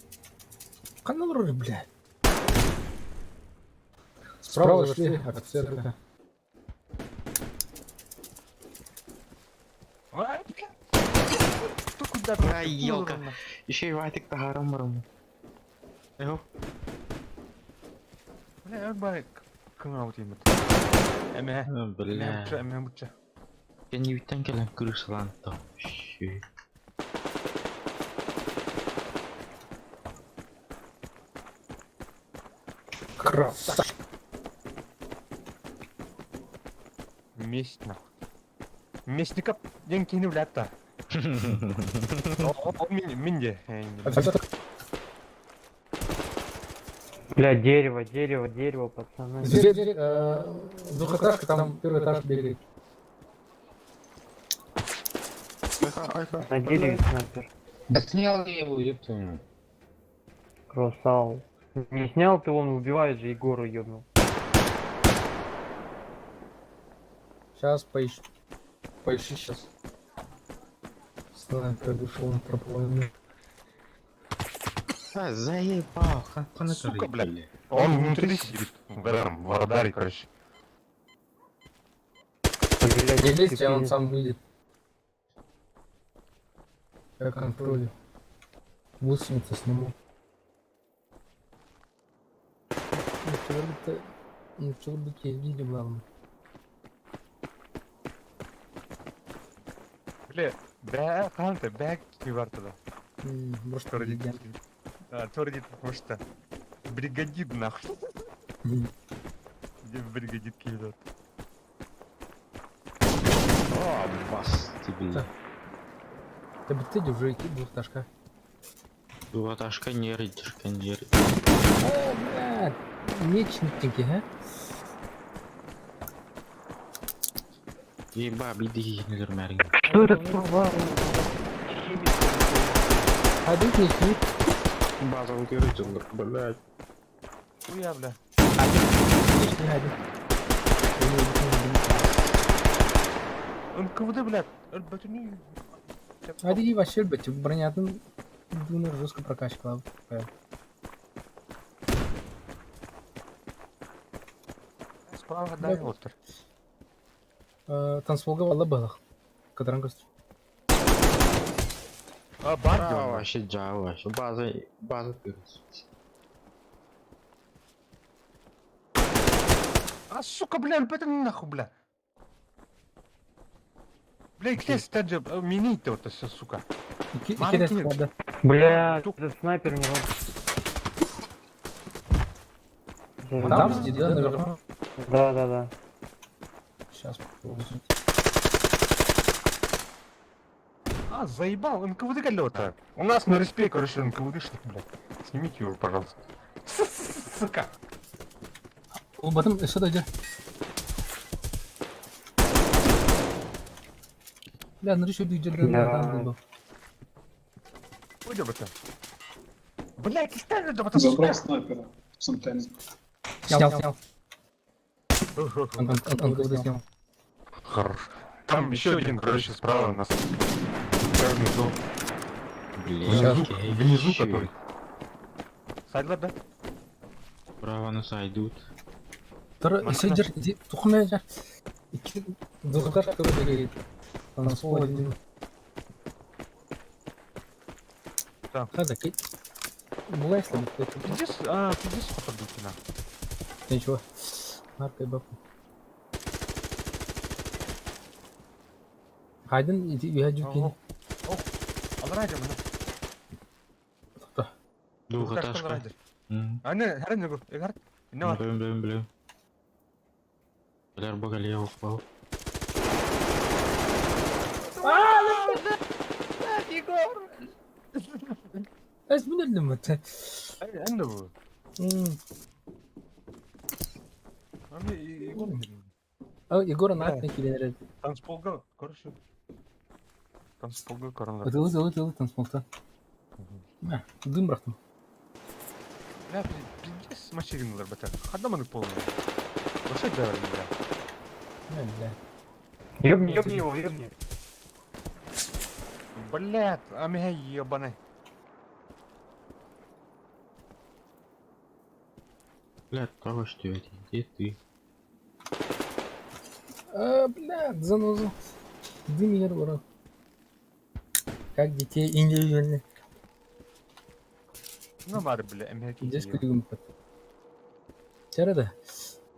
Канал роль, бля. Справа зашли офицеры. Ай, бля. Ты куда, Ай, ёлка. Еще и ватик тагарам барым. Эхо. Бля, я бай кыңау деймін. Эме, эме Бля. бутча, эме бутча. Кенниттен кэлэн крысаланта. Ши. Красавчик. Месть нахуй. Местников ден кені блядь та. Ол мен менде. Офицер. Бля, дерево, дерево, дерево, пацаны. Дверь, дверь, двухэтажка, там первый этаж бегает. На дереве снайпер. Да снял я его, ёб твою мать. Красава. Не снял ты, он убивает же Егора, ёбнул. Сейчас поищу. Поищи сейчас. Снайпер вышел на тропу войны. А, заебал, ханна Сука, блядь. Он внутри сидит. В этом, в радаре, короче. Блядь, Не лезьте, ты он пиздец. сам выйдет. Я контролю. Высунется сниму. Ну, чего бы ты видели, главное. Бля, бә, қанты, бәк бар тогда. Может, Тордит. А, тордит, потому что бригадир нахуй. Где бригадир кидает? О, бас тебе. Ты бы ты уже идти двухташка. Двухэтажка нервишка, нерв. О, бля, мечники, а? Еба, биди нермерин. Что это турба? А тут не хит. Базовый көрүтүлөр, блядь. Хуя, бля. Меч не один. НКВД, блядь. Өлбөтүнү. Hadi вообще, блядь, бронятын думаю, жестко прокачка. Справа дай отыр. Танцполга валла балах. Кадран көстür. А, бар А, диyor. вообще жа, вообще. База, база көрүтүлөр. А, сука, бля, өлбөтүнү нахуй, бля. Бля, где стаджа, мините вот все, сука. İki, iki Mankin. de squad'da. Бля, этот снайпер не работает. Там сидит, да, наверху? Да. Сейчас. А, заебал, НКВД колета. У нас на респе, короче, НКВДшник, блядь. Снимите его, пожалуйста. Сука. О, потом что дойдет? Бля, ну еще дойдет, Да. да, да, Уйдем это. Бля, кистали, да вот Забрал снайпера с антенны. Снял, снял. Он кого-то снял. Хорош. Там еще один, короче, справа у нас. Внизу. Блядь. Внизу, внизу который. Сайдлар, да? Право на сайдут. Второй, еще держи, иди, тухмя, жар. İki, двухэтажка который Танцпол один. Да. Хаза, кей. Була если бы кто-то. Пиздец, а, пиздец, сколько на. Ничего. Марка и бабка. Хайден, иди, я дюкин. О, алрайдер, мына. Двухэтажка. Аны, хәрен нүгү, эгар. Не бар. Блин, блин, блин. Бляр багале упал. Ez bu ne mi? Энди бу. Ами, Егор. Егора на килер. Танцполга, короче. Танцполга коронар. Ылы ылы ылы танцполда. Дым бырахтым. Бля, пиздец, машиналар бата. Хадаманы полный. Вообще жарым, бля. Бля. Ёбни, ёбни его, ёбни. Блядь, а меня ебаный. Блядь, того что это? Где ты? А, бля, занозу. Дым ер бара. Как детей индивидуально. Ну, бар, бля, эмне Здесь күлүгүм бат. Чарада.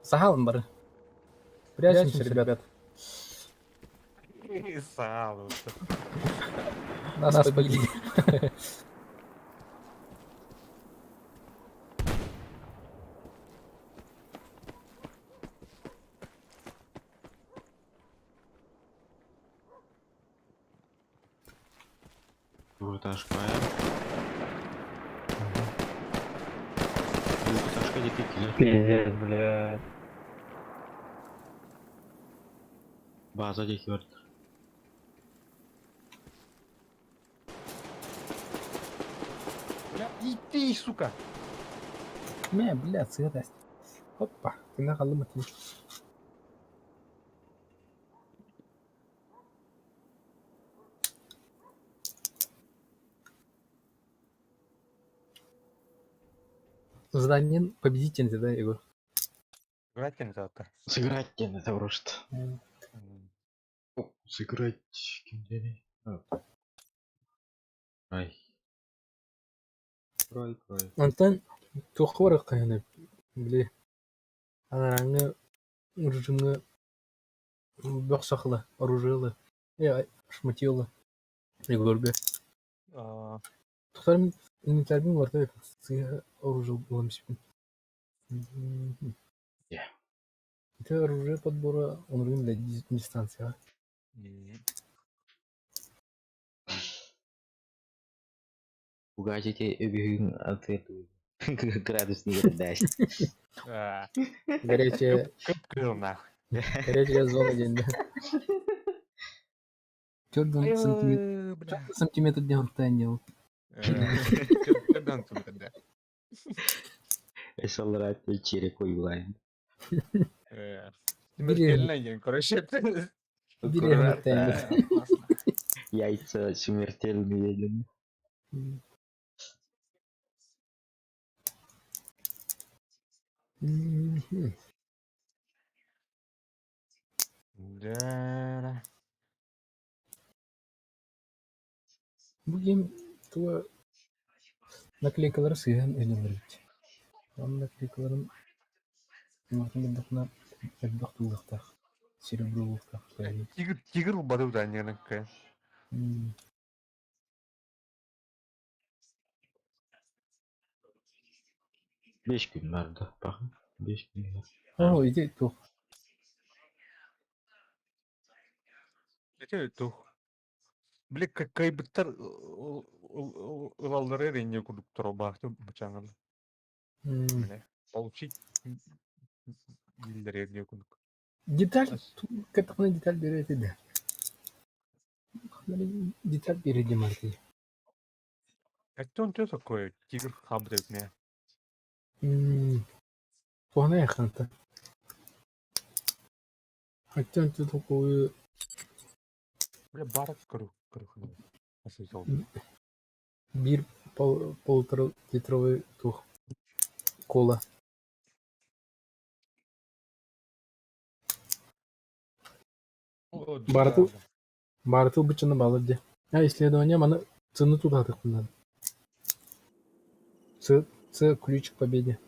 Сахалым бар. Прячемся, ребят. Сало. Нас побили. Двухэтажка. Двухэтажка где киллер. Пиздец, блядь. База где киллер. Бля, и ты, сука. Мә, бля, цветость. Опа, ты на халымы ты. Заданиен победитель, да, Егор? Играть это. Сыграть диэн это просто. Сыграть ким диэний? Ай. Край, край. Онтон туохха барыахха били анарааҥҥы режимҥэ бөх сахала, оружиела, шматила Егорга. Тохтор инвентарьбын уларыта сыыһа оружие ылан испин. Ити оружие подбора онорун да дистанцияҕа. Бугачите өбүһүн атыыр градусник дасть. Горячая горячая зона диэн да. Төрдөн сантиметр сантиметр диэн хуруктаан диэн. Төрдөн сантиметр. Эсаллараат черек ойулайн. Смертельно, короче. Биир Яйца смертельные диэн. Да. Бу ким туга наклейкалары сыыһан өйдөнөр эбит. Онно наклейкаларын улахан элбэх туулуохтаах, серебро буолуохтаах. Тигр, тигр убады да не 5 күн барды. Bakın. 5 күн бар. Оо, ити туох Это тух. Били кайбыттар ылаллары эринне курдук туробаахты бачаңыл. Получить биллер эрне курдук. Деталь, катахна деталь берет да. Деталь берет Марти. Это он что такое? Тигр хабрет меня. Туһана яханта. Хотя он такой. Бля, барак кору кору. Биир полутора литровый тух кола. Барытыл барытыл бычыны балыр де. А исследование маны цены туда. Ц, Ц ключ к победе.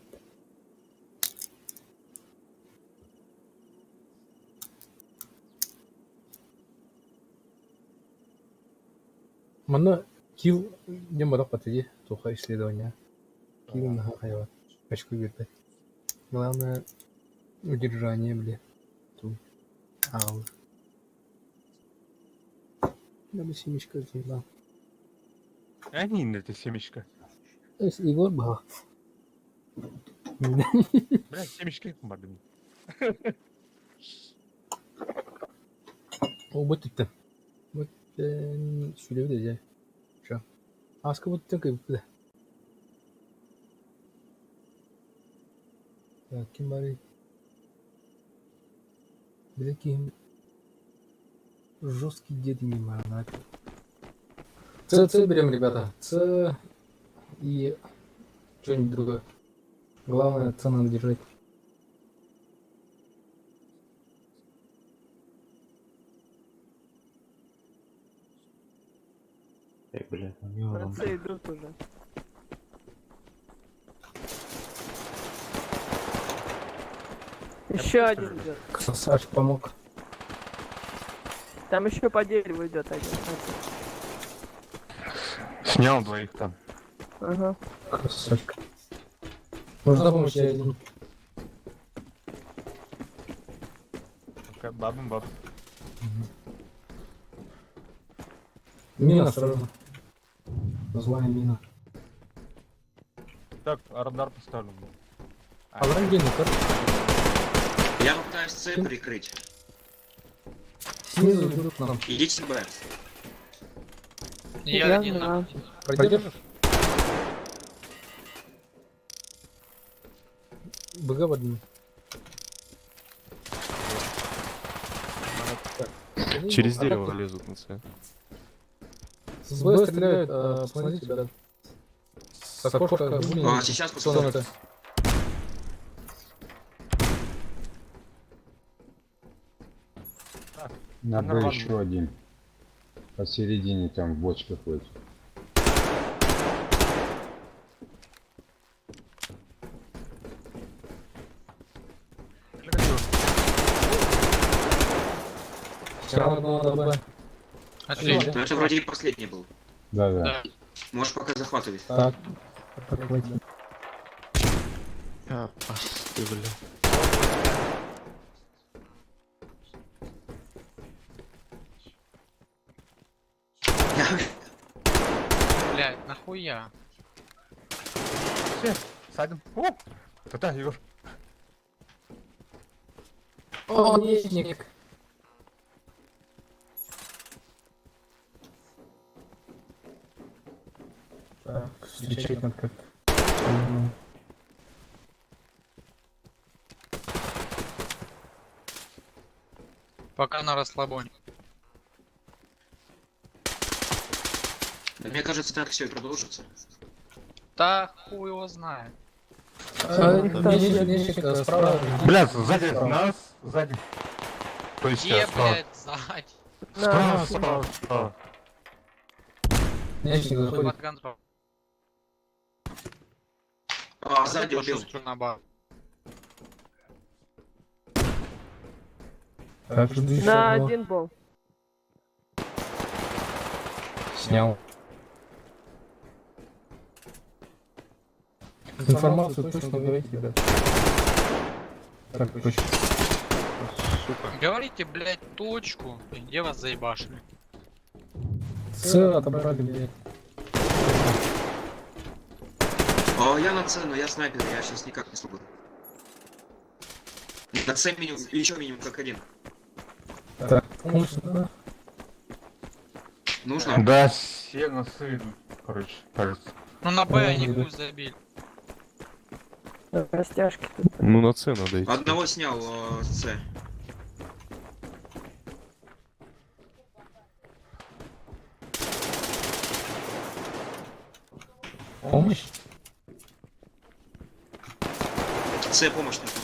Манна килл дем барах батыди туха исследование. Килл на хайва. Очку берді. Главное удержание, бля. Ту. Ау. Я бы семечко заебал. Они это семечко. То есть Егор был. Бля, семечко бардым. О, вот это. Вот сүлөбү да. Аска вот так и Так, ким бары? Бля, ким жесткий дед не марнат. С, С берем, ребята. С и что-нибудь другое. Главное, С надо держать. Эй, бля, у него Про С идут уже. Еще один идет. Красавчик помог. Там еще по дереву идет один. Снял двоих там. Ага. Красавчик. Нужна помощь, я один. Бабам баб. Мина осторожно. Злая мина. Так, радар поставлю. А враг где ну Я попытаюсь С прикрыть. Снизу идут к нам. Идите Б. Я один на. Продержишь? БГ в одну. Через дерево лезут на С. С Б стреляют, посмотрите, ребят. С окошка А, сейчас Что посмотрю. это? На Б Нормально. еще один. Посередине там в бочках вот. Снял одного на Б. Отлично. Ну это вроде и последний был. Да-да. Можешь пока захватывать. Так, подхвати. А, ты, бля. Блять, нахуя? Все, садим. О! Да, Егор. О, нечник. Так, встречать надо как-то. М. Пока на расслабоне. Да, мне кажется, так все и продолжится. Да хуй его знает. А, нечник, справа. Бля, сзади нас, сзади. То есть Где, я справа. блять, сзади? Справа, справа, справа. Нечник заходит. Под контроль. А, сзади убил. Шуструю на бар. Так, жду еще На одного. один был. Снял. Информацию точно говорите, ребят. Так, точно. Сука. Говорите, блять, точку, и где вас заебашили. С отобрали, блядь. А, я на С, но я снайпер, я сейчас никак не смогу. На С минимум, еще минимум как один. Так, помощь нужна? Нужно? Да, все на С идут, короче, кажется. Ну на Б они Да. хуй забили. Растяжки тут. Ну на С надо идти. Одного снял с С. Помощь? С помощь нужна.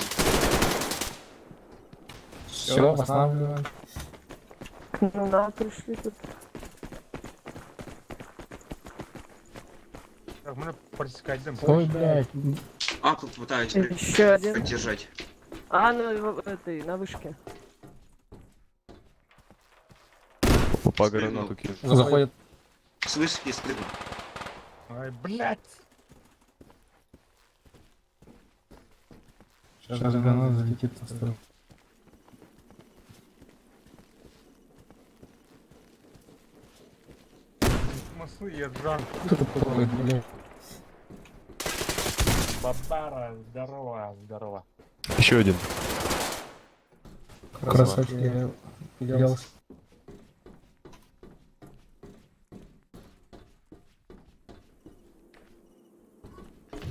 Все, восстанавливаем. К нам пришли тут. Так, мы просекать Ой, блядь. А, тут пытаюсь Еще один. поддержать. А, ну, в- этой, на вышке. По гранату кину. Заходит. С вышки спрыгнул. Ай, блядь. Сейчас граната залетит на стол. Масы, я жан. Кто тут плавает, блядь? Бабара, здорово, здорово. Еще один. Красавчик, я потерялся.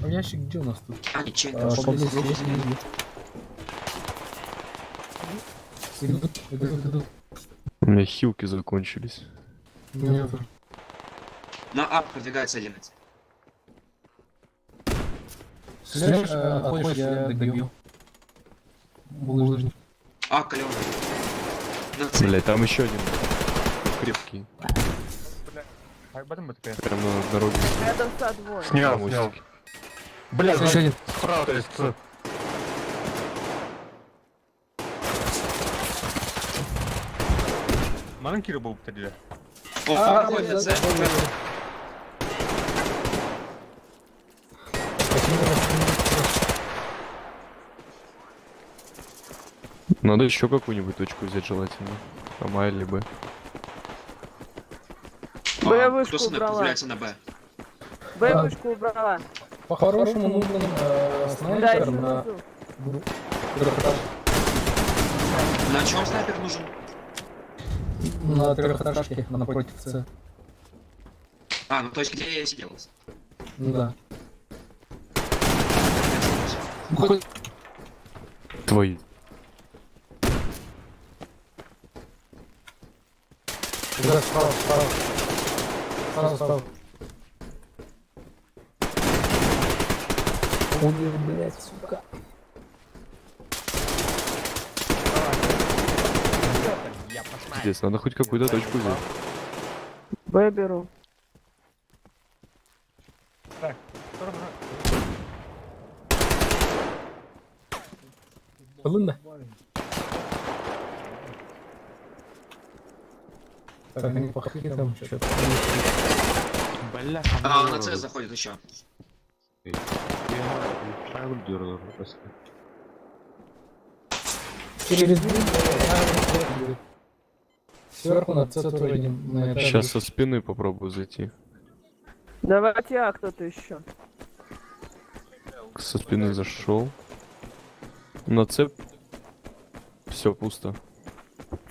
А ящик где у нас тут? А, ничего, А, поблизости есть? Идут, идут, идут. У меня хилки закончились. У меня тоже. На А продвигается один. Слышь, отходишь, я добью. Булыжник. А, каленый. На С. Блять, там еще один. Крепкий. Ай, потом это такая. Прям на дороге. Рядом со двое. Снял, На снял. мостике. Бля, Еще сзади, один. справа, то есть С. Маленький был тогда. О, А, проходит на да, С. да, да, да. Надо еще какую-нибудь точку взять желательно. Там А или Б. Б А, вышку Кто с убрала. появляется на Б? Б А. вышку убрала. По-хорошему нужен Да, снайпер еще на внизу. трехэтаж. На чем снайпер нужен? На трехэтажке напротив С. А, ну то есть где я сидел? Ну да. Твои. Да, справа, справа. Сразу справа. Ой, блядь, сука. Я Пиздец, надо хоть какую-то точку взять. Б беру. Так, Ылынна. Так, они пошли там что-то. Бля, А, на С заходит еще. Через дверь, да, Сверху на С тоже один. На этаже. Сейчас со спины попробую зайти. Давайте А кто-то еще. Со спины зашел. На С все пусто.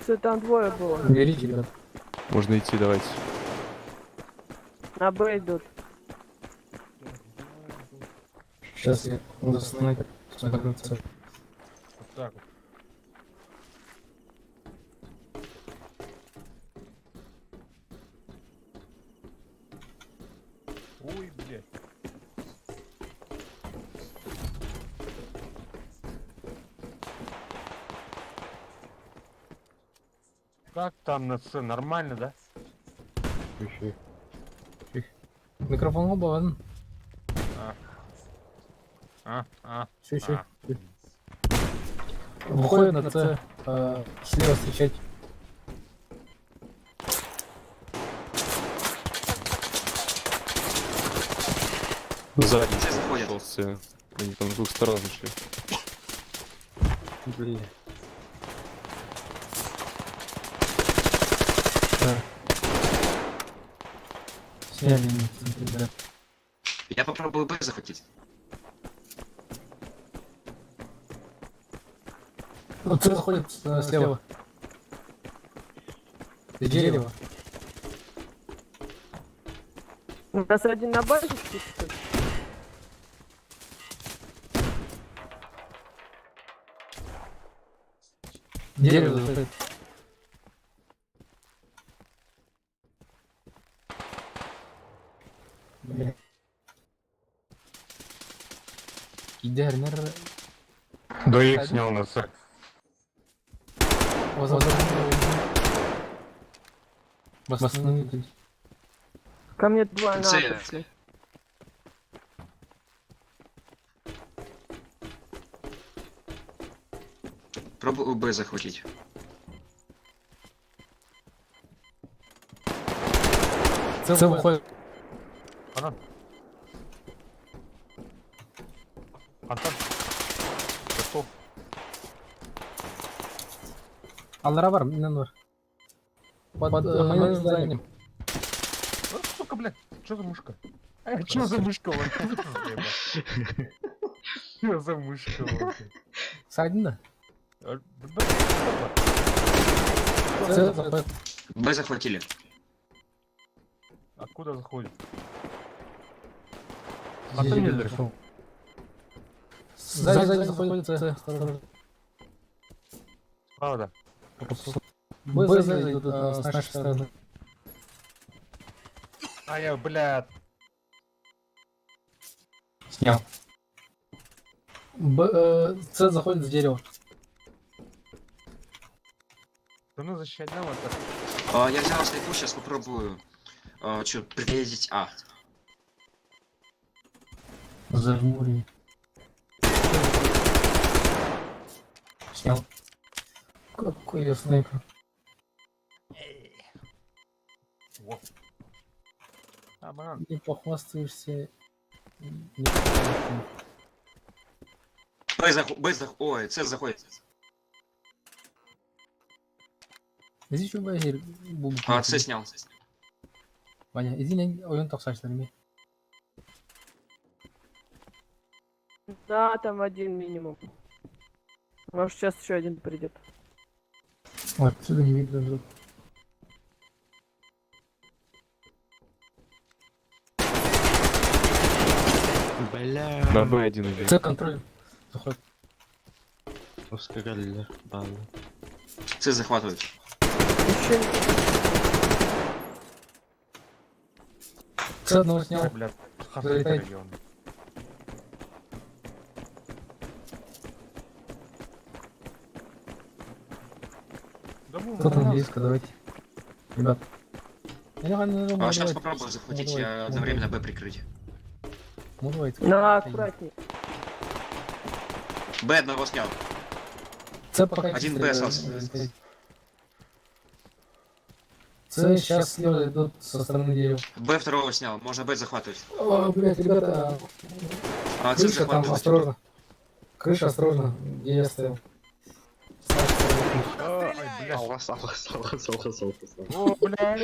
Все, там двое было. Берите, ребят. Можно идти, давайте. На Б идут. Сейчас я за снайпер. Смотрю С. Вот так вот. Ой, блядь. Как там на С? Нормально, да? Микрофон оба, ладно? А, а, Все, все. а. Выходит на С. Слева встречать. Сзади. С заходит. Шел С. Они там с двух сторон зашли. Бля. Да. Сняли на центре, да. Я попробую Б захватить. Ну, С заходит слева. С дерева. У нас один на базе спит, что ли? Дерево заходит. Бля. Идеально. Двоих снял на С. Восстановить. Ко мне двое на С. А пришли. Пробую Б захватить. С выходит. Антон. Антон. Готов. Аллара бар, минен бар. Под зданием. О, сука, блядь, что за мышка? Что за мышка, вон? Что за мышка, вон? Садин да? А, да, С заходит. Б захватили. Откуда заходит? Антон не дошел. Сзади, сзади заходит С. Осторожно. Правда. Б сзади идут, с нашей стороны. А я, блядь. Снял. Б, С заходит в дерево. Да ну защищать нам это. А, я взял снайпу, сейчас попробую. А, чё, приедете А. Зажмури. Снял. Какой я снайпер. Во. А, банан. Не похвастаешься. Не похвастаешься. Б заход, Б заход, ой, С заходит. Иди еще базир. А, С снял. Ваня, иди на ойын тақсаштырми. Да, там один минимум. Может, сейчас еще один придет. Ой, отсюда не видно даже. Бля. На Б1 идет. С контроль. Заходит. Ускорили, баллы. С захватывают. Еще С одного снял. Ой, блядь. Залетай. Регион. Да ну, Кто там близко, давайте. Ребят. А, сейчас попробую захватить, я одновременно Б прикрыть. Ну давайте. На, аккуратней. Б одного снял. С пока Один Б остался. С сейчас слева идут со стороны дерева. Б второго снял, можно Б захватывать. О, блядь, ребята, А, С крыша там, захватывать. осторожно. Крыша, осторожно, где я стоял. Ай, бля. Алғас, алғас, алғас, алғас, алғас. О, бля.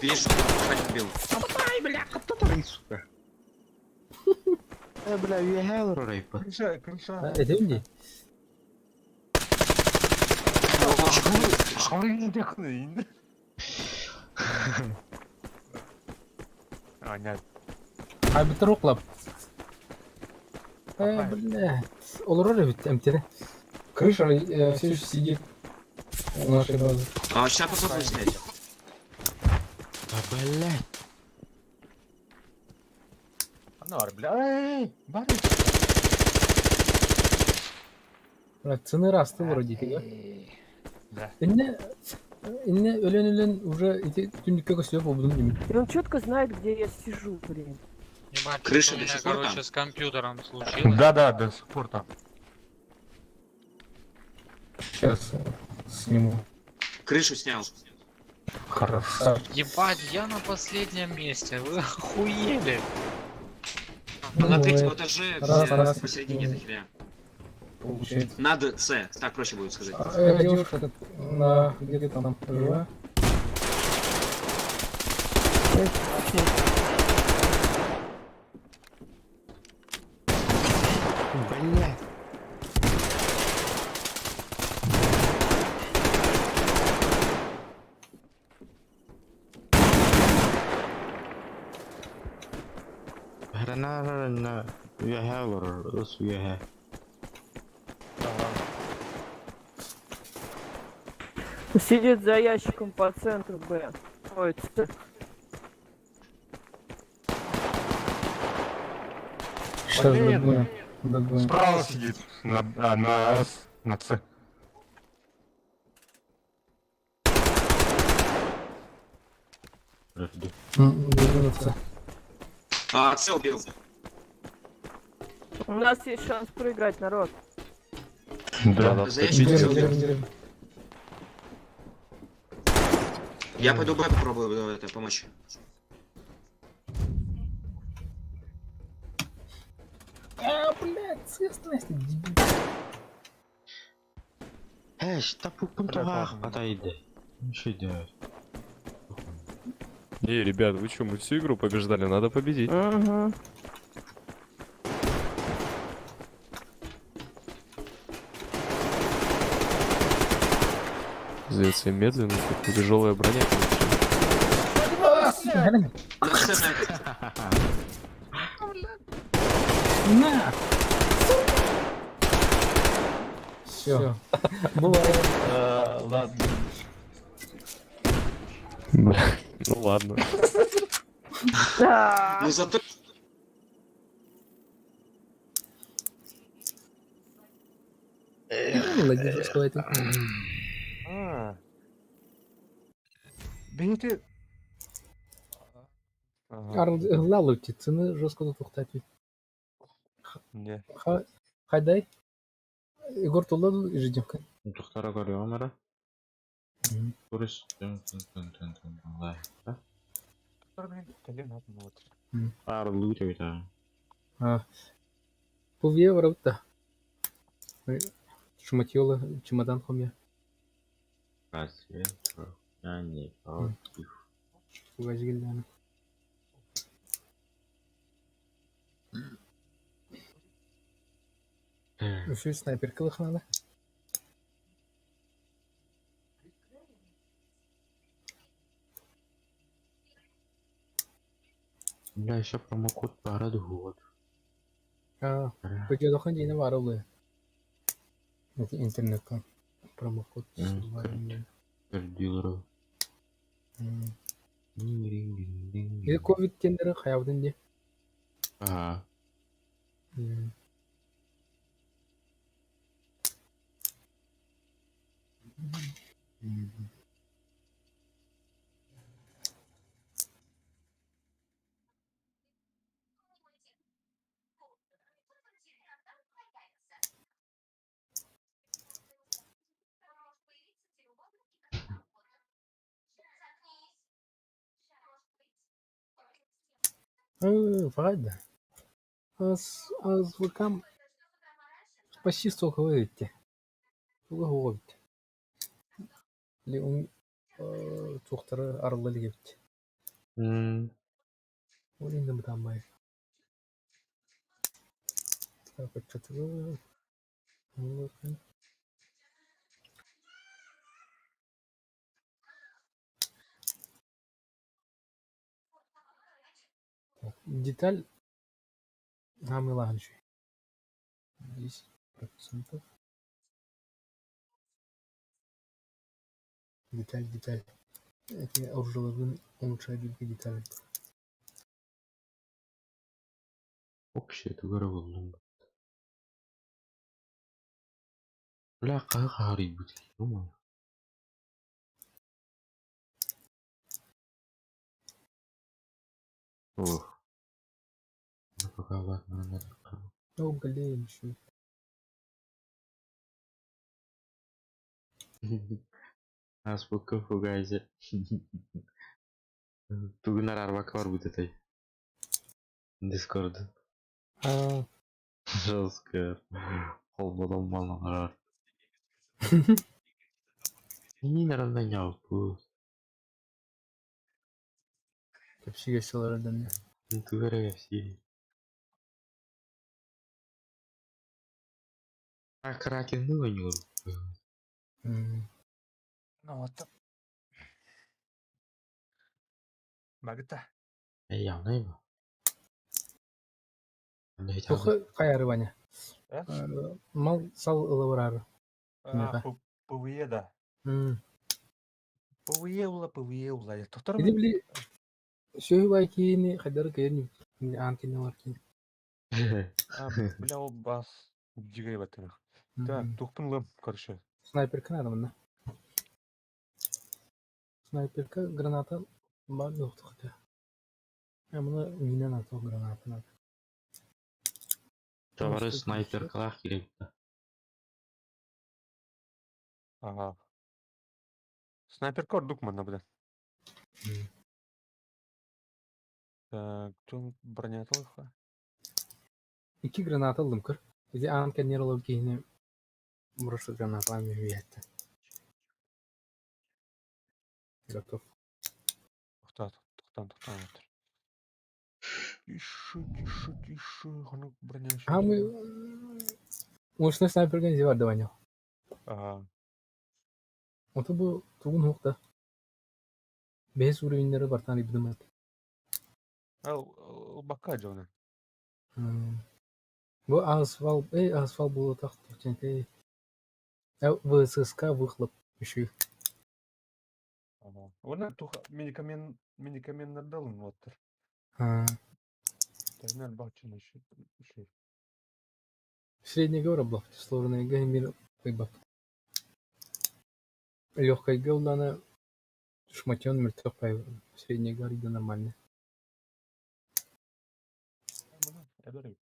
Видишь, один убил. Ай, бля, қаптатарың, сука. Э, бля, үйе орайпы. Крыша, крыша. Это где? А, нет. А, битер уклап. Э, блядь. Олар ведь МТД. Крыша все еще сидит у нашей базы. А, сейчас попробую снять. А, блядь. Ну, бля. Эй, Барыч. Бля, цены растут вроде, да? Да. Инне, инне өлен өлен уже эти түнүккө көстүп болдум деймин. И он четко знает, где я сижу, блин. Ебать, Крыша что у до меня, сих пор там? короче, с компьютером случилось. Да, да, до сих пор там. Сейчас сниму. Крышу снял. Хорошо. Ебать, я на последнем месте. Вы охуели. Ну, На третьем бывает. этаже Раз, все раз. посередине эта херня. Получается. Надо С, так проще будет сказать. А, девушка на где ты там жива? Блядь. На үйе олар, ыс үйе. Сидит за ящиком по центру Б. Ой, С. Сейчас Блин. догоним. Догоним. Справа сидит. На, а, на С, на С. Догоним С. А, С убил. У нас есть шанс проиграть, народ. Да. За ящиком С Держим, убил. держим, держим. Я пойду Б попробую это, помочь. А, блядь, С остановись, ты дебил. Эш, тапукпун Бля, туғақ классно. атайды. Неше делать? Эй, ребят, вы чё, мы всю игру побеждали, надо победить. Угу. Пиздец, я медленно, как тяжелая броня. короче. А, сука, глянь. На С на этот. На! Все. Бывает. Ладно. Бля, ну ладно. Да. Ну зато Молодец, хватит. А. Бейте. Ага. Арл, цены жестко тут ухтать. Не. Хайдай. Егор Тулладу и жидемка. Тухтара көрөм ара. Турис. Арлы өте. А. Пол евро вот Шматьёла, чемодан хомя. Угазгильдяна. Еще снайперка надо. Бля, еще промокод пара год. А, Пойдет день варулы. Это интернет промокод. Дилеру. Или ковид тендері хаябдын де. Ага. М. Правда. А с ВК почти столько выйти. Туга Ли ун туохтары арылла илик Ол инде бытааммай. Так, оччотугар Деталь самый ланчий. 10%. Деталь, деталь. Это оружие улучшает другие детали. Общая тугара буллум. Бля, хаһы хаһарыйбыт, ё-моё. Ох. Ну пока ладно, надо. О, блин, еще. Аспокка фугайзе. Тугунар арбака бар будет этой. Дискорд. А, Жестко. Холбодон баллар. Не наверное, не Кепсиге сылардан. Тугара все. А кракен ну не Ну вот. Багыта. Явно его. Тухы каяры Ваня. Э? Мал сал ылыбырары. А, ПВЕ, да. ПВЕ ула, ПВЕ ула. Тоқтар Иди били Сөйі бай кейіні қайдары кейіні ан кейіні олар кейін. А, бля, ол бас. Дигай баттырық. Так, тухпын лым, короче. Снайперка надо мына. Снайперка граната бар жоқты хотя. А мұны мина надо граната надо. Товары снайперкалар керек. Ага. Снайперка ордук манна бля. Так, тут броня толха. Iki граната алдым көр. Иди ан кенер олар кейіні бұрышы граната мен үйәтті. Готов. Тоқта, тоқтан, тоқтан отыр. Тише, тише, тише. Ханы броня А мы... Мощный снайперка не бар Ваня. Ага. Ото бу тугун хуқта. Бес уровеньдері бартан ибдімат. Ал, бака жона. Бу асфальт, эй, асфальт было так, эй. ВССК выхлоп еще. Ага. Оны туха медикамент медикаментлерді алын оттыр. А, Тайнар бакчын еще. Еще. Средний говор был, сложный геймер выбак. Легкая голдана шматен мертв средний говор да нормально. Эбер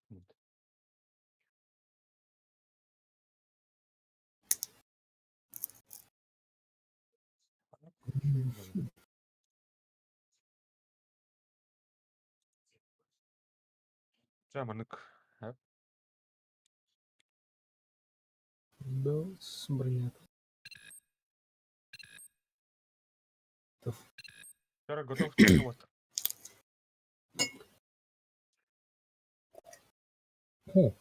Жаманык. Да, с броня. Вчера готов вот. О.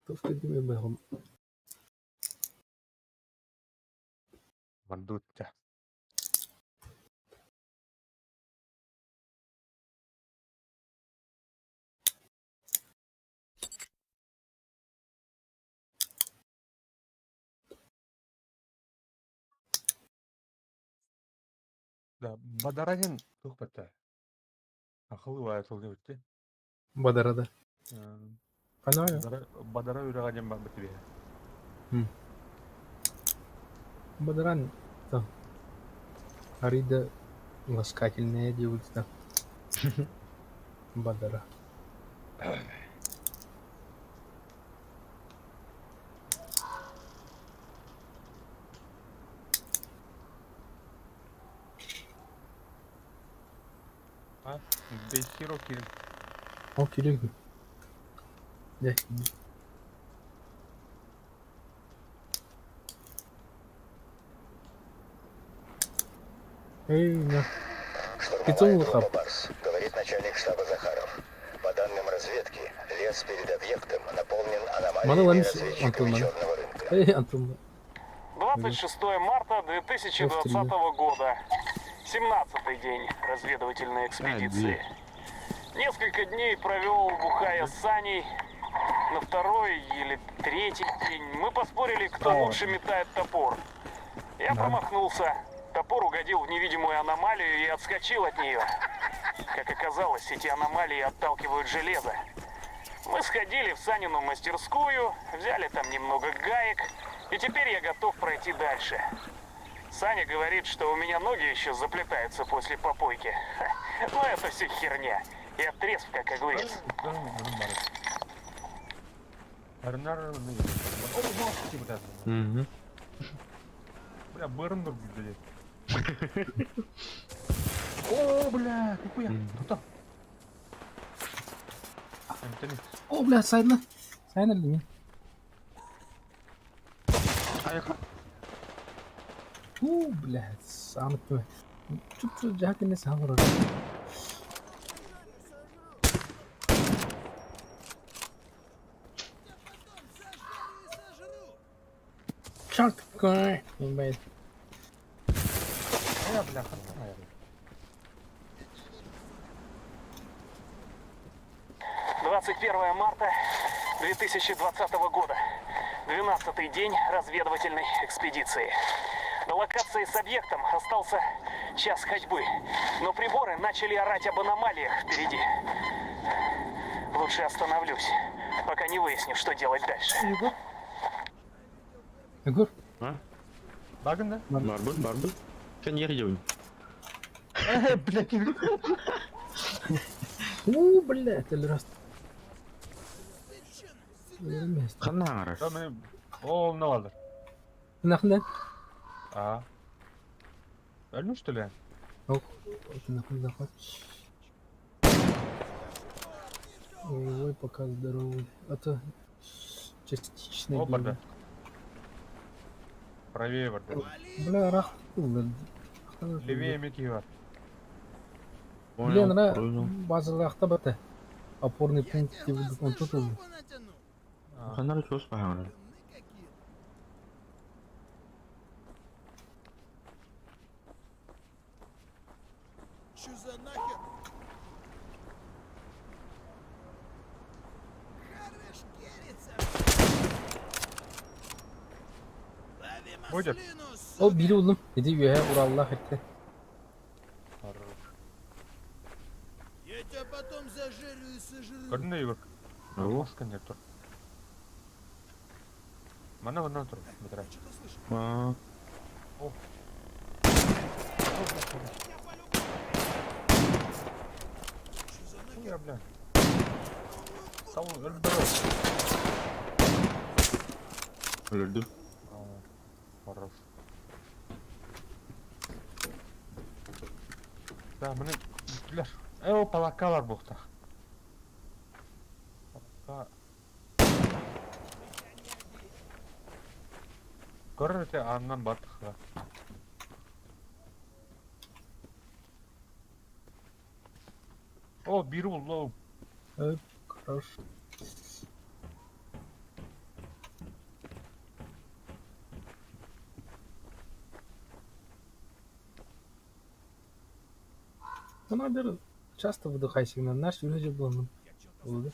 Готов ты бегом. Мандутта. Да, Бадарадин тухпата. Ахылы айтыл деп өтті. Бадарада. Канаю. Бадара үрәгәдән бар бит бе. Бадаран то арыйда ласкательная диэбит да бадара. А? Бейхиро кирил. Ол кирик дэ. Эй, на. Кицун лухап. Барс, говорит начальник штаба Захаров. По данным разведки, лес перед объектом наполнен Маны аномалиями ламис разведчиками Антон маны. черного рынка. Эй, Антон. 26 марта 2020 года. 17-й день разведывательной экспедиции. Несколько дней провел, бухая с Саней. На второй или третий день мы поспорили, кто Справа. лучше метает топор. Я Да. промахнулся. Топор угодил в невидимую аномалию и отскочил от нее. Как оказалось, эти аномалии отталкивают железо. Мы сходили в Санину мастерскую, взяли там немного гаек, и теперь я готов пройти дальше. Саня говорит, что у меня ноги еще заплетаются после попойки. Ха, Но это все херня. Я трезв, как огурец. Угу. Бля, бырын блядь. О, бля, какой я? Кто? Антони. О, бля, сайдна. Сайдна ли мен? Айха. У, блядь, сам ты. Чуть-чуть жакины сам Черт какой! Блядь. Я, бля, хана. 21 марта 2020 года. 12-й день разведывательной экспедиции. До локации с объектом остался час ходьбы, но приборы начали орать об аномалиях впереди. Лучше остановлюсь, пока не выясню, что делать дальше. Егор? А? Багын да? Барбы, барбы. Sen yer жеуін. Бля, кирил. У, блядь, или раз. Место. Қанна аңарар? Да, мен О, мына алды. Нахна? А. Өлмүш что ли? Ох, нахуй захват. Ой, пока здоровый. А то частично. О, барда. Правее барда. Бля, рах. Левее меки бар. Бля, нара базалахта бата. Опорный пункт он тут был. Қаннары чос бағаңар. Чё за нахер? Хорош керится. Лови Будет? маслину, О, biri buldum. Dedi üye Urallah etti. Я тебя потом зажарю и сожру. Көрдің да, Егор? Маскан деп тұр. Мана мына тұр. Бітірә. А, О. Хуя, бля. Там өліп өлді. Хорош. Да, міне бүттілер. Э, о, палакалар бұқта. Палака. Көрірте аннан баттық. О, бiri buldu. Evet, хорош. Ну, надо часто выдыхайся, на наш вроде был. Oldu.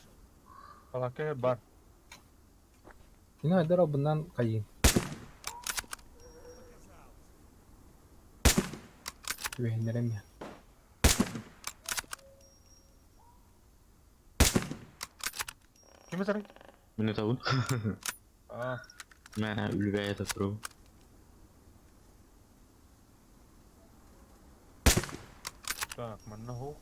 Палака бар. Yine Haydar bundan kayın. Güvenlerim ya. Кім сарай? Міне табын. А, Мә, үлбәй ата тұру. Так, манна оһох.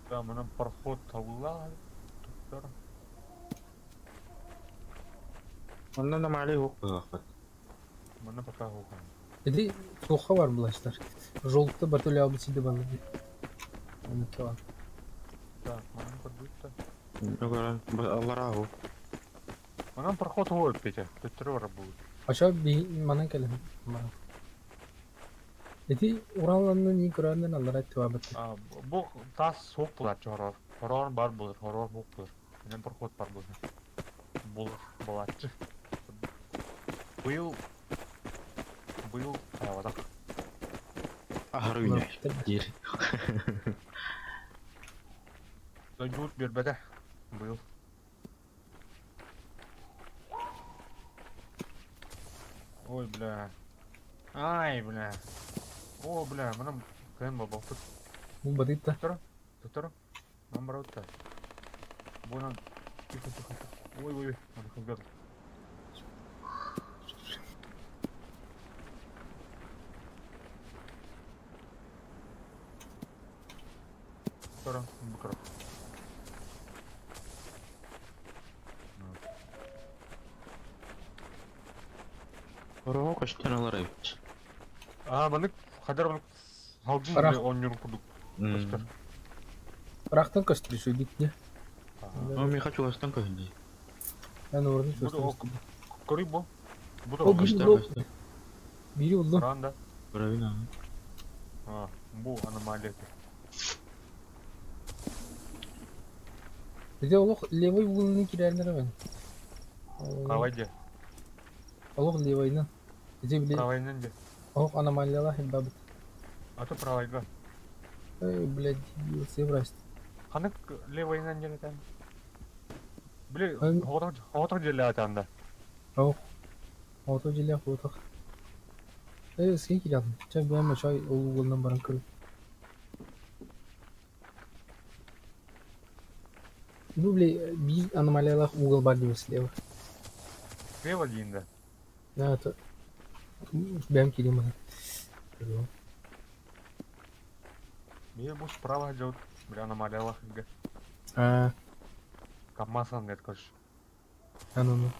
Да, манан проход табыллаах туттар. Онно аномалия суох быһыахпыт. Манна пока суох. Иди туохха бар булаштар. Желтый бартоле албыт сиде баллы. Оны кева. Так, манан көрбүт Көрөн, аллараа суох. Манан проход суох эппитэ. Төттөрү барар буолбут. Ача би манан кэлэн. Ити Ураланны ни көрәннән аллара түабыт. А, бу тас суох булааччы хороор. Хороор бар булар, хороор суох булар. Манан проход бар булар. Булар, булааччы. Быйыл быйыл хайабатах. Аһары үүнэр. Диир. Дойдубут биэрбэтэ быйыл. Ой, бля. Ай, бля. О, бля, манан кыайан буолбаппыт. Бу батыт Туттара, туттара. Нам барабыт Бу Тихо, тихо, тихо. Ой, ой, ой, надо хазгадать. Туттара, букра. Ороһу көстөн алар эбит. А, маннык хадar маннык салгын Ырах. оонньуур курдук көстөр. Ырахтан көстөр шуйдик не. О, миэхэ чугастан көһүннэ. Мен орны Бу да чувствую. Көрүй бу. Бу да О, көстөр. бири булду. Бири булду. Ранда. Көрөбүн аны. А, бу аномалия. Биде олох левый углуну кирәләр мен. Правай де. Олох левыйнан. Иде биле. Правайнан де. Олох аномалиялар хибабыт. А то правайга. Эй, блядь, дебил, севрасть. Ханнык левайнан диэн этэн? Били хоҕотох хоҕотох дьиэлээх этэ анда. Ох. Ото дьиэлээх буотах. Эй, син кирәдим. Ча бэм чай ол углунан баран көрү. Бу биле биир аномалиялаах угол бар диэн слева. Слева диин да? Да, это бэм киирим мана. Бие бу справа дьон били аномалиялаах илгэ. А, КамАЗ нет, короче. а ну ну.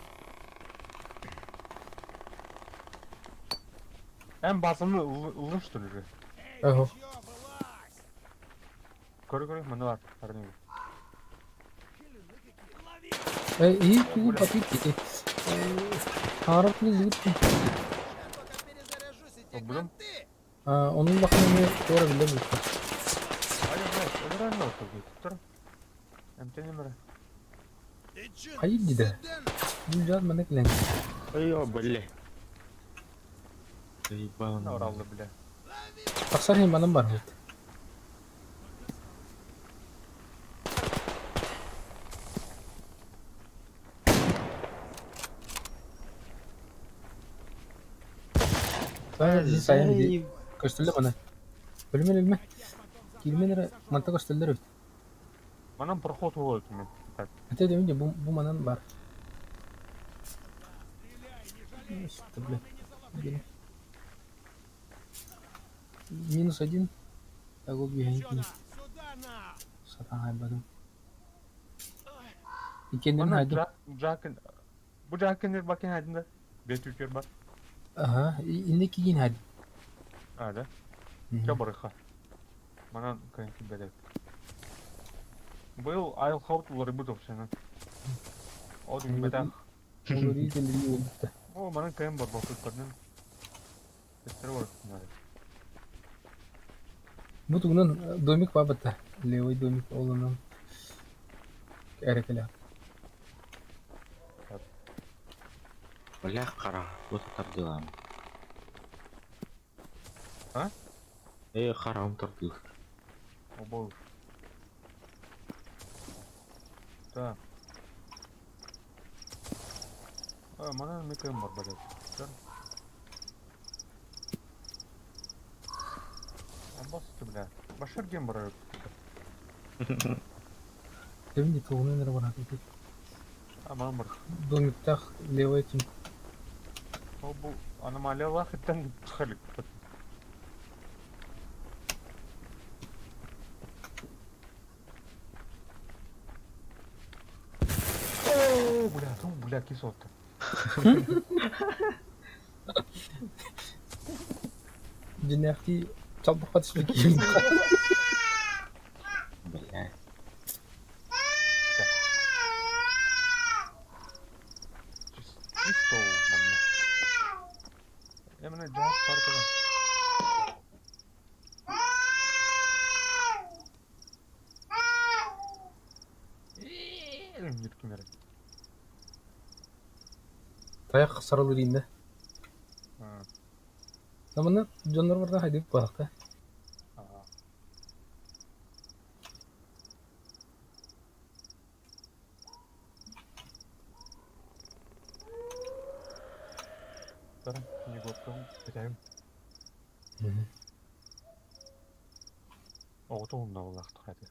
Эн басымны ылдың что ли же? Ага. Көрө көрө маны бар. Арнеги. Эй, и ту попытки. Харап не лут. Обудум. А, onun bakımını doğru bile bu. Айда, реально отыр. Эмтени мөрө. Hayır dedi. Bu жар мана килен. Ой, бля. Заебал. Оралды, бля. Тахсар хим манам бар. Сайын ди. Көстүлле мана. Өлмөн өлмө. Килмен манта көстүллөр өт. Манан проход болот мен. Так. Это деминде бу бу манан бар. Что, бля. Где? Минус один. Так, убегай. Сатан айбадым. Икеннен Манан хайдым. Жакын Бу жакын бакен хайдында. Бет үкер бар. Ага, инде кигин хайдым. А, да? Ча барыха. Манан кайынки берет. Быйыл айыл хабыт улары бут опсена. О, дүн бетах. Улары келдири болду. О, манан кайын бар бакыт көрдүн. Тестер бар. Бу тугунан домик бар бата. Левый домик олонан. Эрекеле. Бля, қара, вот это делаем. А? Эй, харам тардыл. О, боже. Так. А, манан мекем бар, блядь. Башар диэн барар. Кэбин тугунан эрэ бараат ити. Аман бар. Домиктаах левый этим. Ол бу аномалиялаах иттэн халик. О, бля, ту, бля, кисотка. Дьиҥнээхтии чалбахха түспүт киһи Бля. Чисто манна. Эмне жаап бар Тайах сарылыр иннэ. Намана дьоннор барда хайдык барахта. Оҕото умналлаахтык этэ.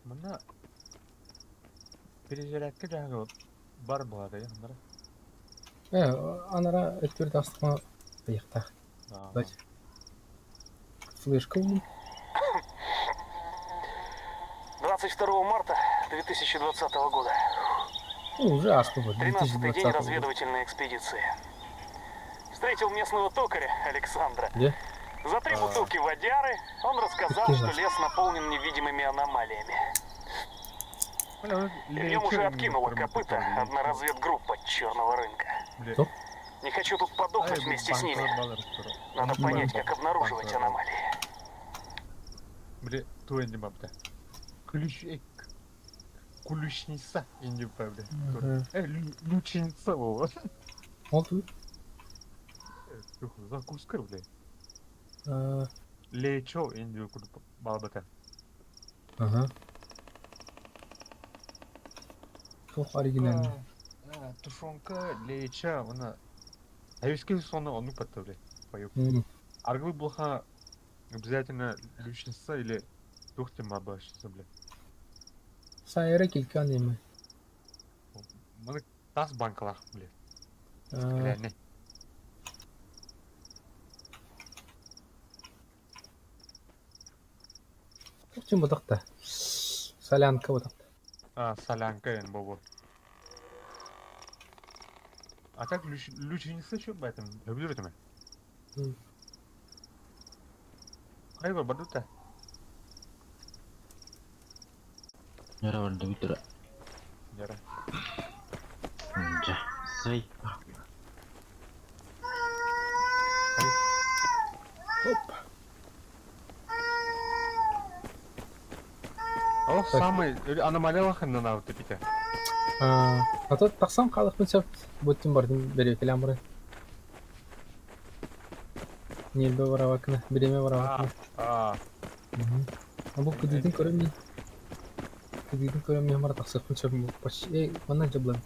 Манна перезарядка дьаһага бар буолаата дьахтара. Э, анара өттүр тастыма ыйыктаах. Флешка улун. 22 марта 2020 года. Ну, уже аспы 13-й день разведывательной экспедиции. Встретил местного токаря Александра. Где? За три бутылки водяры он рассказал, что лес наполнен невидимыми аномалиями. И в нем уже откинула копыта одна разведгруппа черного рынка. Не хочу тут подохнуть вместе с ними. Надо понять, как обнаруживать аномалии. Бля, туэнди бабта. Ключ Ключница инди бабля. Лучница вот. Ол тут? Закуска, бля. Лечо инди балбата. Ага. Туох оригинальный. Тушенка лечо, она. А соны оннук батта, бля. Пою. Аргылы булха обязательно лучница или тухтем бабашница, бля. Сайра килкан эми. Маны тас банкалах, бля. Реально. Чем бодақта? Солянка бодақта. А, солянка эн бобо. А так лучница еще об этом? Люблю это. Хайва бадута. Яра бар дубитра. Яра. Жа. Сай. Оп. О, самый аномалиялах на тепите. А то тахсан қалықпын сөп буттун бардым берекелен бары. Нелбе барабакына, биреме барабакына. А. А бу кыдыдын көрөм мин. Кыдыдын көрөм мен бар тахсыкпын сөп почти эй, манна жаблан.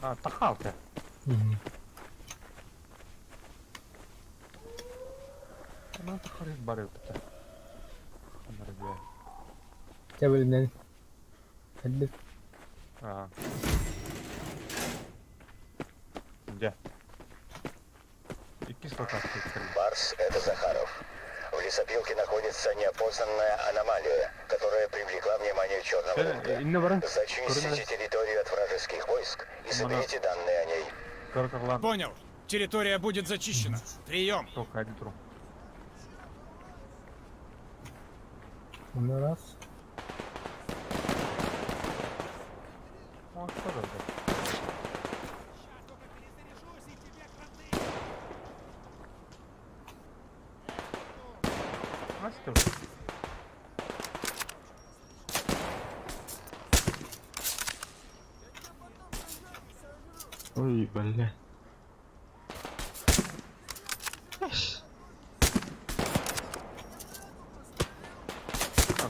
А, тахалты. Ана тахарит бар өтті. Анар бе. Тебелинен. Хәдде. А. Где? Барс — это Захаров. В лесопилке находится неопознанная аномалия, которая привлекла внимание черного рынка. Зачистите территорию от вражеских войск и соберите данные о ней. Понял. Территория будет зачищена. Прием. Ну раз. Ой, бля.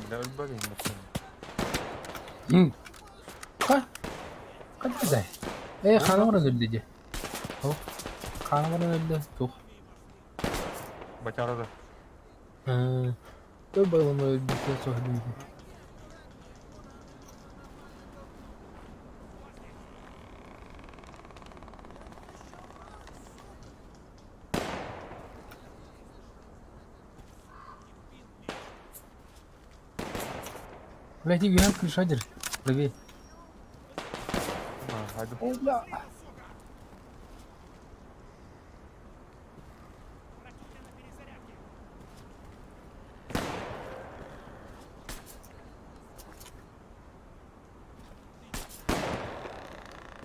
Бля, блин, Ха? Қандай? Э, қаны баран өлді де. О, қаны баран өлді. Тух. Батярада. Той байлама өлбүтэ соһдум. Блядь, игра крышадер. Правее. Хайду. О, бля.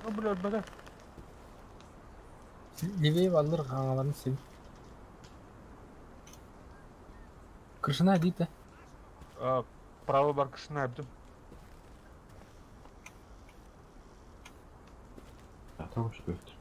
О, бля, бля. Левее баллар хаҥаларын син. Крышана диите. Право бар кышына әбдім. Атам что это?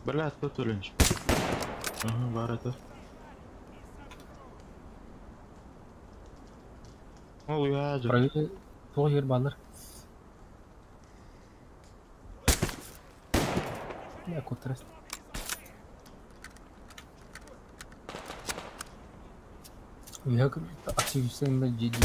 Бля, тут өлөнч. Ага, бар это. Ол уяжы. Правее туох жер баллар. Бля, кутрас. Үһэ активистен да жеди.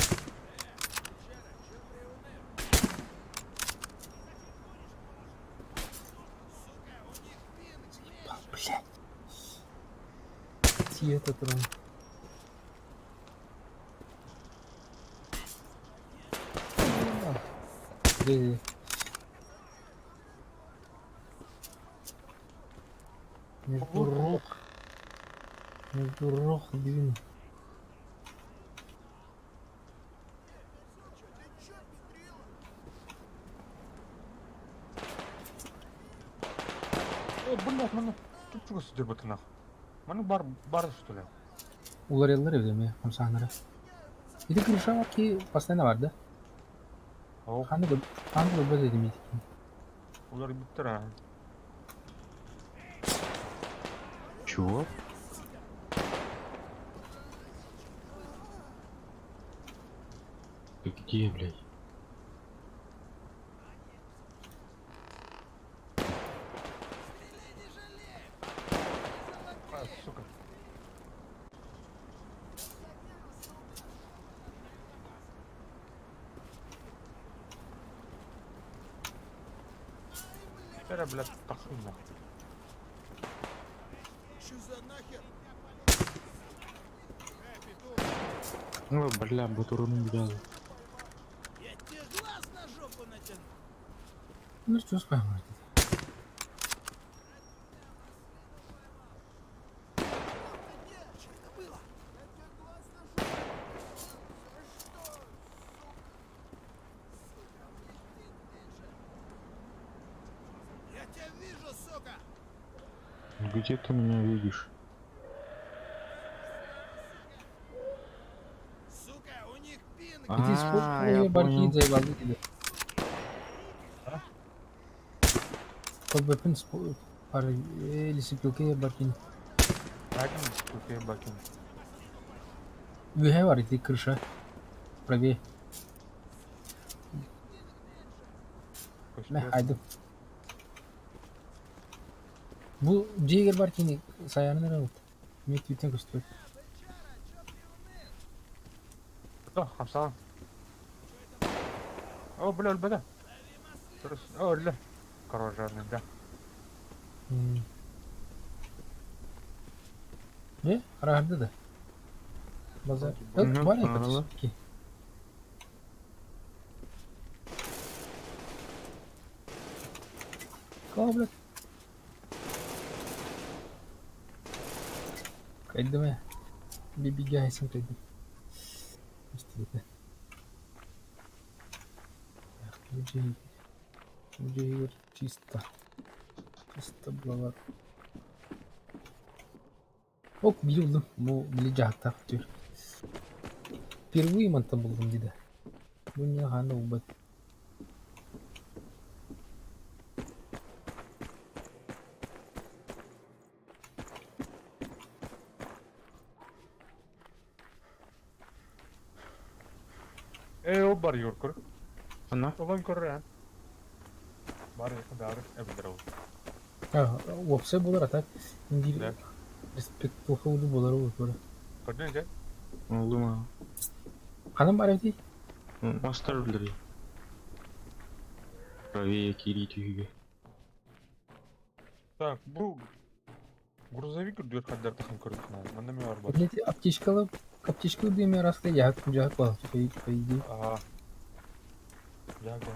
Блядь. Тиета туран. Дэ. Между рог. Между рог, блин. О, блядь, маны тут чуга сидер бытынах. Маны бар бар что ли? Уларыяллар эбит эмиэ хамсааннара. Ити крыша бар ки постоянно бар да? О, Ханны көр ханны көрбөт этим ити. улар биттер а. Чего? Ты где, блядь? А, сука. Теперь, блядь, тахын нахуй. Чё за нахер? Ну, бля, бутуруну взял. Я тебе глаз на жопу натяну. Ну что спаймать. Что это было? Я тебе глаз на жопу. За что, сука? Сука, у них пинг меньше. Я тебя вижу, сука! Где ты меня видишь? Сука, у них пинг Ити спорт А, я бар ки понял. заебалды диде. Көрбөппүн бар лесопилка бар кин. Один, сука, бакин. Үһэ бар ити крыша. Правее. Мэ хайдым. Бу дьиэгэр бар кини сайаанын эрэ ылт. Мин түүтэн көстүбэт. Да, хамсаан. О, бля, өлбөтө. О, өллө. Корожанный, да. Не? Арахарды да. Базар. Ну, Бар арала. ки. Кого, блядь? Кайдыма. Бибигайсың кайдым. Истейді. Людей. Людей чисто. Чисто было. Ок, билдим. Бу били жаһаттаах түр. Впервые мантан булдум диде. Бу иннинэ хаһан да булбат. Ээ ол бар Егор көр. Ана? Олон көрөр эн. Бар бары эбилер ол. А, уопсай буолар, а так биир респект туоху буолар ол көрө. Көрдүн дьэ? Oldu mu? Ханан бар эбитий? Мастер билери. Правее кири түһүгэ. Так, бу грузовик үрдүгэр хардар тахан көрдүк. Манна мен бар бар. Эти аптечкалы, аптечка диэми араста яһык дьаһык буолар, по идее. Ага. Я да.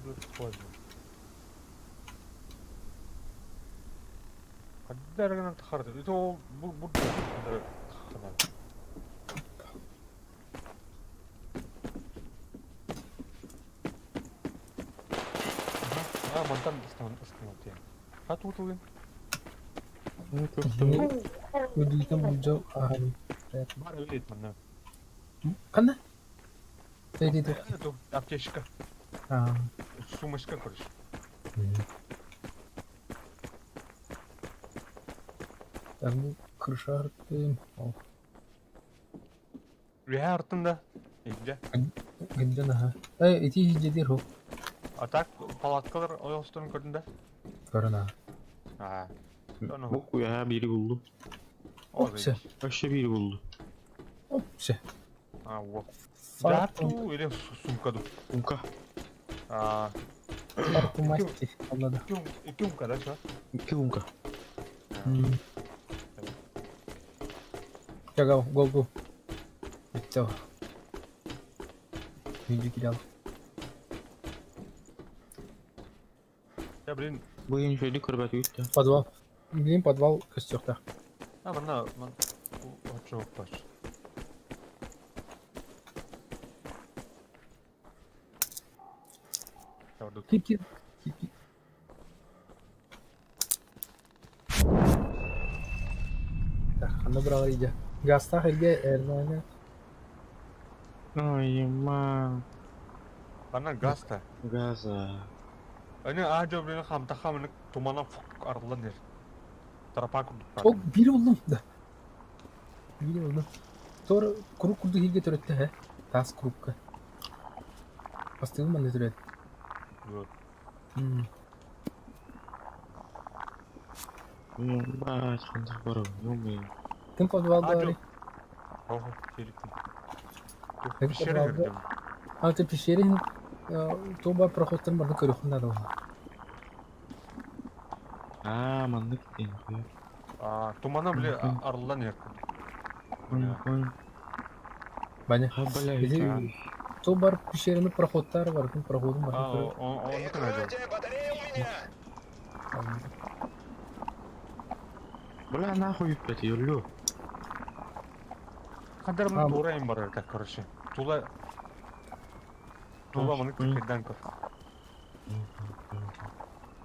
Буду поздно. Хаддар гынан тахарды. Это ол бу бу таханар. А, мантан остановил. А тут улын. Үрдүгүтэн булдьа ааһан. Бар билет манна. Ханна? Тей-тей-тей. Это аптечка. А. Сумочка, короче. Так, бу крыша артын. О, Үһэ артында. Иджа. гыддан аха. Эй, ити иһдьэтир хо. А так палаткалар ойостон көрдүн да? Көрөн аха. А. Бу куяha biri buldu. Опсе. Вообще biri buldu. Опсе. А, вот. Дарту или сумка ду? Сумка. А. Фарту масти. Аллада. Икки умка, да, что? Икки умка. Go, go, go. Bitti o. Birinci kill aldım. Я, блин. Бу ең шөйді көрбәт үйті. Подвал. Блин, подвал костюхта. А, мана, ман. Очо, бач. Кип, кип. Кип, кип. Так, ханна бұралар иде. Гастах элге эрнаны. Ой, ма. Ана газта. Газа. Аны ажо блин хамта хамны тумана фук арылан ер. Тарапа курдук. О, бири булдум да. Бири булдум. Тор курук курду хилге төрөттө хэ. Тас курукка. Бастыгым манна төрөт. Вот. Бач, хандах барып, ё-моё. Ким подвалда бар? Ого, телефон. Ким Пещера подвалда? кирдим. А ты пещере то бар проходтан барды көрөхүн надо. А, маннык ден. А, тумана блин арылан ер. Понял, Баня. А, бля, То бар пещерени проходтар бар, ким проходун бар. А, он он кына Бля, нахуй опять, ёлю. Хандар мын тура им бар так, короче. Тула Тула маны кырдан көр.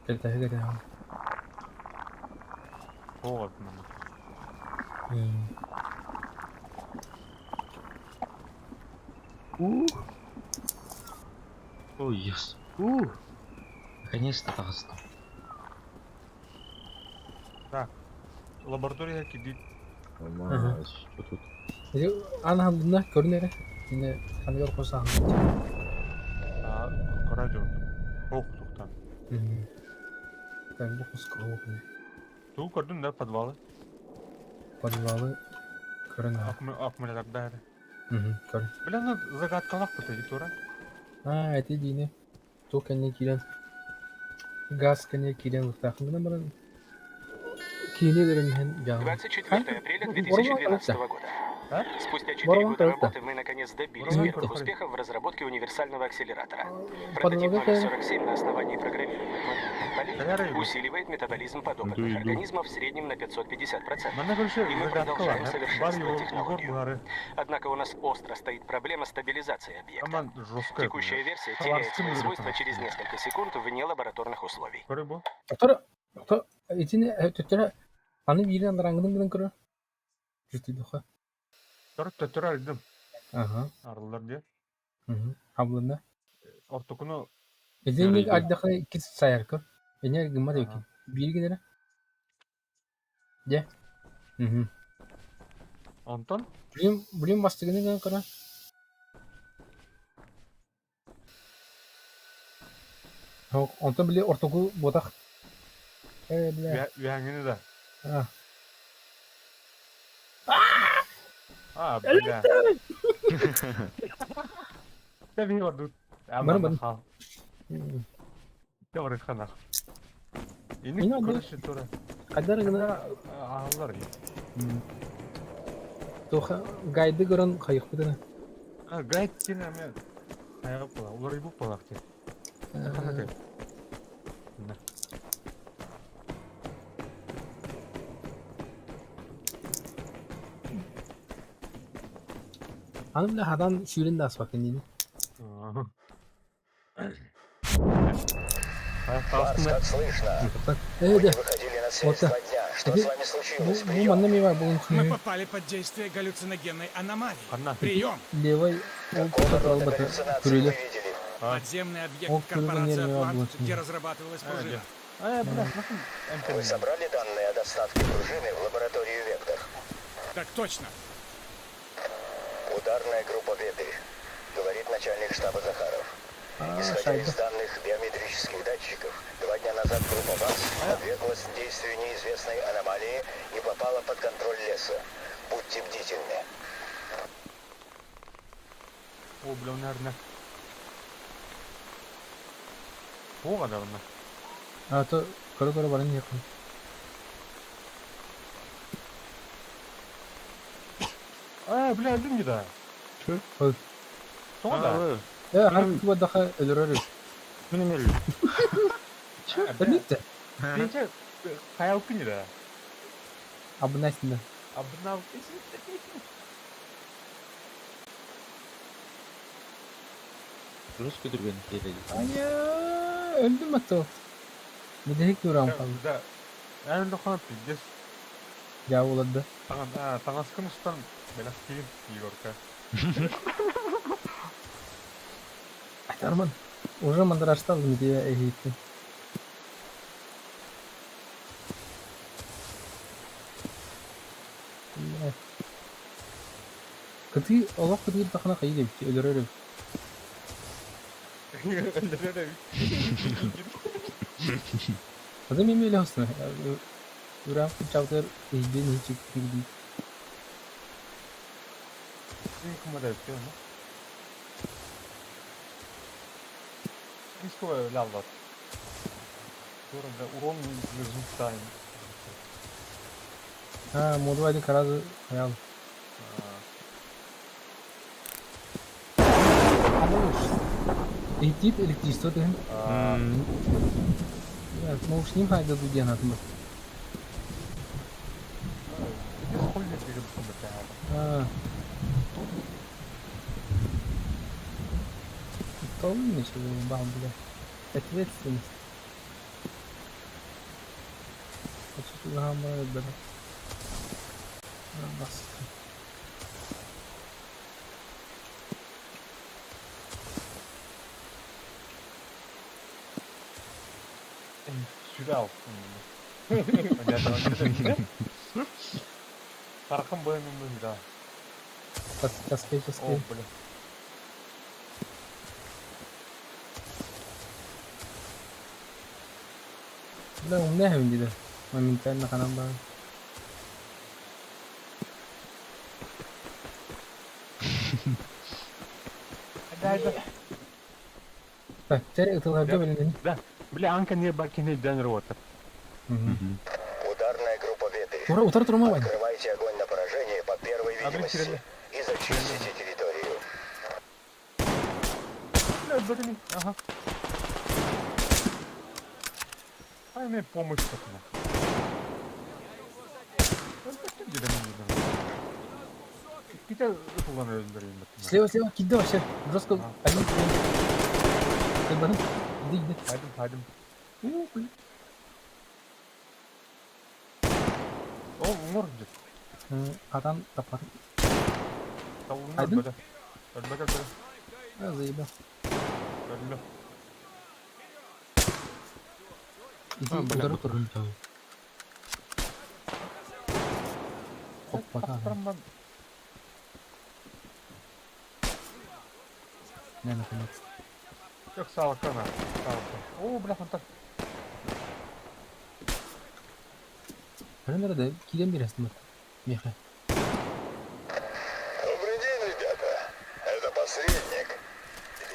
Кете кете. Тоғат маны. Ух. Ой, yes. Ух. Наконец-то тағыстым. Так. Лаборатория кидит. Ага. Что тут? Ана хандына көрүнөрө. Кине хангар коса А, каражо. Ох, туктан. Так, бу куска окуну. Ту көрдүн да подвалы. Подвалы көрүнө. Аккумуляторда. Көрүн. Бля, ну загадкалак бит тура. А, эти дине. То кене кирен. Газ кене кирен лыктахын баран. Кине берен жагы. 24 апреля 2012 года. Спустя 4 Барон года Тойота. работы мы наконец добились Барон первых Тойота. успехов в разработке универсального акселератора. Прототип Подвалга номер 47 на основании программируемых магнитных полей усиливает метаболизм подопытных Иду, иду. организмов в среднем на 550%. Мана короче И мы загадкалар. продолжаем Бар совершенствовать его технологию. бары. Однако у нас остро стоит проблема стабилизации объекта. Аман жесткая. Текущая версия теряет свои свойства через несколько секунд вне лабораторных условий. Көрө Тора, то этини төттөрө аны бирин андараңгын гынан көрө. Чутуйдуха. Төттөрү арыйдым. Ага. Арыллар диye. Хаблына. Ортокуну Эдинник ардаха иккис сайарка. Эне гыммат эбикин. Биир генера. Дьэ. Мгм. Онтон? Блин, блин бастыгыны гынан кара. Онтон били ортоку буотах. Э, бля. Үһэҥҥини да. А. А, бля. Тэ би ордут. Бары бары. Тэ бары ханах. Инник көрүшү тура. Хайдар гына ааллар. Тоха гайды көрөн хайыхпытына. А, гайд диэн эмиэ хайа буола, уларыйбыт буолаах дии. Ханна дии? Аны бile хадан сүүрэн да аспаккын диини. Барс, как слышно? Э, Вы да. не выходили на связь Вот. два дня. Что с вами случилось? Бу манна ми бар бугун Мы попали под действие галлюциногенной аномалии. Прием! Левой ол кутаталбата күрүлэ. Подземный объект Ол күрүлэ корпорации нерве бар Атлант, бугун. где разрабатывалась пружина. Вы собрали данные о доставке пружины в лабораторию «Вектор»? Так точно. Ударная группа «Вепрь», говорит начальник штаба Захаров. Исходя из данных биометрических датчиков, два дня назад группа ВАЗ подверглась действию неизвестной аномалии и попала под контроль леса. Будьте бдительны. О, бля, наверное. О, да, она. А то көрө-көрө баран иһиэххин. А, бля, өлдүм да. Ой. Тоҕо да? Э, хар кубадаха өлөрөр. Мин эмиэ Өлүттэ. Пенче хайалкын да. Абынайсында. Абынал. Рус көтүргэн киэрэ. Айа, өлдүм ато. Бүтэһик тураам хаалла. Да. Эн дохана пиздец. Дьаа буоларда. Таҥаскын устан бэлэхтиир Егорка. Арман, уже мандараштал где эһиитин. Кытыы олох кытыыр тахына хайыы диэбит өлөрөр эбит. Өлөрөр эбит. Аты мен мэлэ хосна. Ураам кыччаабытыгар эһиидин иһичик дии. Кумада эбит ону. Ниского ляллат. Тура урон результат. А, модуайды каразы хаял. Иһиттиит электричество тыһын. Наушник хайда диэн атын А. Толничал, бам, бля. Ответственность. Хочу бля. Бас. Сүрэ Тархан бойын да. Таскай, О, таскай. бля. Бля, умная диде. Моментально ханан бар. Да, да. Так, теперь ытыларга билинин. Да. Бля, анка не бакини ден рота. Ударная группа «Вепрь». Ура, утар турма вань. Открывайте огонь на поражение по первой видимости и зачистите территорию. Бля, блин, ага. Ай, мне помощь такая. Слева, слева, кидай вообще. Жестко. Один. Ты баны. Иди, иди. Хайдым, хайдым. У, блин. О, мор где. Хатан таппат. Таллына Айдын? өлбөтө. Өлбөтө өлбөтө. А, заебал. Өллө. Иди А, бля, удары тур. бутырын Хоппата. Тахтарым Не, наконец. Yok sağlıklı ana. Sağlıklı. Oo бля хантар. Көрөн эрэ киирэн биэрэстим Миэхэ. Добрый день, ребята. Это посредник.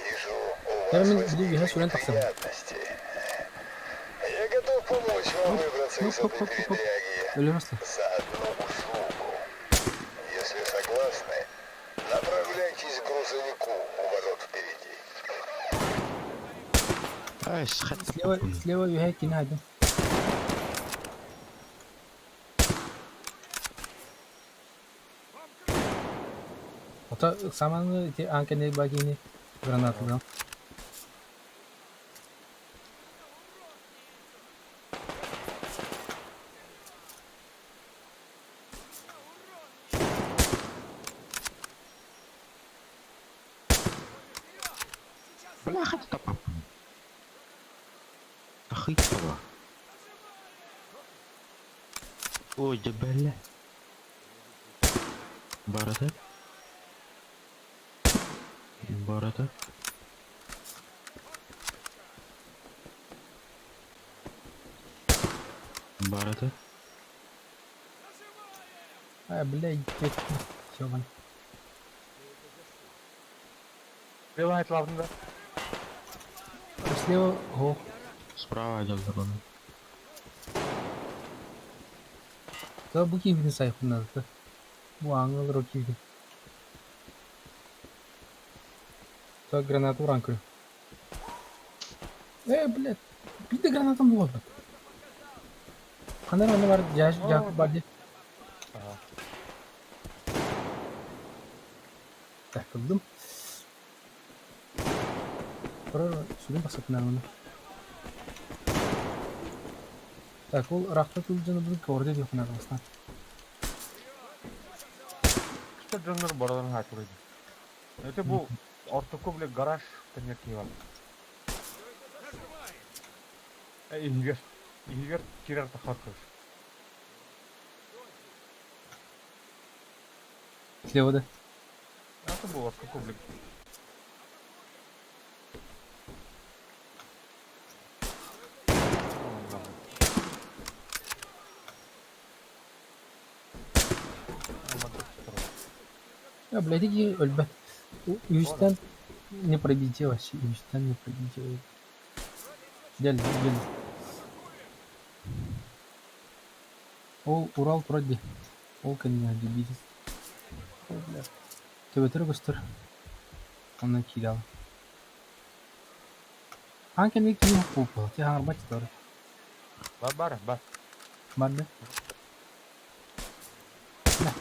Вижу, у Я вас мен били возникли үөһэ сүрэн тахсабын. неприятности. Я готов помочь вам выбраться из Хоп, этой хоп, хоп, хоп. передряги Өлөр оста. за одну услугу. Если согласны, направляйтесь к грузовику у ворот впереди. Ай, схат. Слева, слева үөһэ кини хайдын. Ото саманы ити аан кэннэ багини гранатынан. Бляха, тапап. Ахыйтова. Ой, да бля. Барата. Барата. Барата. А, блядь, Все, вон. Бела айтлавында. Слева, ох. Справа идет дрон. Да, бу киһини сайхуннарда. Бу аңыл рокиги. Так, гранату уран көрө. Э, блядь. Биде гранатам болот. Ханар оны бар, жаш, жак бар ди. Ага. Так, кылдым. Көрөр, сүрүн басатынар оны. Так, ол рахта тулжаны бүгүн көрдө деп хунар басна. Işte дроннор барадан хатырды. Это бу ортоку бля гараж коньяки бар. Эй, Игорь. Игорь кирер тахатыр. Слева да. Это бу ортоку бля. Я, блядь, иди, өлбөт. Үстен не пробитие вообще, үстен не пробитие. Дел, дел. Ол Урал вроде. Ол кәне дебилис. О, бля. Төбөтөр көстөр. Онан кидал. Ан кәне кии хупу. Ти хаңар тор. Бар бар бар. Бар да. На.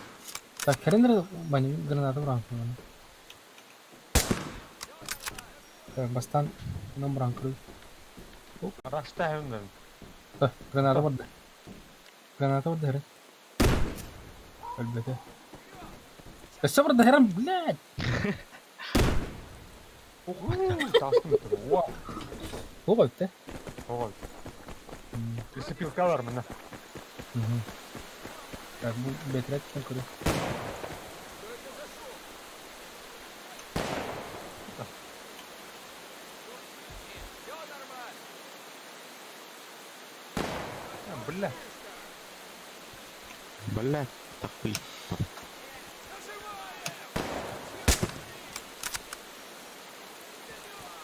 Так, керендер бани граната уран. Так, бастан номран кру. Рашта хэмнэн. Так, граната барда. Граната барда хәрен. Әлбәттә. Өссө барда хәрен, блядь. Тастым тұр. Уа. Ол қойыпты. Ой. Лесопилка бар мына. Так, бу бетрәк кем күрә. Бля. Бля, такой.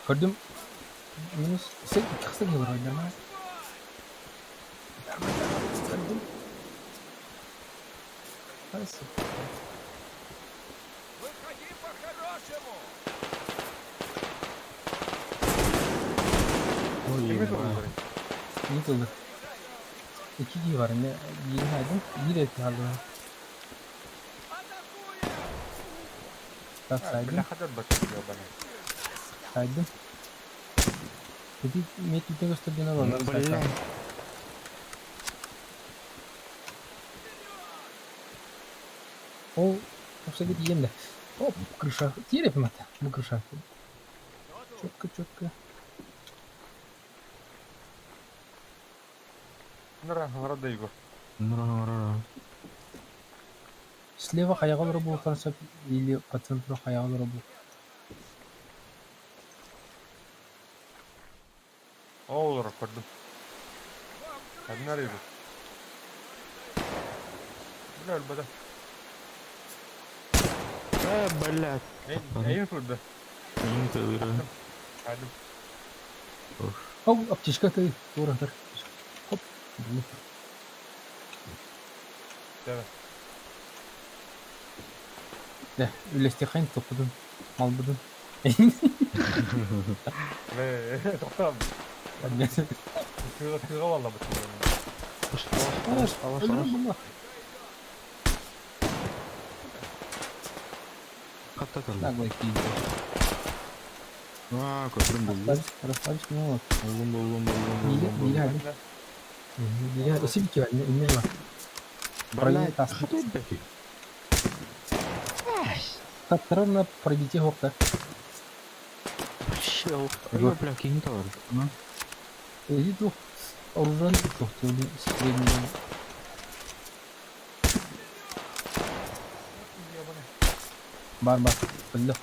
Көрдүм. Минус сек кыса келер нормально. Көрдүм. Кайсы? Выходи по-хорошему! Ой, Кими ебать. турулар? Не тылды. Iki gi var ne? Birini aldım. Bir et aldım. Так, сайдым. Бля, хадar бак бана. Сайдым. Peki metlikte gösterdiğine var. Бля. Ол тупсайга тиийэн да. Оп, крыша. Тиэрэ мата. Бу крыша. Четко, четко. Нара, нара да Егор. Нара, нара. Слева хайаҕа олоро буолуохтарын сөп или по центру хайаҕа олоро буол. Ол олорор көрдүм. Ханна Егор? Бля, өлбөтө. Э, блядь. Эйин турда. Эйин турда. Хайдым. Ол аптечка ты тура тұр. Хоп. Давай. Да, үллэстиэххин туппутун, малбытын. Тоқтам. Тыга тыга валла бит. Хатта калды. Наглый киһи. Аа, көрдүм булдум. Расслабься, расслабься, ну вот. Булдум, булдум, булдум, Миля, булдум. миля, миля. Өсіп кеп, инне бар. Блядь, тас. Таптарына пробитие хопта. Вообще, бля, кинь товар. Иди тух. Оружие тух, средний. Бар, бар. Білді.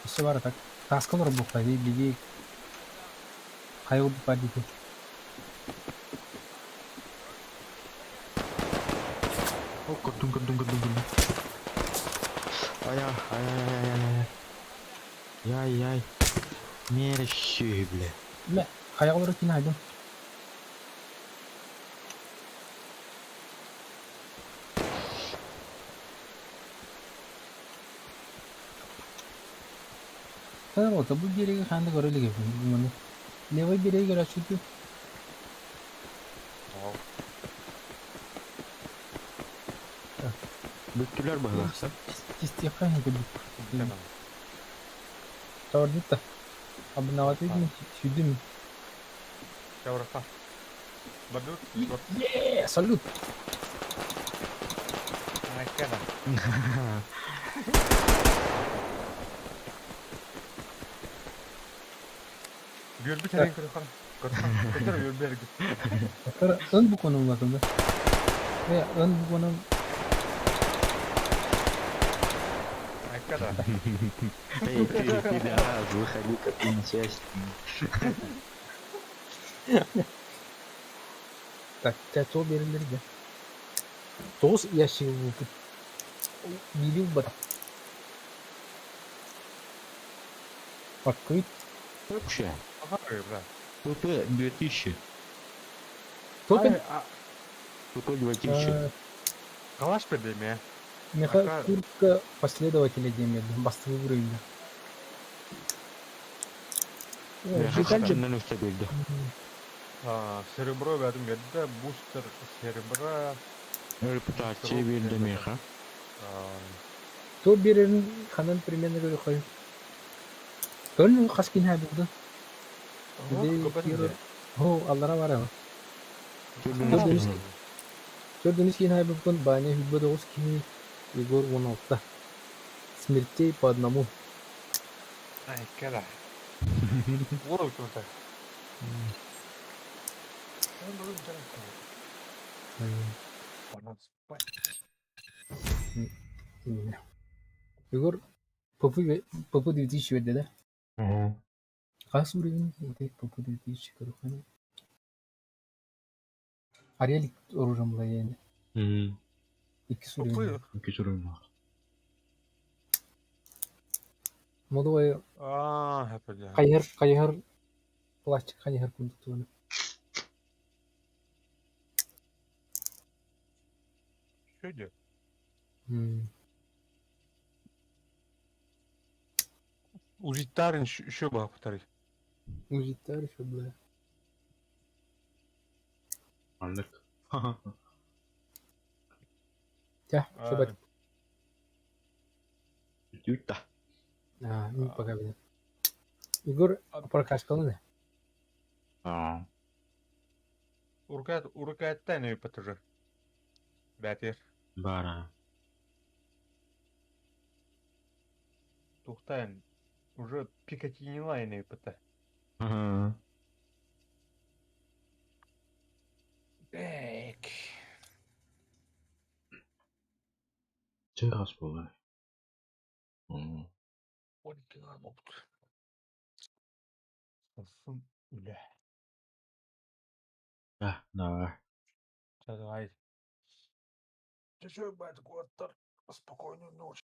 Өссө бар так. Таскалар буқта, биги хайыл бар дейді. О, көрдүм, көрдүм, көрдүм, көрдүм. Ай, ай, ай, ай, ай, ай. Яй, яй. Мерещи, бля. Бля, хайалары кин айдым. Вот, бу береги ханды көрөлүк эбин. Левый береги көрөчү. Бүттүлөр баһылахса. Кистиэххэ иһин Тавардытта. Абынават идин, сүйдүм. Чаврака. Бабют. Е, салют. Айкена. Бүйөрбүт хэрэг көрөхөн. Көрөхөн. Көтөр бүйөрбү Көтөр өн буконун улатында. Э, өн буконун Айкада. Эй, ты, пидорас, выходи-ка ты на связь. Так, тәтол берилерге. Тоғыз ящик бу. Милил бар. Открыть. Вообще. Ага, бля. ПП 2000. Топин? ПП 2000. Калаш педеме. Меха куртка последователя демеді. Бастығы уровень. Житальчик өсте берді. Серебро бәрін берді, бустер серебра. Репутация берді меха. То берерин ханан примерно говорю хой. Көлнүн хаскин ха булды. О, аллара бар ама. Төрдүнүс кин хай булган Баня хүббө тогуз кини Егор 16. Смертей по одному. Ай, кара. Ура, круто. Пора спать. Егор ПП ПП 2000 берди да? Кайсы уровень? ПП 2000 көрүк. Ариэль оружием была Икки уровень. Икки уровень. Модовой А, это Хайыр, хайыр, пластик хайыр кундуктуны. Что идет? Узитарин еще было повторить. Узитар еще бля. Аннык. Тя, что бат? Тюта. А, ну пока видно. Егор прокачкал, не? А. Уркат, уркаттан өй патыжы. Бәтер. Бара. Тухтаан уже Пикатини лайны ыппыта. Ага. Так. Чэ хас буолар? М. 12 буолбут. Сарсын үлэ. А, давай. Давай. Чэ, бать, Спокойной ночи.